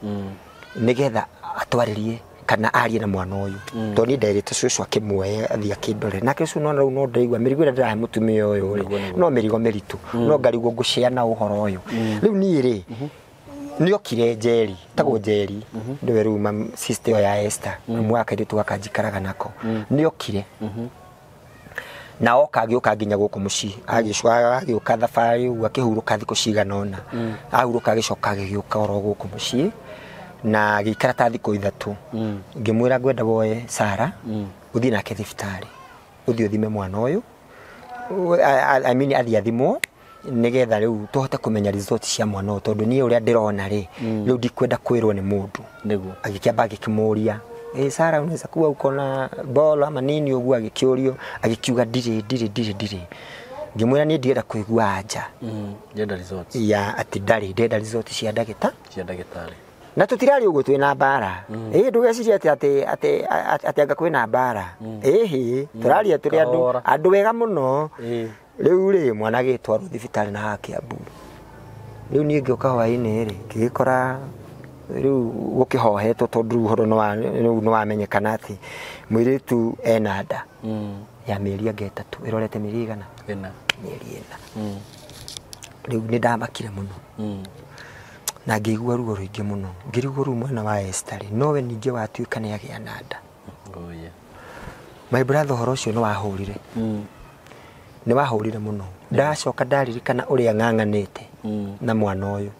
nĩgetha atwarĩrie kana arie na mwana ũyũ, tondũ niĩ nderĩte cũcũ akĩmuoye athiĩ akĩndore nake ũcio. Nona rĩu no ndĩraigua mĩrigo ĩrĩa ndĩrahe mũtumia ũyũ rĩ, no mĩrigo mĩritũ, no ngarigwo ngũceana ũhoro ũyũ. Rĩu niĩ rĩ, nĩokire Njeri, tagwo Njeri nĩwe rĩu sister ĩyo ya Esther, mwe wa kairĩtu gaka njikaraga nako, nĩokire na oka agĩũka nginya gũkũ mũciĩ, agĩcoka agĩũka thabarĩ ũguo, akĩhurũka thikũ cigana ũna, ahurũka agĩcoka agĩgĩũka oro gũkũ mũciĩ na agĩikara ta thikũ 3. Ngĩmwĩra ngwenda woe Sara ũthiĩ nake thibitarĩ, ũthiĩ ũthime mwana ũyũ, I mean athiĩ athimwo nĩgetha rĩu tũhote kũmenya result cia mwana ũyũ, tondũ niĩ ũrĩa ndĩrona rĩ, rĩu ndikwenda kwĩrwo nĩ mũndũ. Nĩguo. Agĩkĩamba agĩkĩmũria, "Eh, Sara, unaweza kuwa uko na ball ama nini?" Ũguo agĩkĩũrio, agĩkiuga ndirĩ, ndirĩ, ndirĩ, ndirĩ. Ngĩmwĩra niĩ ndirenda kũigua anja Ndĩrenda results ya atĩ ndarĩ, ndĩrenda result cia ndagĩta cia ndagĩtarĩ. Na tũtirarĩ ũguo twĩna mbara, ĩ ndũgecirie atĩ atĩ atĩ atĩ anga kwĩna mbara, ĩhĩ, tũraria tũrĩ andũ Kahora. andũ wega mũno. Ĩĩ. Rĩu rĩ, mwana agĩtwarwo thibitarĩ na haha Kiambu. Rĩu niĩ ngĩũka hwaĩ-inĩ rĩ, ngĩgĩkora rĩu gũkĩhohetwo, tondũ rĩu ũhoro rĩu nĩwamenyekana atĩ mũirĩtu ena nda ya mĩeri anga 3, ĩrorete mĩeri igana 4. Mĩeri 4. Rĩu nĩ ndamakire mũno na ngĩigua ruo rũingĩ mũno, ngĩrigwo rĩu mwana wa Esther rĩ, nowe ningĩ watuĩka nĩ agĩa na nda. Oh, yeah. My brother, ũhoro ũcio nĩ wahũrire, nĩ wahũrire mũno. Ndacoka ndaririkana ũrĩa ng'ang'anĩte na mwana ũyũ,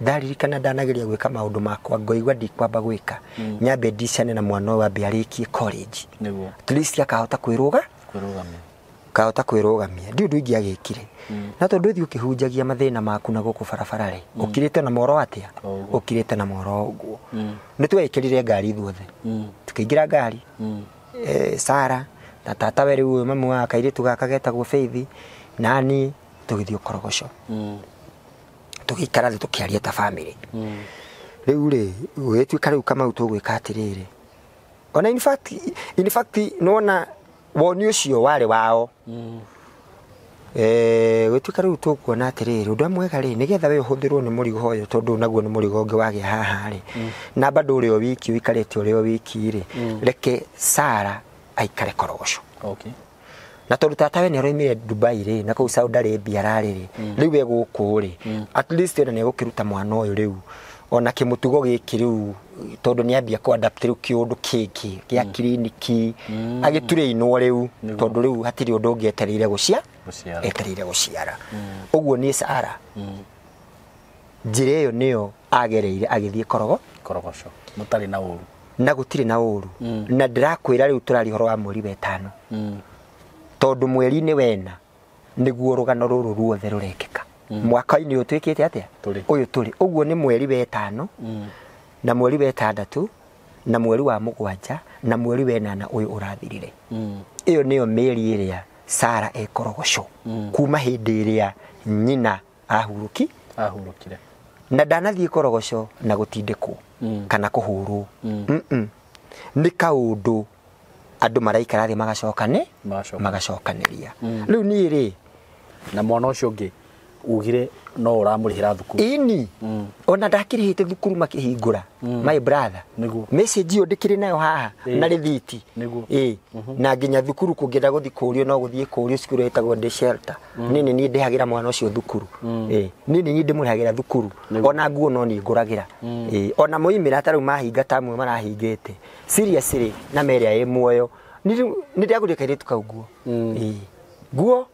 ndaririkana ndanageria gwĩka maũndũ makwa, ngoigua ndikwamba gwĩka, nyambe ndicane na mwana ũyũ, ambe arĩkie college, Nĩguo. at least akahota kwĩrũga Kwĩrũgamia. Kahota kwĩrũgamia. Ndi ũndũ ingĩagĩkire, na tondũ ũthiĩ ũkĩhunjagia mathĩna maku na gũkũ barabara rĩ, ũkirĩte na moro atĩa? O ũguo. Ũkirĩte na moro ũguo. Nĩ tweĩkĩrire ngari ithuothe, tũkĩingĩra ngari, Sara na tata we rĩu ũyũ mamu wa kairĩtu gaka getagwo Faith, nani, tũgĩthiĩ Korogoco, tũgĩikara thĩ tũkĩaria ta family. Rĩu rĩ, gũgĩtuĩka rĩu Kamau tũgwĩka atĩrĩrĩ, ona in fact nĩwona woni ũcio warĩ wao. Gũtuĩka rĩu tũkuona atĩrĩrĩ, ũndũ ũrĩa mwega rĩ, nĩgetha we ũhũthĩrwo nĩ mũrigo ũyũ, tondũ naguo nĩ mũrigo ũngĩ wagĩa haha rĩ, na bado ũrĩ o wiki, ũikarĩte ũrĩ o wiki rĩ, reke Sara aikare Korogoco. Okay. Na tondũ tata we nĩ aroimire Dubai rĩ, na kũu Saudi Arabia rarĩ rĩ, rĩu we gũkũ rĩ, at least ona nĩ egũkĩruta mwana ũyũ rĩu ona kĩmũtugo gĩkĩ rĩu, tondũ nĩ ambia kũ adapt rĩu kĩũndũ kĩngĩ gĩa kiriniki, agĩturĩinwo rĩu, tondũ rĩu hatirĩ ũndũ ũngĩ etereire gũcia etereire gũciara. Ũguo nĩ Sara njĩra ĩyo nĩyo agereire agĩthiĩ Korogoco mũtarĩ na ũru na gũtirĩ na ũru. Na ndĩrakwĩra rĩu tũraria ũhoro wa mweri wa ĩtano, tondũ mweri-inĩ wena nĩguo rũgano rũrũ ruothe rũrekĩka. Mwaka-inĩ ũyũ twĩkĩte atĩa ũyũ tũrĩ, ũguo nĩ mweri wa ĩtano na mweri wa ĩtandatũ na mweri wa mũgwanja na mweri wa ĩnana ũyũ ũrathirire. Ĩyo nĩyo mĩeri ĩrĩa Sara e Korogoco kuma hĩndĩ ĩrĩa nyina ahurũkire na ndanathiĩ Korogoco na gũtindĩkwo kana kũhũrwo. Nĩ kaũndũ andũ maraikara thĩ magacokanĩria. Rĩu niĩ rĩ, na mwana ũcio ũngĩ ugire no ũramũrĩhĩra thukuru. Ĩni ona ndakĩrĩhĩte thukuru makĩhingũra, my brother. Message ĩyo ndĩkĩrĩ nayo haha na rĩthiti. Ĩ na nginya thukuru kũngĩenda gũthiĩ kũrio no gũthiĩ kũrio cukuru ĩtagwo Day Shelter. Niĩ nĩ niĩ ndĩhagĩra mwana ũcio thukuru. Ĩ niĩ nĩ niĩ ndĩmũrĩhagĩra thukuru. Ona nguo no niĩ ngũragĩra. Ĩ ona moimĩra ta rĩu mahinga ta amwe marahingĩte. Seriously na merĩa ĩ muoyo. Nĩ ndĩagũrire kairĩtu kau nguo. Ĩ nguo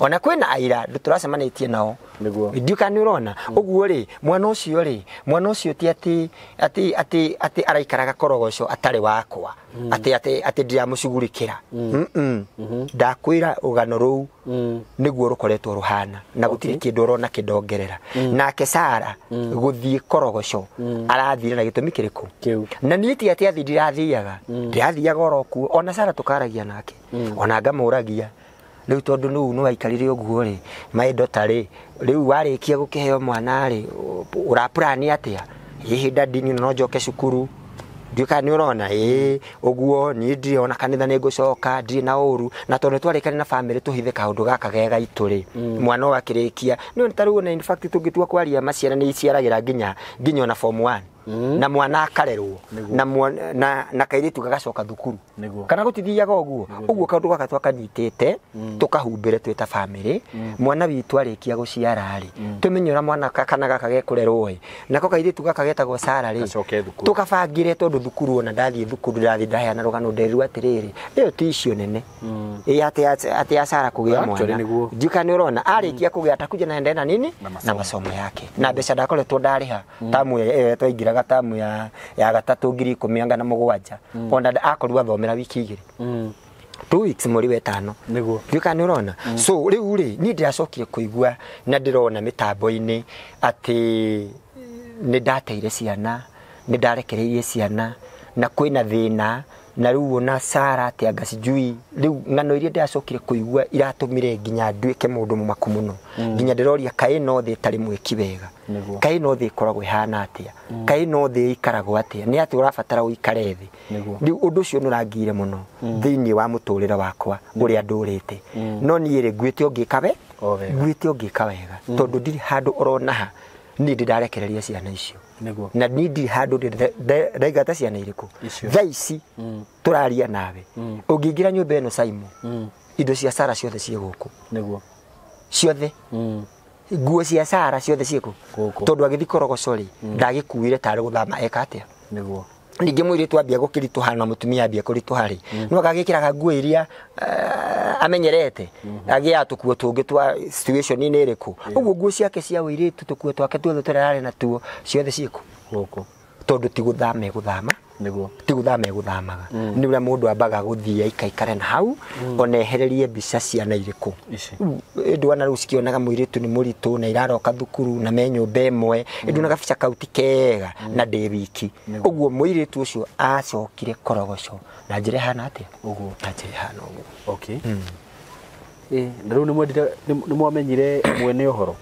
ona kwĩna aira tũracemanĩtie nao. Ndiũka nĩ ũrona ũguo rĩ, mwana ũcio rĩ, mwana ũcio ti atĩ atĩ atĩ atĩ araikaraga Korogoco atarĩ wakwa, atĩ atĩ atĩ ndiramũcugurikĩra. Ndakwĩra rũgano rũu nĩguo rũkoretwo rũhana na gũtirĩ kĩndũ ũrona kĩndongerera. Nake Sara gũthiĩ Korogoco arathire na gĩtũmi kĩrĩkũ? Na niĩ ti atĩ athi ndirathiaga, ndirathiaga oro kuo. Ona Sara tũkaragia nake, ona ngamũragia rĩu tondũ nĩu nĩ waikarire ũguo rĩ, my daughter rĩ, rĩu warĩkia gũkĩheo mwana rĩ, ũrapurani atĩa? Hihi dadi niĩ no njoke cukuru? Ndiũka nĩ ũrona ĩĩ ũguo niĩ ndirĩ ona kanitha nĩ ngũcoka, ndirĩ na ũru. Na tondũ nĩ twarĩkania na bamĩrĩ tũhithe kaũndũ gaka ge gaitũ rĩ, mwana ũyũ akĩrĩkia nĩ ta rĩu ona in fact tũngĩtua kwaria ma ciana nĩ iciaragĩra nginya ona form 1 na mwana akarerwo na na kairĩtu gagacoka thukuru. Kana gũtithiaga ũguo ũguo kaũndũ gaka twakanyitĩte tũkahumbĩre twĩ ta bamĩrĩ. Mwana witũ arĩkia gũciara rĩ, tũmenye ũrĩa mwana kana gaka gekũrerwo ĩ, nako kairĩtu gaka getagwo Sara rĩ, tũkabangire tondũ thukuru ona ndathiĩ thukuru ndathiĩ ndaheana rũgano nderirwo atĩrĩrĩ, ĩyo ti icio nene ĩ atĩ ya Sara kũgĩa mwana. Ndiũka nĩ ũrona arĩkia kũgĩa atakuja na endelea na nini na masomo yake na mbeca ndakoretwo ndarĩha tamu ĩyo twaingĩraga tamu ya gatatũ 17,000 ona akorirwo athomera wiki igĩrĩ 2 weeks mweri wa ĩtano. Ndiũka nĩ ũrona. So rĩu rĩ, niĩ ndĩracokire kũigua na ndĩrona mĩtambo-inĩ atĩ nĩ ndateire ciana, nĩ ndarekereirie ciana na kwĩna thĩna na rĩu ona Sara atĩ anga sijui. Rĩu ng'ano iria ndĩracokire kũigua iratũmire nginya nduĩke mũndũ mũmaku mũno, nginya ndĩroria kaĩ no thĩ ĩtarĩ mwĩki wega, kaĩ no thĩ ĩkoragwo ĩhana atĩa, kaĩ no thĩ ĩikaragwo atĩa, nĩ atĩ ũrabatara ũikare thĩ. Rĩu ũndũ ũcio nĩ ũrangire mũno thĩinĩ wa mũtũrĩre wakwa ũrĩa ndũrĩte. No niĩ rĩ, nguĩte ũngĩka we nguĩte ũngĩka wega, tondũ ndirĩ handũ orona ha niĩ ndĩrarekereria ciana icio. Na niĩ ndirĩ handũ ndaigata ciana irĩkũ. Thaa ici tũraria nawe, ũngĩingĩra nyũmba ĩno Saimo, indo cia Sara ciothe ciĩ gũkũ. Ciothe nguo cia Sara ciothe ciĩ kũ, tondũ agĩthiĩ Korogoco rĩ, ndagĩkuire tarĩ gũthama eka atĩa. Ningĩ mũirĩtu ambia gũkĩritũha na mũtumia ambia kũritũha rĩ, no agagĩkĩraga nguo iria amenyerete, agĩaga tũkuo tũngĩ twa situation-inĩ ĩrĩkũ. Ũguo nguo ciake cia ũirĩtu tũkuo twake tuothe tũrĩa ararĩ natuo ciothe ciĩ kũ gũkũ, tondũ ti gũthama egũthama, ti gũthama egũthamaga. Nĩ ũrĩa mũndũ ambaga gũthiĩ aikaikare na hau ona ehererie mbica ciana irĩkũ. Ndwana rĩu cikĩonaga mũirĩtu nĩ mũritũ na iraroka thukuru na me nyũmba ĩmwe, ĩnduona gabica kau ti kega na ndĩ wiki. Ũguo mũirĩtu ũcio acokire Korogoco na njĩra ĩhana atĩa? Ũguo na njĩra ĩhana ũguo. Okay. Na rĩu nĩ mwamenyire mwene ũhoro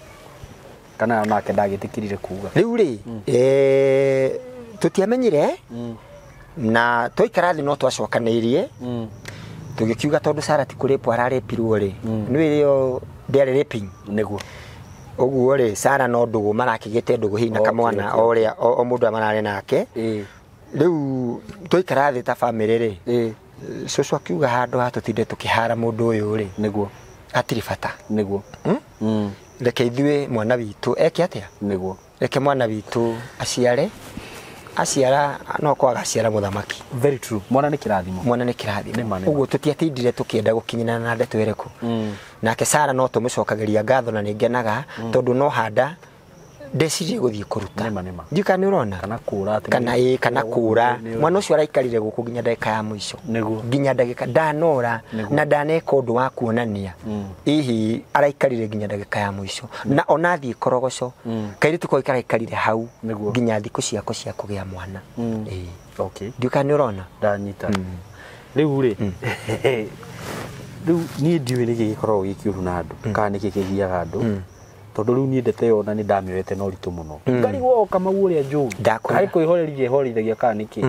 kana nake ndagĩtĩkĩrire kuga? Rĩu rĩ, tũtiamenyire na twaikara thĩ no twacokanĩirie tũgĩkiuga tondũ Sara ti kũrĩpwo ararĩpirwo rĩ, nĩ ĩrĩo ndĩarĩ raping. Nĩguo. Ũguo rĩ, Sara no ndũgũ marakĩgĩte ndũgũ hihi na kamwana o ũrĩa o mũndũ mararĩ nake. Rĩu twaikara thĩ ta bamĩrĩ rĩ, Cũcũ akiuga handũ ha tũtinde tũkĩhara mũndũ ũyũ rĩ, Nĩguo. Hatirĩ bata. Nĩguo. Reke ithuĩ mwana witũ eke atĩa? Nĩguo. Reke mwana witũ aciare, aciara no kwaga aciara mũthamaki. Very true. Mwana nĩ kĩrathimo. Mwana nĩ kĩrathimo. Nĩma, nĩma. Ũguo tũtiatindire tũkĩenda gũkinyĩrana na ndeto ĩrĩkũ. Nake Sara no tũmũcokagĩria ngatho na nĩngenaga tondũ no handa ndecirie gũthiĩ kũruta. Nĩma, nĩma. Ndiũĩ kana nĩ ũrona. Kana kũra atĩ Kana ĩ kana kũra. Nĩ- Mwana ũcio araikarire gũkũ nginya ndagĩka ya mũico. Nĩguo. Nginya ndagĩka ndanora Nĩguo. na ndaneka ũndũ wa kuonania. Hihi araikarire nginya ndagĩka ya mũico. Na ona athiĩ korogoco. Kairĩtu kau karaikarire hau Nĩguo. nginya thikũ ciako cia kũgĩa mwana. Ĩĩ. Okay. Ndiũĩ kana nĩ ũrona. Ndanyita. Rĩu rĩ, rĩu niĩ ndiũĩ nĩkĩ gĩkoragwo gĩ kĩũru na andũ kana nĩkĩ kĩgiaga andũ, tondũ rĩu niĩ ndeto ĩyo ona nĩ ndamĩoete na ũritũ mũno, ngarigwo o Kamau ũrĩa njũĩ Ndakwĩra. harĩ kwĩhoreria ĩhorerithagia kana nĩkĩ.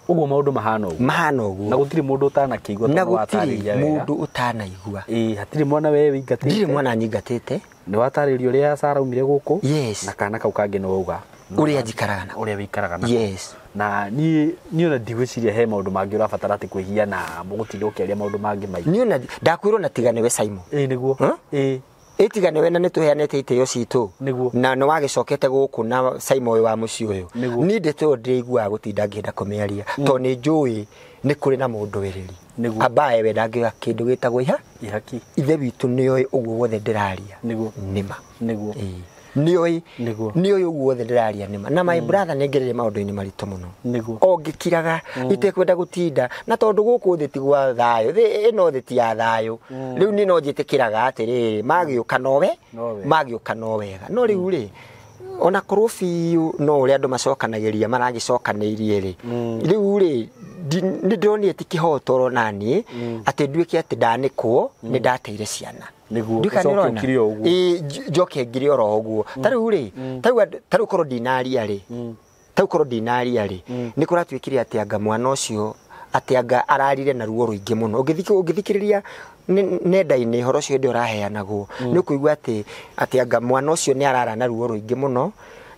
Ũguo maũndũ mahana ũguo. Mahana Na ũguo. gũtirĩ mũndũ ũtanakĩigua Na tondũ gũtirĩ watarĩria wega. mũndũ ũtanaigua. Ĩĩ, hatirĩ mwana we wĩingatĩte. Ndirĩ mwana nyingatĩte. Nĩ watarĩria ũrĩa Sara aumire gũkũ. Yes. Na kana kau kangĩ nĩ wauga Ũrĩa njikaraga nako. Ũrĩa wĩikaraga nako. Yes. Na niĩ ona ndigwĩciria he maũndũ mangĩ ũrabatara atĩ kwĩhia na mũgũtinda ũkĩaria maũndũ mangĩ maingĩ. Niĩ ona ndakwĩrwo na tiga nĩwe Simon. Ĩĩ, nĩguo. Huh? Ĩĩ. Ĩtiga nĩwe na nĩ tũheanĩte itĩo citũ. Nĩguo. Na nĩ wagĩcokete gũkũ na Simon ũyũ wa mũciĩ ũyũ. Nĩguo. Niĩ ndeto ĩyo ndĩraiguaga gũtinda ngĩenda kũmĩaria tondũ nĩ njũĩ nĩ kũrĩ na mũndũĩrĩri. Nĩguo. Ambaye we ndangĩoya kĩndũ gĩtagwo iha. Ihaki. Ithe witũ nĩoĩ ũguo wothe ndĩraria. Nĩguo. Nĩma. Nĩguo. Ĩĩ. Nĩoĩ. Nĩguo. Nĩoĩ ũguo wothe ndĩraria nĩma. Na my brother nĩngereire maũndũ-inĩ maritũ mũno. Nĩguo. O ngĩkiraga itekwenda gũtinda na tondũ gũkũ thĩ ti gwa thayũ, thĩ ĩno thĩ ti ya thayũ. Rĩu niĩ no njĩtĩkĩraga atĩrĩrĩ, magĩũka nowe, Nowe. magĩũka no wega. No rĩu rĩ, ona korwo biũ no ũrĩa andũ macokanagĩria maragĩcokanĩirie rĩ, rĩu rĩ nĩ ndĩronire ti kĩhoto oro naniĩ atĩ nduĩke atĩ ndanĩkwo nĩ ndateire ciana. Nĩguo, Ndiũĩ kana ũcoke nĩũrona? ũkire o ũguo. Ĩĩ, njoke ngire oro ũguo. Ta rĩu rĩ, ta rĩu korwo ndinaria rĩ, ta rĩu korwo ndinaria rĩ, nĩ kũratuĩkire atĩ anga mwana ũcio atĩ anga ararire na ruo rũingĩ mũno. Ũngĩthikĩrĩria nenda-inĩ ũhoro ũcio hĩndĩ ĩyo ũraheanagwo, nĩ ũkũigua atĩ anga mwana ũcio nĩ arara na ruo rũingĩ mũno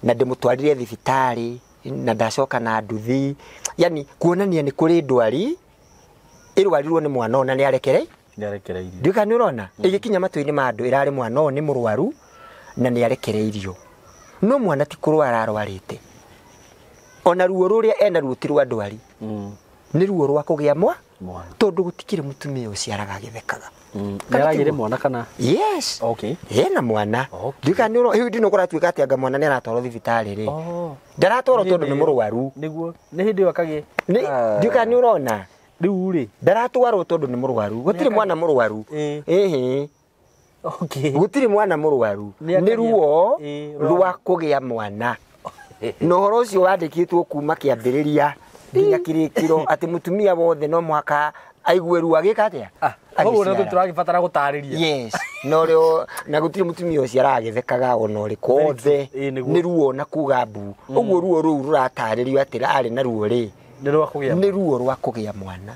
na ndĩmũtwarire thibitarĩ na ndacoka na nduthi, yani kuonania nĩ kũrĩ ndwari ĩrwarirwo nĩ mwana ũyũ na nĩ arekere. Nĩarekereirio. Ndiũĩ kana nĩ ũrona. Ĩgĩkinya matũ-inĩ ma andũ ĩrarĩ mwana ũyũ nĩ mũrwaru na nĩ arekereirio. No mwana ti kũrwara arwarĩte. Ona ruo rũrĩa ena ruo ti rwa ndwari. Nĩ ruo rwa kũgĩa Mwana. Tondũ gũtikĩrĩ mũtumia ũciaraga agĩthekaga. Kana Nĩaragĩire tiguo? mwana kana? Yes. Okay. Ena mwana. Okay. Ndiũĩ kana nĩ ũrona, rĩu ndino kũratuĩka atĩ anga mwana nĩ aratwarwo thibitarĩ rĩ. Oh. Ndaratwarwo tondũ nĩ mũrwaru. Nĩguo. Nĩ hĩndĩ ĩyo akagĩ. Ndiũĩ kana nĩ ũrona. Rĩu rĩ. Ndaratwarwo tondũ nĩ mũrwaru. Gũtirĩ mwana mũrwaru. Ĩĩ. Ĩhĩ. Okay. Gũtirĩ mwana mũrwaru. Nĩ Nĩ akagĩa- ruo Ĩĩ, rwa kũgĩa mwana. Na ũhoro ũcio wandĩkĩtwo kuma kĩambĩrĩria nginya kĩrĩkĩro atĩ mũtumia wothe no mũhaka aigue ruo agĩka atĩa? Koguo na Agĩciara. tũragĩbatara gũtarĩria. Yes. Na ũrĩa na gũtirĩ mũtumia ũciaraga agĩthekaga ona ũrĩkũ Very othe true. Ĩĩ, nĩguo. nĩ ruo na kuga mbu. Ũguo ruo rũu rũratarĩrio atĩ arĩ na ruo rĩ, Nĩ rwa kũgĩa. nĩ ruo rwa kũgĩa mwana.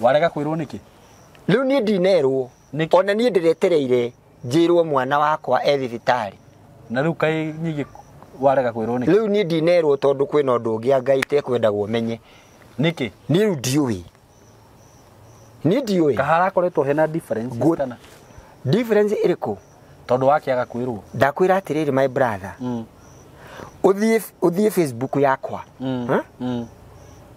Warega kwĩrwo nĩkĩ? Rĩu niĩ ndinerwo. Nĩkĩ? Ona niĩ ndĩretereire njĩrwo mwana wakwa e thibitarĩ. Na rĩu kaĩ nyingĩ warega kwĩrwo nĩkĩ? Rĩu niĩ ndinerwo tondũ kwĩna ũndũ ũngĩ anga itekwendagwo menye. Nĩkĩ? Niĩ rĩu ndiũĩ. Niĩ ndiũĩ. Kaharakoretwo hena difference kana? Difference ĩrĩkũ? Tondũ wakĩaga kwĩrwo. Ndakwĩra atĩrĩrĩ my brother. Ũthiĩ Facebook yakwa.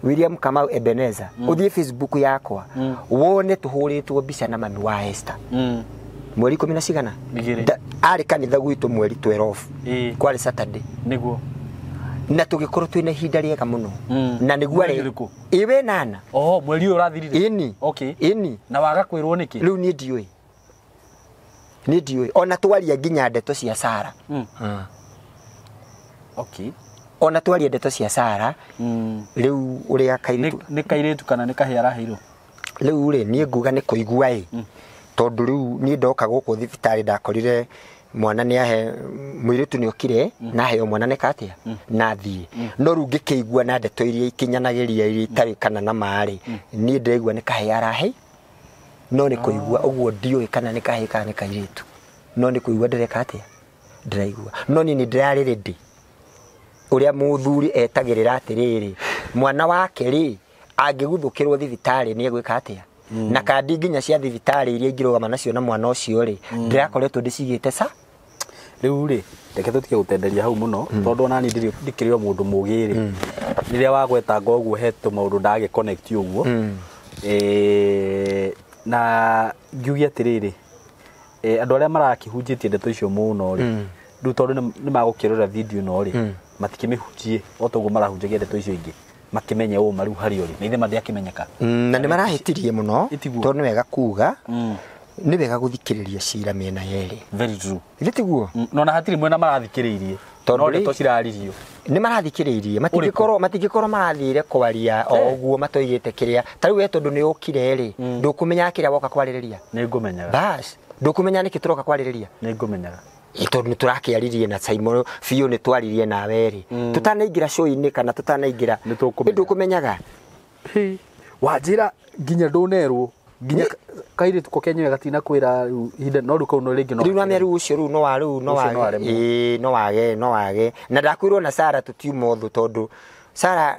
William Kamau Ebenezer. Ũthiĩ Facebook yakwa. Wone tũhũrĩtwo mbica na mami wa Esther. Mweri 10 na cigana? Arĩ kanitha gwitũ mweri 12. Kwarĩ Saturday. Nĩguo. Na tũgĩkorwo twĩna ihinda rĩega mũno. Na nĩguo arĩ. Ĩ we nana. Oh, mweri ũyũ ũrathirire. Ĩni. Okay. Ĩni. Na waga kwĩrwo nĩkĩ? Rĩu niĩ ndiũĩ. Niĩ ndiũĩ. Ona twaria nginya ndeto cia Sara. Okay. Ona twaria ndeto cia Sara. Rĩu ũrĩa kairĩtu. Nĩ kairĩtu kana nĩ kahĩĩ araheirwo? Rĩu rĩ niĩ nguga nĩ kũigua ĩ. Tondũ rĩu niĩ ndoka gũkũ thibitarĩ ndakorire mwana nĩ ahe mũirĩtu nĩ okire na aheo mwana nĩ katia na thiĩ. No rĩu ngĩkĩigua na ndeto iria ikinyanagĩria iria itarĩ kana na marĩ. Niĩ ndĩraigua nĩ kahĩĩ arahe. No nĩ kũigua ũguo ndiũĩ kana nĩ kahĩĩ kana nĩ kairĩtu. No nĩ kũigua ndĩreka atĩa? Ndĩraigua. No niĩ nĩ ndĩrarĩ ready. Ũrĩa mũthuri etagĩrĩra atĩrĩrĩ mwana wake rĩ angĩguthũkĩrwo thibitarĩ nĩ egwĩka atĩa? Na kandi nginya cia thibitarĩ iria ingĩrũgama nacio na mwana ũcio rĩ ndĩrakoretwo ndĩcigĩte sa. Rĩu rĩ reke tũtige gũtenderia hau mũno tondũ ona niĩ ndikĩrĩ o mũndũ mũgĩ rĩ. Rĩrĩa wagwetanga ũguo he tũmaũndũ ndagĩ connect ũguo. Na ngiuge atĩrĩrĩ andũ arĩa marakĩhunjĩtie ndeto icio mũno rĩ rĩu tondũ nĩ magũkĩrora video ĩno rĩ matikĩmĩhunjie o ta ũguo marahunjagia ndeto icio ingĩ makimenye ũma rĩu harĩa ũrĩ na ithe mandĩakĩmenyeka. Na nĩ marahĩtirie mũno tondũ nĩ wega kuga nĩ wega gũthikĩrĩria cira mĩena yerĩ. Very true. Ithe tiguo? No na hatirĩ mwena marathikĩrĩirie tondũ ndeto ciraririo. Nĩ marathikĩrĩirie matingĩkorwo marathire kwaria o ũguo matoigĩte kĩrĩa ta rĩu we tondũ nĩ ũkire rĩ ndũkũmenya kĩrĩa woka kwarĩrĩria. Nĩ ngũmenyaga. Bas ndũkũmenya nĩkĩ tũroka kwarĩrĩria. Nĩ ngũmenyaga. Tondũ nĩ tũrakĩaririe na Simon biũ nĩ twaririe nawe rĩ tũtanaingĩra show-inĩ kana tũtanaingĩra nĩ ndũkũmenyaga. Wanjĩra nginya ndũnerwo nginya kairĩtu ko kenyewe gatina kwĩra rĩu ihinda no rĩu kau no rĩngĩ no rĩu na rĩu ũcio rĩu no wa rĩu no wage ĩĩ no wage na ndakwĩrwo na Sara tũtiuma ũthũ tondũ Sara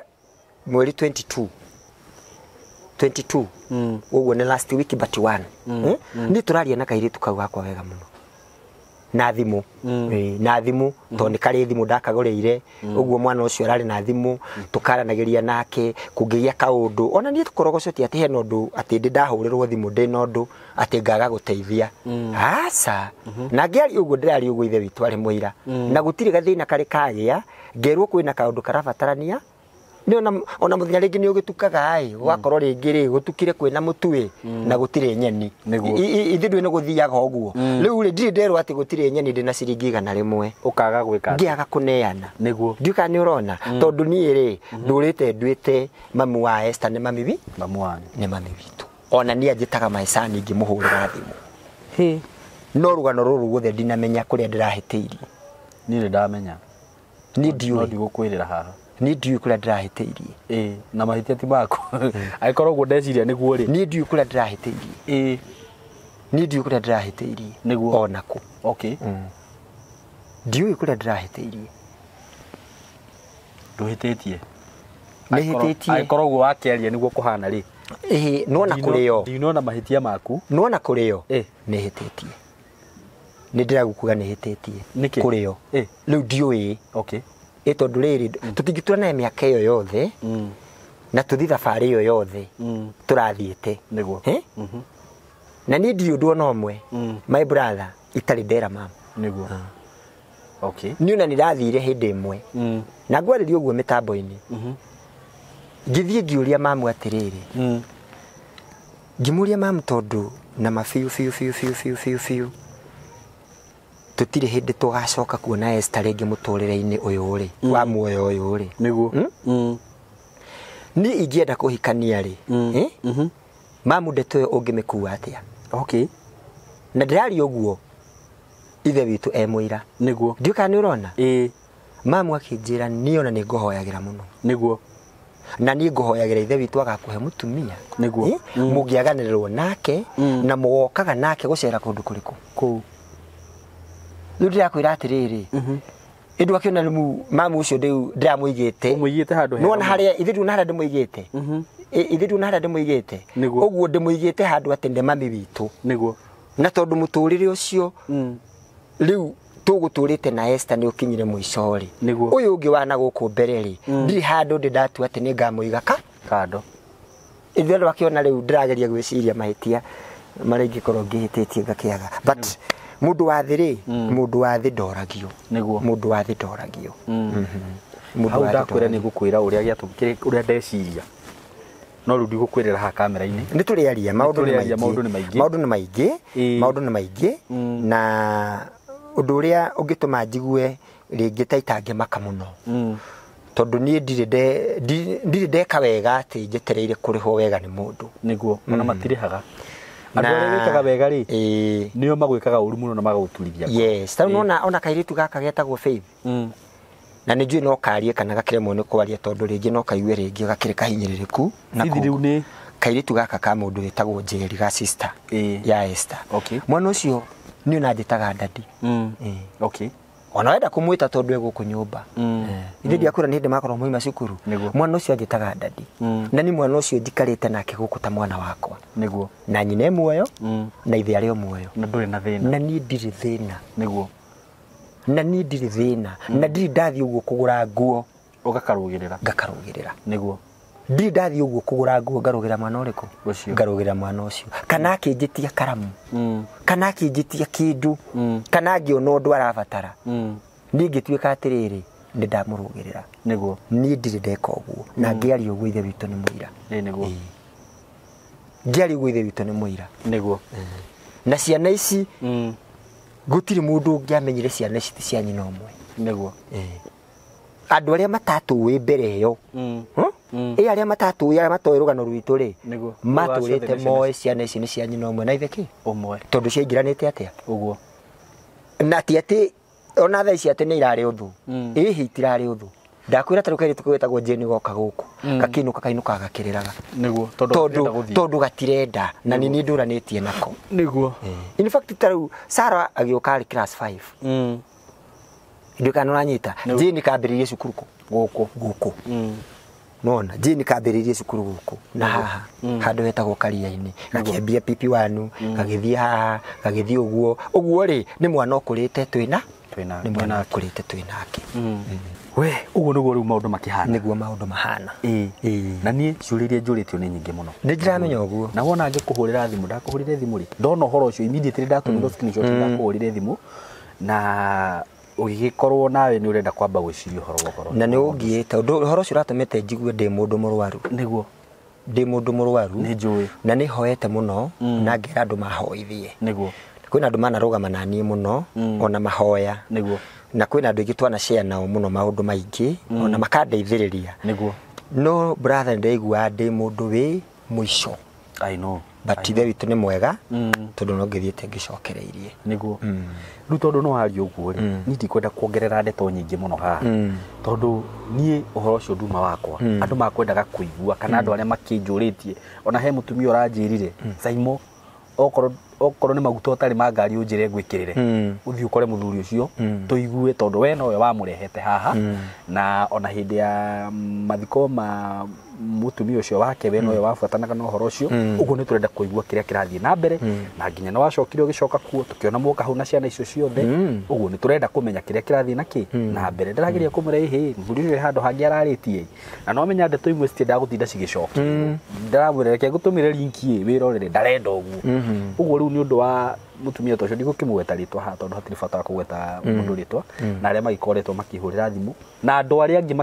mweri 22 ũguo nĩ last week but one. Niĩ tũraria na kairĩtu kau gakwa wega mũno na thimũ. Na thimũ tondũ nĩ karĩ thimũ ndakagũrĩire ũguo mwana ũcio ararĩ na thimũ tũkaranagĩria nake kũngĩgĩa kaũndũ ona niĩ tũkorogoco ti atĩ hena ũndũ atĩ ndĩ ndahũrĩrwo thimũ ndĩ na ũndũ atĩ ngaga gũteithia. Aca. Na ngĩaria ũguo ndĩraria ũguo ithe witũ arĩ mũira. Na gũtirĩ gathĩna karĩ kagĩa ngerwo kwĩna kaũndũ karabatarania nĩ ona mũthenya rĩngĩ nĩ ũgĩtukaga ĩ ũgakorwo rĩngĩ rĩ gũtukire kwĩna mũtu na gũtirĩ nyeni. Ithuĩ ndũĩ nĩ gũthiaga ũguo. Rĩu rĩ ndirĩ nderwo atĩ gũtirĩ nyeni ndĩ na ciringi 100 ũkaga gwĩka ngĩaga kũneana. Nĩguo. Ndiũĩ kana nĩ ũrona tondũ niĩ rĩ ndũrĩte nduĩte mamu wa Esther nĩ mami wi? Mamu wanyu. Nĩ mami witũ. Ona niĩ anjĩtaga maicani ngĩmũhũrĩra thimũ. No rũgano rũrũ guothe ndinamenya kũrĩa ndĩrahĩtĩirie. Niĩ nĩ ndamenya. Niĩ ndiũĩ. No ndigũkwĩrĩra haha. Niĩ ndiũĩ kũrĩa ndĩrahĩtĩirie. Ĩĩ na mahĩtia ti maku. Angĩkorwo ũguo ndeciria nĩguo rĩ. Niĩ ndiũĩ kũrĩa ndĩrahĩtĩirie. Ĩĩ. Niĩ ndiũĩ kũrĩa ndĩrahĩtĩirie. Nĩguo. Ona kũ. Okay. Ndiũĩ kũrĩa ndĩrahĩtĩirie. Ndũhĩtĩtie. Nĩhĩtĩtie. Angĩkorwo ũguo wakĩaria nĩguo kũhana rĩ. Ĩĩ nĩwona kũrĩo. Ndinona mahĩtia maku. Nĩwona kũrĩo. Nĩhĩtĩtie. Nĩ ndĩragũkuga nĩhĩtĩtie. Nĩkĩ? Kũrĩo. Rĩu ndiũĩ. Okay. Ĩ tondũ rĩrĩ tũtingĩtua naye mĩaka ĩyo yothe na tũthiĩ thabarĩ ĩyo yothe tũrathiĩte. Nĩguo. Na niĩ ndirĩ ũndũ ona ũmwe my brother itarĩ ndera mama. Nĩguo. Okay. Niĩ ona nĩndathire hĩndĩ ĩmwe na ngwarĩria ũguo mĩtambo-inĩ. Ngĩthiĩ ngĩũria mamu atĩrĩrĩ. Ngĩmũria mamu tondũ na ma biũ biũ biũ biũ biũ biũ biũ tũtirĩ hĩndĩ tũgacoka kuona Esther rĩngĩ mũtũrĩre-inĩ ũyũ rĩ wa muoyo ũyũ rĩ. Nĩguo. Niĩ ingĩenda kũhikania rĩ mamu ndeto ĩyo ũngĩmĩkua atĩa? Okay. Na ndĩraria ũguo ithe witũ e mũira. Nĩguo. Ndiũĩ kana nĩ ũrona? Ĩĩ. Mamu akĩnjĩra niĩ ona nĩ ngũhoyagĩra mũno. Nĩguo. Na niĩ ngũhoyagĩra ithe witũ agakũhe mũtumia. Nĩguo. Mũngĩaganĩrĩrwo nake na mũgokaga nake gũcera kũndũ kũrĩkũ. Kũu. Rĩu ndĩrakwĩra atĩrĩrĩ. Ĩndũ akĩona rĩu mamu ũcio rĩu ndĩramũigĩte. Ũmũigĩte handũ hega. Nĩwona harĩa ithe nduna harĩa ndĩmũigĩte. Ithe nduna harĩa ndĩmũigĩte. Nĩguo. Ũguo ndĩmũigĩte handũ atĩ nĩ mami witũ. Nĩguo. Na tondũ mũtũrĩre ũcio rĩu tũgũtũrĩte na Esther nĩ ũkinyire mũico rĩ. Nĩguo. Ũyũ ũngĩ wa na gũkũ mbere rĩ, ndirĩ handũ ndĩ ndatua atĩ nĩ ngamũiga ka kando. Ithe andũ akĩona rĩu ndĩrageria gwĩciria mahĩtia marĩa ingĩkorwo ngĩhĩtĩtie ngakĩaga. But mũndũ wa thĩ rĩ, mũndũ wa thĩ ndoragio. Nĩguo. Mũndũ wa thĩ ndoragio. Mũndũ Hau wa thĩ ndakwĩra ndoragio. nĩ ngũkwĩra ũrĩa gĩatũmire ũrĩa ndeciria. No rĩu ndigũkwĩrĩra haha kamera-inĩ. Nĩ tũrĩaria maũndũ nĩ Nĩtũrĩaria, maingĩ. maũndũ nĩ maingĩ. Maũndũ nĩ maingĩ. Ĩĩ. Maũndũ nĩ maingĩ. Na ũndũ ũrĩa ũngĩtũma njigue rĩngĩ ta itangĩmaka mũno. Tondũ niĩ ndirĩ ndeka wega atĩ njetereire kũrĩhwo wega nĩ mũndũ. Nĩguo, ona matirĩhaga. Andũ arĩa wĩkaga wega rĩ, Ĩĩ. nĩo magwĩkaga ũru mũno na magagũturithia. Yes, tarĩu nona ona kairĩtu gaka getagwo Faith. Na nĩ njũĩ no karie kana gakĩremwo nĩ kwaria tondũ rĩngĩ no kaigue rĩngĩ gakĩrĩ kahinyĩrĩrĩku. Na Faith rĩu nĩ kairĩtu gaka ka mũndũ wĩtagwo Njeri ga sister Ĩĩ. ya Esther. Okay. Mwana ũcio nĩ ona njĩtaga daddy. Okay. Ona wenda kũmwĩta tondũ e gũkũ nyũmba. Ithe ndiakwĩra nĩ hĩndĩ makorwo moima cukuru. Nĩguo. Mwana ũcio anjĩtaga daddy. Na ni mwana ũcio njikarĩte nake gũkũ ta mwana wakwa. Nĩguo. Na nyina e muoyo na ithe arĩ o muoyo. Na ndũrĩ na thĩna. Na niĩ ndirĩ thĩna. Nĩguo. Na niĩ ndirĩ thĩna. Na ndirĩ ndathiĩ ũguo kũgũra nguo. Ũgakarũgĩrĩra. Ngakarũgĩrĩra. Nĩguo. Ndirĩ ndathiĩ ũguo kũgũra nguo ngarũgĩra mwana ũrĩkũ? Ũcio. Ngarũgĩra mwana ũcio. Kana akĩnjĩtia karamu. Kana akĩnjĩtia kĩndũ. Kana angĩona ũndũ arabatara. Niĩ ngĩtuĩka atĩrĩrĩ, nĩ ndamũrũgĩrĩra. Nĩguo. Niĩ ndirĩ ndeka ũguo. Na ngĩaria ũguo ithe witũ nĩ mũira. Ĩĩ nĩguo. Ngĩaria ũguo ithe witũ nĩ mũira. Nĩguo. Na ciana ici gũtirĩ mũndũ ũngĩamenyire ciana ici ti cia nyina ũmwe. Nĩguo. Andũ arĩa matatũĩ mbere ĩyo. Ĩ arĩa matatũĩ arĩa matoĩ rũgano rwitũ rĩ, Nĩguo. matũrĩte moĩ ciana ici nĩ cia nyina ũmwe na ithe kĩ? Ũmwe. Tondũ ciaingĩranĩte atĩa? Ũguo. Na ti atĩ ona thaa ici atĩ nĩ irarĩ ũthũ. Ĩhĩ itirarĩ ũthũ. Ndakwĩra tarĩu kairĩtu kau getagwo Jane goka gũkũ. Gakĩinũka kainũkaga gakĩrĩraga. Nĩguo. Tondũ Tondũ gatirenda na nĩ niĩ ndũranĩtie nako. Nĩguo. In fact tarĩu Sarah agĩũka arĩ class 5. Ndiũĩ kana nĩũranyita. Jane kambĩrĩirie cukuru kũ? Gũkũ. Gũkũ. Nona Jane kambĩrĩirie cukuru gũkũ na haha handũ hetagwo Karia-inĩ. Gakĩambia PP1, gagĩthiĩ haha, gagĩthiĩ ũguo. Ũguo rĩ nĩ mwana ũkũrĩte twĩna nĩ mwana ũkũrĩte twĩ nake. We, ũguo nĩguo rĩu maũndũ makĩhana. Nĩguo maũndũ mahana. Ĩĩ. Na niĩ ciũria iria njũrĩtio nĩ nyingĩ mũno. Nĩ ndĩramenya ũguo. Na wona ngĩkũhũrĩra thimũ, ndakũhũrĩre thimũ rĩ, ndona ũhoro ũcio immediately ndatũmĩrwo screenshot ndakũhũrĩre thimũ na ũgĩgĩkorwo nawe nĩ ũrenda kwamba gwĩciria ũhoro wa ũhoro. Na nĩ ũngiĩte ũndũ ũhoro ũcio ũratũmĩte njigue ndĩ mũndũ mũrwaru. Nĩguo. Ndĩ mũndũ mũrwaru. Nĩ njũĩ. Na nĩ hoete mũno na ngera andũ mahoithie. Nĩguo. Kwĩna andũ manarũgama na niĩ mũno ona mahoya. Nĩguo. Na kwĩna andũ aingĩ twana share nao mũno maũndũ maingĩ ona makandeithĩrĩria. Nĩguo. No brother ndaiguaga ndĩ mũndũ wĩ mũico. I know. But ithe witũ nĩ mwega tondũ no ngĩthiĩte ngĩcokereirie. Nĩguo. Rĩu tondũ no waria ũguo rĩ, niĩ ndikwenda kuongerera ndeto nyingĩ mũno haha. Tondũ niĩ ũhoro ũcio nduma wakwa. Andũ makwendaga kũigua kana andũ arĩa makĩnjũrĩtie. Ona he mũtumia ũranjĩrire, Saimo, okorwo nĩ maguta ũtarĩ ma ngari ũnjĩre ngwĩkĩrĩre. Ũthiĩ ũkore mũthuri ũcio, tũigue tondũ we nowe wamũrehete haha. Na ona hĩndĩ ya mathiko ma mũtumia ũcio wake we nowe wabuatanaga na ũhoro ũcio. Ũguo nĩ tũrenda kũigua kĩrĩa kĩrathiĩ na mbere. Na nginya nĩ wacokire ũgĩcoka kuo tũkĩona mwoka hau na ciana icio ciothe. Ũguo nĩ tũrenda kũmenya kĩrĩa kĩrathiĩ na kĩ na mbere. Ndĩrageria kũmwĩra ĩhĩ mũthuri ũcio handũ hangĩ ararĩtie. Na no menya ndeto imwe citiendaga gũtinda cigĩcokio. Ndĩramwĩra reke ngũtũmĩre link ĩ wĩrorere ndarenda ũguo. Ũguo rĩu nĩ ũndũ wa mũtumia ta ũcio ndigũkĩmũgweta rĩtwa haha tondũ hatirĩ bata wa kũgweta mũndũ rĩtwa. Na arĩa magĩkoretwo makĩhũrĩra thimũ na andũ arĩa angĩ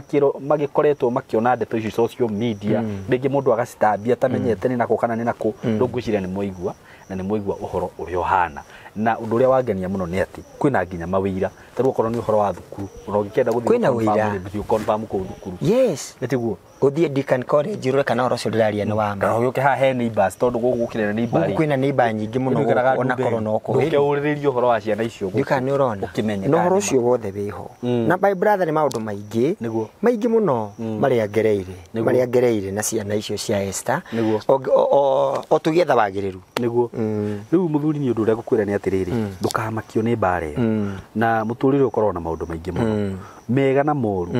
magĩkoretwo makĩona ndeto ici social media rĩngĩ mũndũ agacitambia atamenyete nĩ nakũ kana nĩ nakũ. Ndũngwĩciria nĩ mwaigua na nĩ mwaigua ũhoro ũrĩa ũhana. Na ũndũ ũrĩa wangenia mũno nĩ atĩ kwĩna nginya mawĩira. Ta rĩu okorwo nĩ ũhoro wa thukuru ona ũngĩkĩenda gũthiĩ Kwĩna gũ-confirm wĩira. rĩ, gũthiĩ gũ-confirm kũu thukuru. Yes. Nĩ tiguo? Ũthiĩ Deakin College ũrore kana ũhoro ũcio ndĩraria nĩ wa ma. Kana ũgĩũke haha he neighbors tondũ gũkũ gũkĩrĩ na neighbor Gũkũ rĩ. kwĩna neighbor nyingĩ mũno Nĩ ũikaraga gũkũ ona Ndumberi. korwo onoko. Ndũke ũrĩrĩrie ũhoro wa ciana icio. Ndika nĩ ũrona. No ũhoro ũcio wothe wĩho. Na my brother nĩ maũndũ maingĩ. Maingĩ mũno marĩa ngereire. Marĩa ngereire na ciana icio cia Esther. O tũgĩetha wagĩrĩru. Nĩguo. Rĩu mũthuri nĩ ũndũ ũrĩa ngũkwĩra nĩ atĩrĩrĩ, ndũkamakio nĩ mbara ĩyo. Na mũtũrĩre ũkoragwo na maũndũ maingĩ mũno. Mega na moru.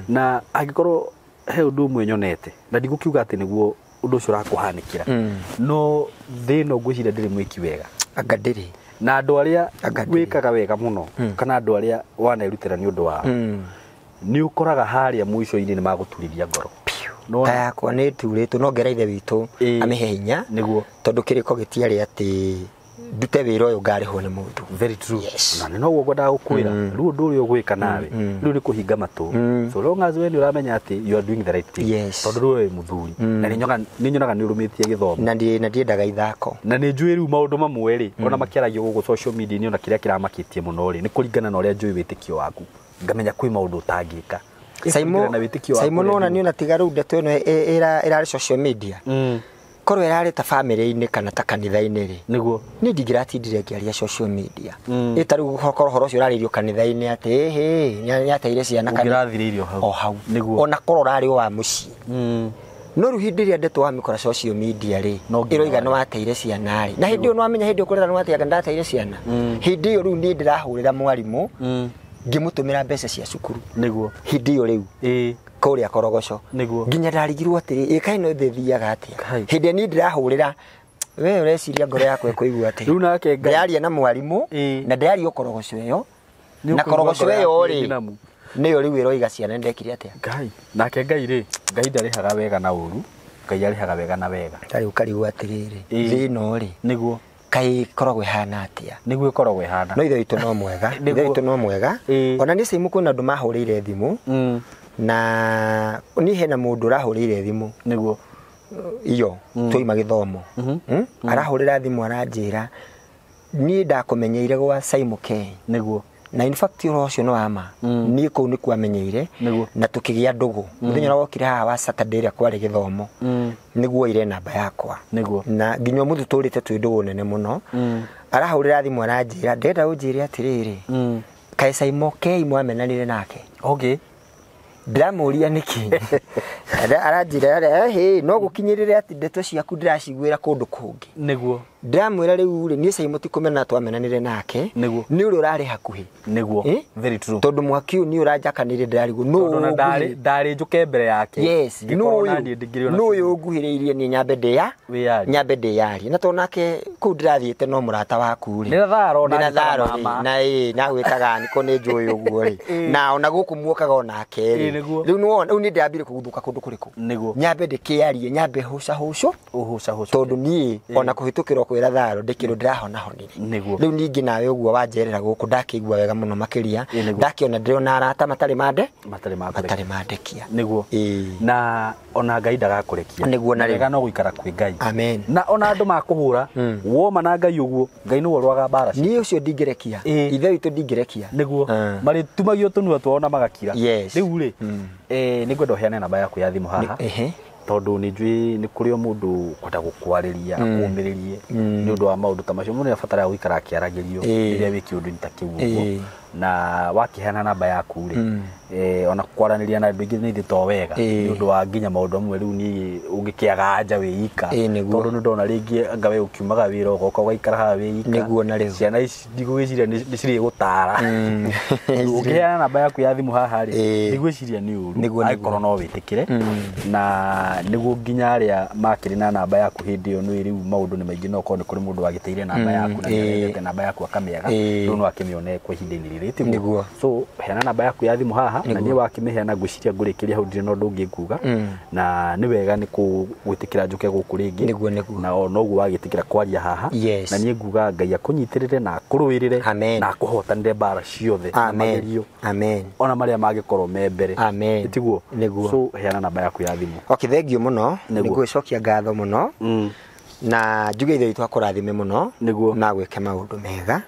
Na angĩkorwo he ũndũ ũmwe nyonete na ndigũkiuga atĩ nĩguo ũndũ ũcio ũrakũhanĩkĩra. No thĩ ĩno ngwĩciria ndĩrĩ mwĩki wega. Anga ndĩrĩ. Na andũ arĩa wĩkaga wega mũno kana andũ arĩa wanerutĩra nĩ ũndũ wao nĩ ũkoraga harĩa mũico-inĩ nĩ magũturithia ngoro. Ta yakwa nĩ turĩtwo no ngera ithe witũ amĩhe hinya. Nĩguo. Tondũ kĩrĩko gĩtiarĩ atĩ ndute wĩra ũyũ ngarĩhwo nĩ mũndũ. Very true. Na nĩ noguo ngwendaga gũkwĩra. Rĩu ũndũ ũrĩa ũgwĩka nawe rĩu nĩ kũhinga matũ. So long as we nĩ ũramenya atĩ you are doing the right thing. Tondũ rĩu wĩ mũthuri. Na nĩ nyonaga nĩ ũrũmĩtie gĩthomo. Na ndiendaga ithako. Na nĩ njũĩ rĩu maũndũ mamwe rĩ ona makĩaragio gũkũ social media nĩ ona kĩrĩa kĩramakĩtie mũno rĩ nĩ kũringana na ũrĩa njũĩ wĩtĩkio waku. Ngamenya kwĩ maũndũ ũtangĩka. Simon ona nĩ ona tiga rĩu ndeto ĩno ĩrarĩ social media. Korwo ĩrarĩ ta family-inĩ kana ta kanitha-inĩ rĩ. Nĩguo. Niĩ ndingĩratindire ngĩaria social media. Ĩ ta rĩu korwo ũhoro ũcio ũrarĩrio kanitha-inĩ atĩ ĩhĩ nĩateire ciana kanitha. Ũngĩrathirĩirio hau. O hau. Nĩguo. Ona korwo ũrarĩ o wa mũciĩ. No rĩu hĩndĩ ĩrĩa ndeto wamĩkora social media rĩ ĩroiga nĩ wateire ciana rĩ. Na hĩndĩ ĩyo nĩwamenya hĩndĩ ĩyo kũrera nĩwateaga ndateire ciana. Hĩndĩ ĩyo rĩu niĩ ndĩrahũrĩra mwarimũ ngĩmũtũmĩra mbeca cia cukuru. Nĩguo. Hĩndĩ ĩyo rĩu. Kũrĩa Korogoco. Nĩguo. Nginya ndarigirwo atĩrĩ ĩka ĩno thĩ thiaga atĩa. Hĩndĩ niĩ ndĩrahũrĩra we ũreciria ngoro yakwa ĩkũigua atĩa. Rĩu nake Ngai. Ndĩraria na mwarimũ na ndĩraria Korogoco ĩyo. Na Korogoco ĩyo rĩ nĩyo rĩu ĩroiga ciana ndekire atĩa. Ngai. Nake Ngai rĩ Ngai ndarĩhaga wega na ũru. Ngai arĩhaga wega na wega. Tarĩu ũkarigwo atĩrĩrĩ thĩ ĩno rĩ. Nĩguo. Kaĩ ĩkoragwo ĩhana atĩa. Nĩguo ĩkoragwo ĩhana. No ithe witũ no mwega. Ithe witũ no mwega. Ona niĩ Simũ kwĩna andũ mahũrĩire thimũ. Na niĩ hena mũndũ ũrahũrĩire thimũ. Nĩguo. Iyo twaima gĩthomo. Arahũrĩra thimũ aranjĩra niĩ ndakũmenyeire gwa Simon K. Nĩguo. Na in fact ũhoro ũcio nĩ wa ma. Niĩ kũu nĩkuo amenyeire. Na tũkĩgĩa ndũgũ. Mũthenya ũrĩa wokire haha wa Saturday ĩrĩa kwarĩ gĩthomo. Nĩguo oire namba yakwa. Nĩguo. Na nginya ũmũthĩ tũrĩte twĩ ndũgũ nene mũno. Arahũrĩra thimũ aranjĩra ndĩrenda ũnjĩre atĩrĩrĩ. Kaĩ Simon K mwamenanire nake. Okay. Ndĩramũria nĩkĩ. Aranjĩra ĩhĩ no gũkinyĩrĩre atĩ ndeto ciaku ndĩraciguĩra kũndũ kũngĩ. Nĩguo. Ndĩramwĩra rĩu rĩ niĩ Simon ti kũmena twamenanire nake. Nĩguo. Nĩ ũrĩa ũrarĩ hakuhĩ. Nĩguo. Very true. Tondũ mwaki ũyũ nĩ ũranjakanĩire ndĩrarigwo nũ Tondũ ndarĩ njũke mbere yake. Yes. Nũ ũyũ ũnguhĩrĩirie niĩ nyambe nyambe ndĩyarie. Na tondũ nake kũu ndĩrathiĩte no mũrata waku rĩ. Nĩ tharo na tharo na ĩ na gwĩtaga niko nĩ njũĩ ũguo rĩ. Na ona gũkũ muokaga onake rĩ. Rĩu nĩwona rĩu niĩ ndĩrambire kũguthũka kũndũ kũrĩkũ. Nĩguo. Nyambe ndĩkĩarie nyambe hũca hũcũ. Ũhũca hũcũ. Tondũ niĩ ona kũhĩtũkĩrwo kwĩra tharo ndĩkĩrwo ndĩrahonahonire. Nĩguo. Rĩu ningĩ nawe ũguo wanjerera gũkũ ndakĩigua wega mũno makĩria. Ndakĩona ndĩrona arata matarĩ mande. Matarĩ mandekia. Nĩguo. Na ona Ngai ndagakũrekia. Nĩguo na wega no gũikara kwĩ Ngai. Amen. Na ona andũ makũhũra woma na Ngai ũguo Ngai nĩwe ũrũaga mbara. Niĩ ũcio ndingĩrekia. Ithe witũ ndingĩrekia. Nĩguo. Marĩtumagio tũnua twao na magakira. Rĩu rĩ nĩ ngwenda ũheane namba yaku ya thimũ haha. Tondũ nĩ njũĩ nĩ kũrĩ o mũndũ kwenda gũkwarĩria akũũmĩrĩrie nĩ ũndũ wa maũndũ ta macio. Mũndũ nĩ abataraga gũikara akĩaragĩrio rĩrĩa wĩ kĩũndũ-inĩ ta kĩu ũguo. Na wakĩheana namba yaku rĩ ona kwaranĩria na andũ aingĩ nĩ ithe to wega nĩ ũndũ wa nginya maũndũ amwe rĩu niĩ ũngĩkĩaga anja wĩ ika tondũ nĩ ndona rĩngĩ anga we ũkiumaga wĩra ũgoka ũgaikara haha wĩ ika. Nĩguo na rĩu ciana ici ndigũgĩciria nĩ cirĩgũtara. Ũngĩheana namba yaku ya thimũ haha rĩ ndigwĩciria nĩ ũru angĩkorwo no wĩtĩkĩre. Na nĩguo nginya arĩa makĩrĩ na namba yaku hĩndĩ ĩyo nĩ rĩu maũndũ nĩ maingĩ no ũkorwo nĩ kũrĩ mũndũ wagĩteire namba yaku na nĩarendete namba yaku akamĩaga rĩu no akĩmĩone kwa ihinda-inĩ rĩrĩ tiguo. So heana namba yaku ya thimũ haha na niĩ wakĩmĩheana ngwĩciria ngũrĩkĩria hau ndirĩ na ũndũ ũngĩ nguga. Na nĩ wega nĩ gwĩtĩkĩra njũke gũkũ rĩngĩ. Nĩguo. Na noguo wagĩtĩkĩra kwaria haha. Na niĩ nguga Ngai akũnyitĩrĩre na akũrũĩrĩre na akũhotanĩre mbara ciothe na magerio. Amen. Ona marĩa mangĩkorwo me mbere. Amen. Tiguo. Nĩguo. So heana namba yaku ya thimũ. Okay, thank you mũno. Nĩngũgĩcokia ngatho mũno. Na njuge ithe witũ akũrathime mũno. Nĩguo. Na gwĩke maũndũ mega.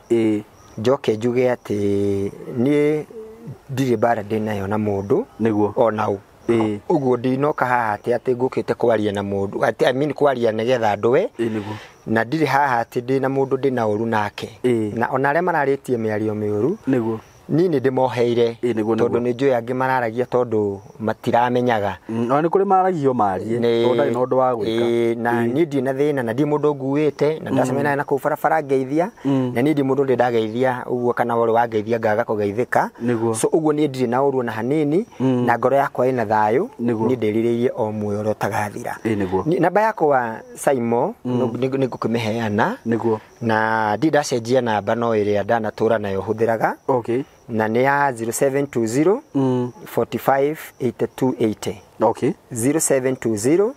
Njoke njuge atĩ niĩ ndirĩ mbara ndĩ nayo na mũndũ. Nĩguo. Ona ũ. Ũguo ndinoka haha atĩ ngũkĩte kwaria na mũndũ atĩ I mean kwaria nĩgetha ndũe. Nĩguo. Na ndirĩ haha atĩ ndĩna mũndũ ndĩna ũru nake. Na ona arĩa mararĩtie mĩario mĩũru nĩguo niĩ nĩ ndĩmoheire tondũ nĩ njũĩ angĩ mararagia tondũ matiramenyaga. Ona nĩ kũrĩ maragio marie tondũ ndarĩ na ũndũ wa gwĩka. Na niĩ ndirĩ na thĩna na ndirĩ mũndũ nguĩte na ndacemania naye na kũu barabara ngeithia na niĩ ndirĩ mũndũ ndĩ ndageithia ũguo kana ũrĩ wangeithia ngaga kũgeithĩka. So ũguo niĩ ndirĩ na ũru ona hanini na ngoro yakwa ĩna thayũ niĩ ndĩrirĩirie o muoyo ũrĩa ũtagathira. Namba yakwa Saimo nĩ ngũkĩmĩheana. Nĩguo. Na ndirĩ ndacenjia namba no ĩrĩa ndanatũra nayo hũthĩraga. Okay. Na nĩ ya 0720 45 82 80. Okay. 0720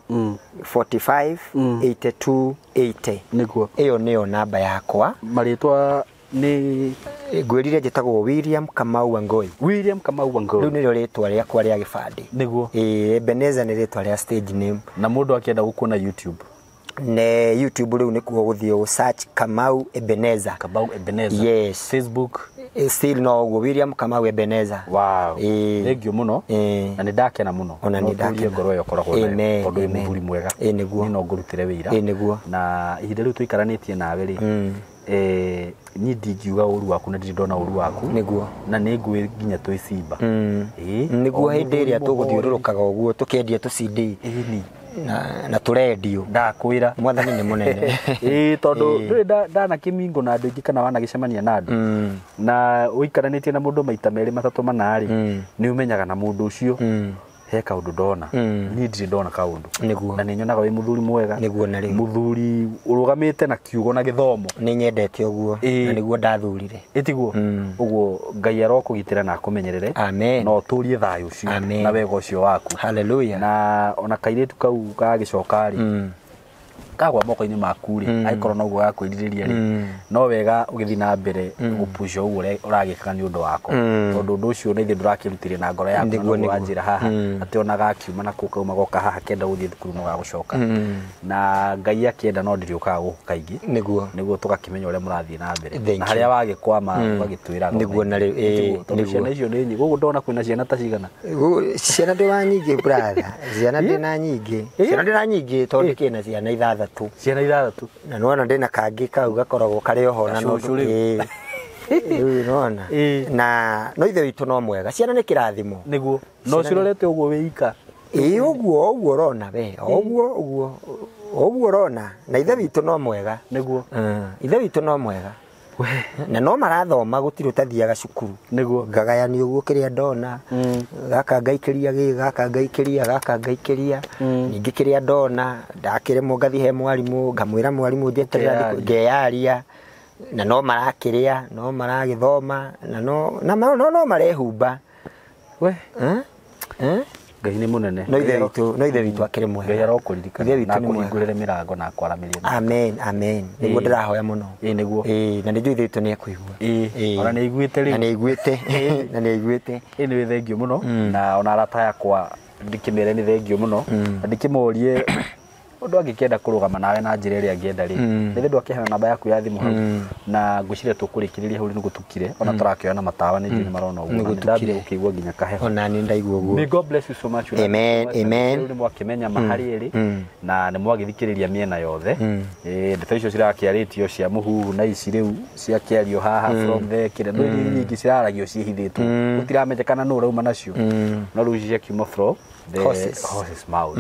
45 82 80. Nĩguo. Ĩyo nĩyo namba yakwa. Marĩtwa nĩ ngwĩrire njĩtagwo William Kamau Wangoi. William Kamau Wangoi. Rĩu nĩrĩo rĩtwa rĩakwa rĩa gĩbandĩ. Nĩguo. Ebenezer nĩ rĩtwa rĩa stage name. Na mũndũ akĩenda gũkuona YouTube. Ne YouTube rĩu nĩkuo gũthiĩ search Kamau Ebenezer. Kamau Ebenezer. Yes. Facebook still no ũguo William Kamau Ebenezer. Wow. Thank you mũno. Na nĩ ndakena mũno. Ona nĩ ndakena. Ngoro ĩyo ũkoragwo nayo tondũ wĩ mũthuri mwega. Nĩguo. Niĩ no ngũrutĩre wĩra. Nĩguo. Na ihinda rĩu tũikaranĩtie nawe rĩ niĩ ndingiuga ũru waku na ndirĩ ndona ũru waku. Nĩguo. Na nĩ ngũĩ nginya twĩ simba. Nĩguo hĩndĩ ĩrĩa tũgũthiũrũrũkaga ũguo tũkĩendia tũ CD. Na tũrendio ndakwĩra mwathani nĩ mũnene. Tondũ ndũrĩ ndanakĩmingo na andũ aingĩ kana wanagĩcemania na andũ na ũikaranĩtie na mũndũ maita merĩ matatũ mana rĩ nĩ ũmenyaga na mũndũ ũcio he kaũndũ ndona. Niĩ ndirĩ ndona kaũndũ. Nĩguo. Na nĩ nyonaga wĩ mũthuri mwega. Nĩguo. Na rĩu mũthuri ũrũgamĩte na kiugo na gĩthomo. Nĩ nyendete ũguo na nĩguo ndathurire. Ĩtiguo. Ũguo Ngai arokũgitĩra na akũmenyerere. Amen. Na ũtũrie thayũ ũcio na wega ũcio waku. Hallelujah. Na ona kairĩtu kau gagĩcoka rĩ kagwa moko-inĩ maku rĩ angĩkorwo noguo gakwĩrirĩria rĩ no wega ũgĩthiĩ na mbere gũpush ũguo ũragĩkaga nĩ ũndũ wako tondũ ũndũ ũcio na ithuĩ ndũrakĩrutire na ngoro yaku na wanjĩra haha atĩ ona gakiuma na kũu kauma goka haha kenda gũthiĩ thukuru no gagũcoka na Ngai akĩenda no ndĩrĩũkaga gũkũ kaingĩ. Nĩguo. Nĩguo tũgakĩmenya ũrĩa mũrathiĩ na mbere na harĩa wagĩkwama ũgagĩtwĩraga. Nĩguo. Na rĩu tondũ ciana icio nĩ nyingĩ gũkũ ndona kwĩna ciana ta cigana. Ciana ndĩ wa nyingĩ brother. Ciana ndĩ na nyingĩ. Ciana ndĩ na nyingĩ tondũ kĩna ciana ithathatũ. Ciana ithathatũ. Na nĩwona ndĩna kangĩ kau gakoragwo karĩ oho na no rĩu nĩwona. Na no ithe witũ no mwega. Ciana nĩ kĩrathimo. Nĩguo. No cirorete ũguo wĩ ika. Ũguo ũguo ũrona we. Ũguo ũguo ũguo ũrona. Na ithe witũ no mwega. Nĩguo. Ithe witũ no mwega. Na no marathoma gũtirĩ ũtathiaga cukuru. Nĩguo. Ngagayania ũguo kĩrĩa ndona. Gaka ngaikĩria gĩ, gaka ngaikĩria, gaka ngaikĩria. Ningĩ kĩrĩa ndona ndakĩremwo ngathiĩ he mwarimũ ngamwĩra mwarimũ njeterera ngeyaria. Na no marakĩrĩa, no maragĩthoma na no marehumba. We. Ngai nĩ mũnene. No ithe witũ akĩrĩ mwega. Ngai arokũririkana na akũhingũrĩre mĩrango na akwaramĩrie. Amen, amen. Nĩguo ndĩrahoya mũno. Nĩguo. Na nĩ njũĩ ithe witũ nĩ ekũigua. Ona nĩ aiguĩte rĩu. Na nĩ aiguĩte. Na nĩ aiguĩte. Nĩ thengiũ mũno na ona arata akwa ndikĩmere nĩ thengiũ mũno na ndikĩmorie ũndũ angĩkĩenda kũrũgama nawe na njĩra ĩrĩa angĩenda rĩ nĩ thĩ akĩheana namba yaku ya thimũ hau na ngwĩciria tũkũrĩkĩrĩria hau nĩguo tũkire ona tũrakĩoya na matawa nĩ njũĩ nĩ marona ũguo na nĩndambia gũkĩigua nginya kaheho. Ona nĩ ndaigua ũguo. May God bless you so much. Amen, amen. Rĩu nĩ mwakĩmenya ma harĩ ĩrĩ na nĩ mwagĩthikĩrĩria mĩena yothe. Ndeto icio cirakĩarĩtio cia mũhuhu na ici rĩu ciakĩario haha from there kĩrĩa nĩ nyingĩ ciraragio ciĩhithĩtwo gũtiramenyekana nũ ũrauma nacio no rĩu ici ciakiuma from the horse's mouth.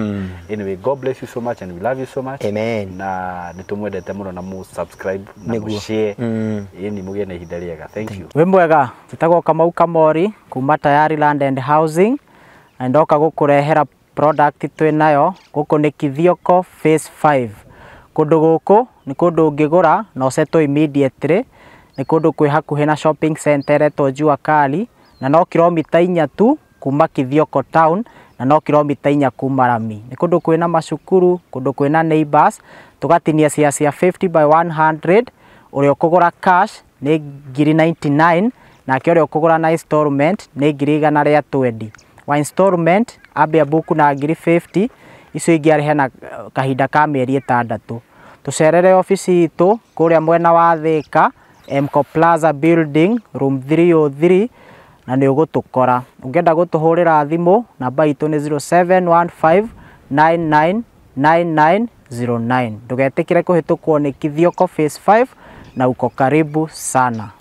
Anyway, God bless you so much and we love you so much. Amen. Na nĩtũmwendete mũno na mu subscribe na mu share. Ĩni mũgĩe na ihinda rĩega. Thank you. Wĩ mwega, njĩtagwo Kamau Kamori kuma Tayari Land and Housing na ndoka gũkũrehera product twĩ nayo gũkũ nĩ Kithioko Phase 5. Kũndũ gũkũ nĩ kũndũ ũngĩgũra na ũsettle immediately. Nĩ kũndũ kwĩ hakuhĩ na shopping center ĩretwo Jua Kali na no kilomita 4 tu kuma Kithioko town na no kilomita 4 kuma Rami. Nĩ kũndũ kwĩna macukuru, kũndũ kwĩna neighbors, tũgatinia cia 50 by 100. Ũrĩa ũkũgũra cash nĩ 99,000 nake ũrĩa ũkũgũra na installment nĩ 120,000. Wa installment ambia buku na 50,000 icio ingĩ arĩhe na kahinda ka mĩeri 6. Tũcerere obici itũ kũrĩa mwena wa Thika, Mco Plaza Building, room 303. na nĩ ũgũtũkora. Ũngĩenda gũtũhũrĩra thimũ, namba itũ nĩ 0715999909. Ndũgetĩkĩre kũhĩtũkwo nĩ Kithioko Phase 5 na uko karibu sana.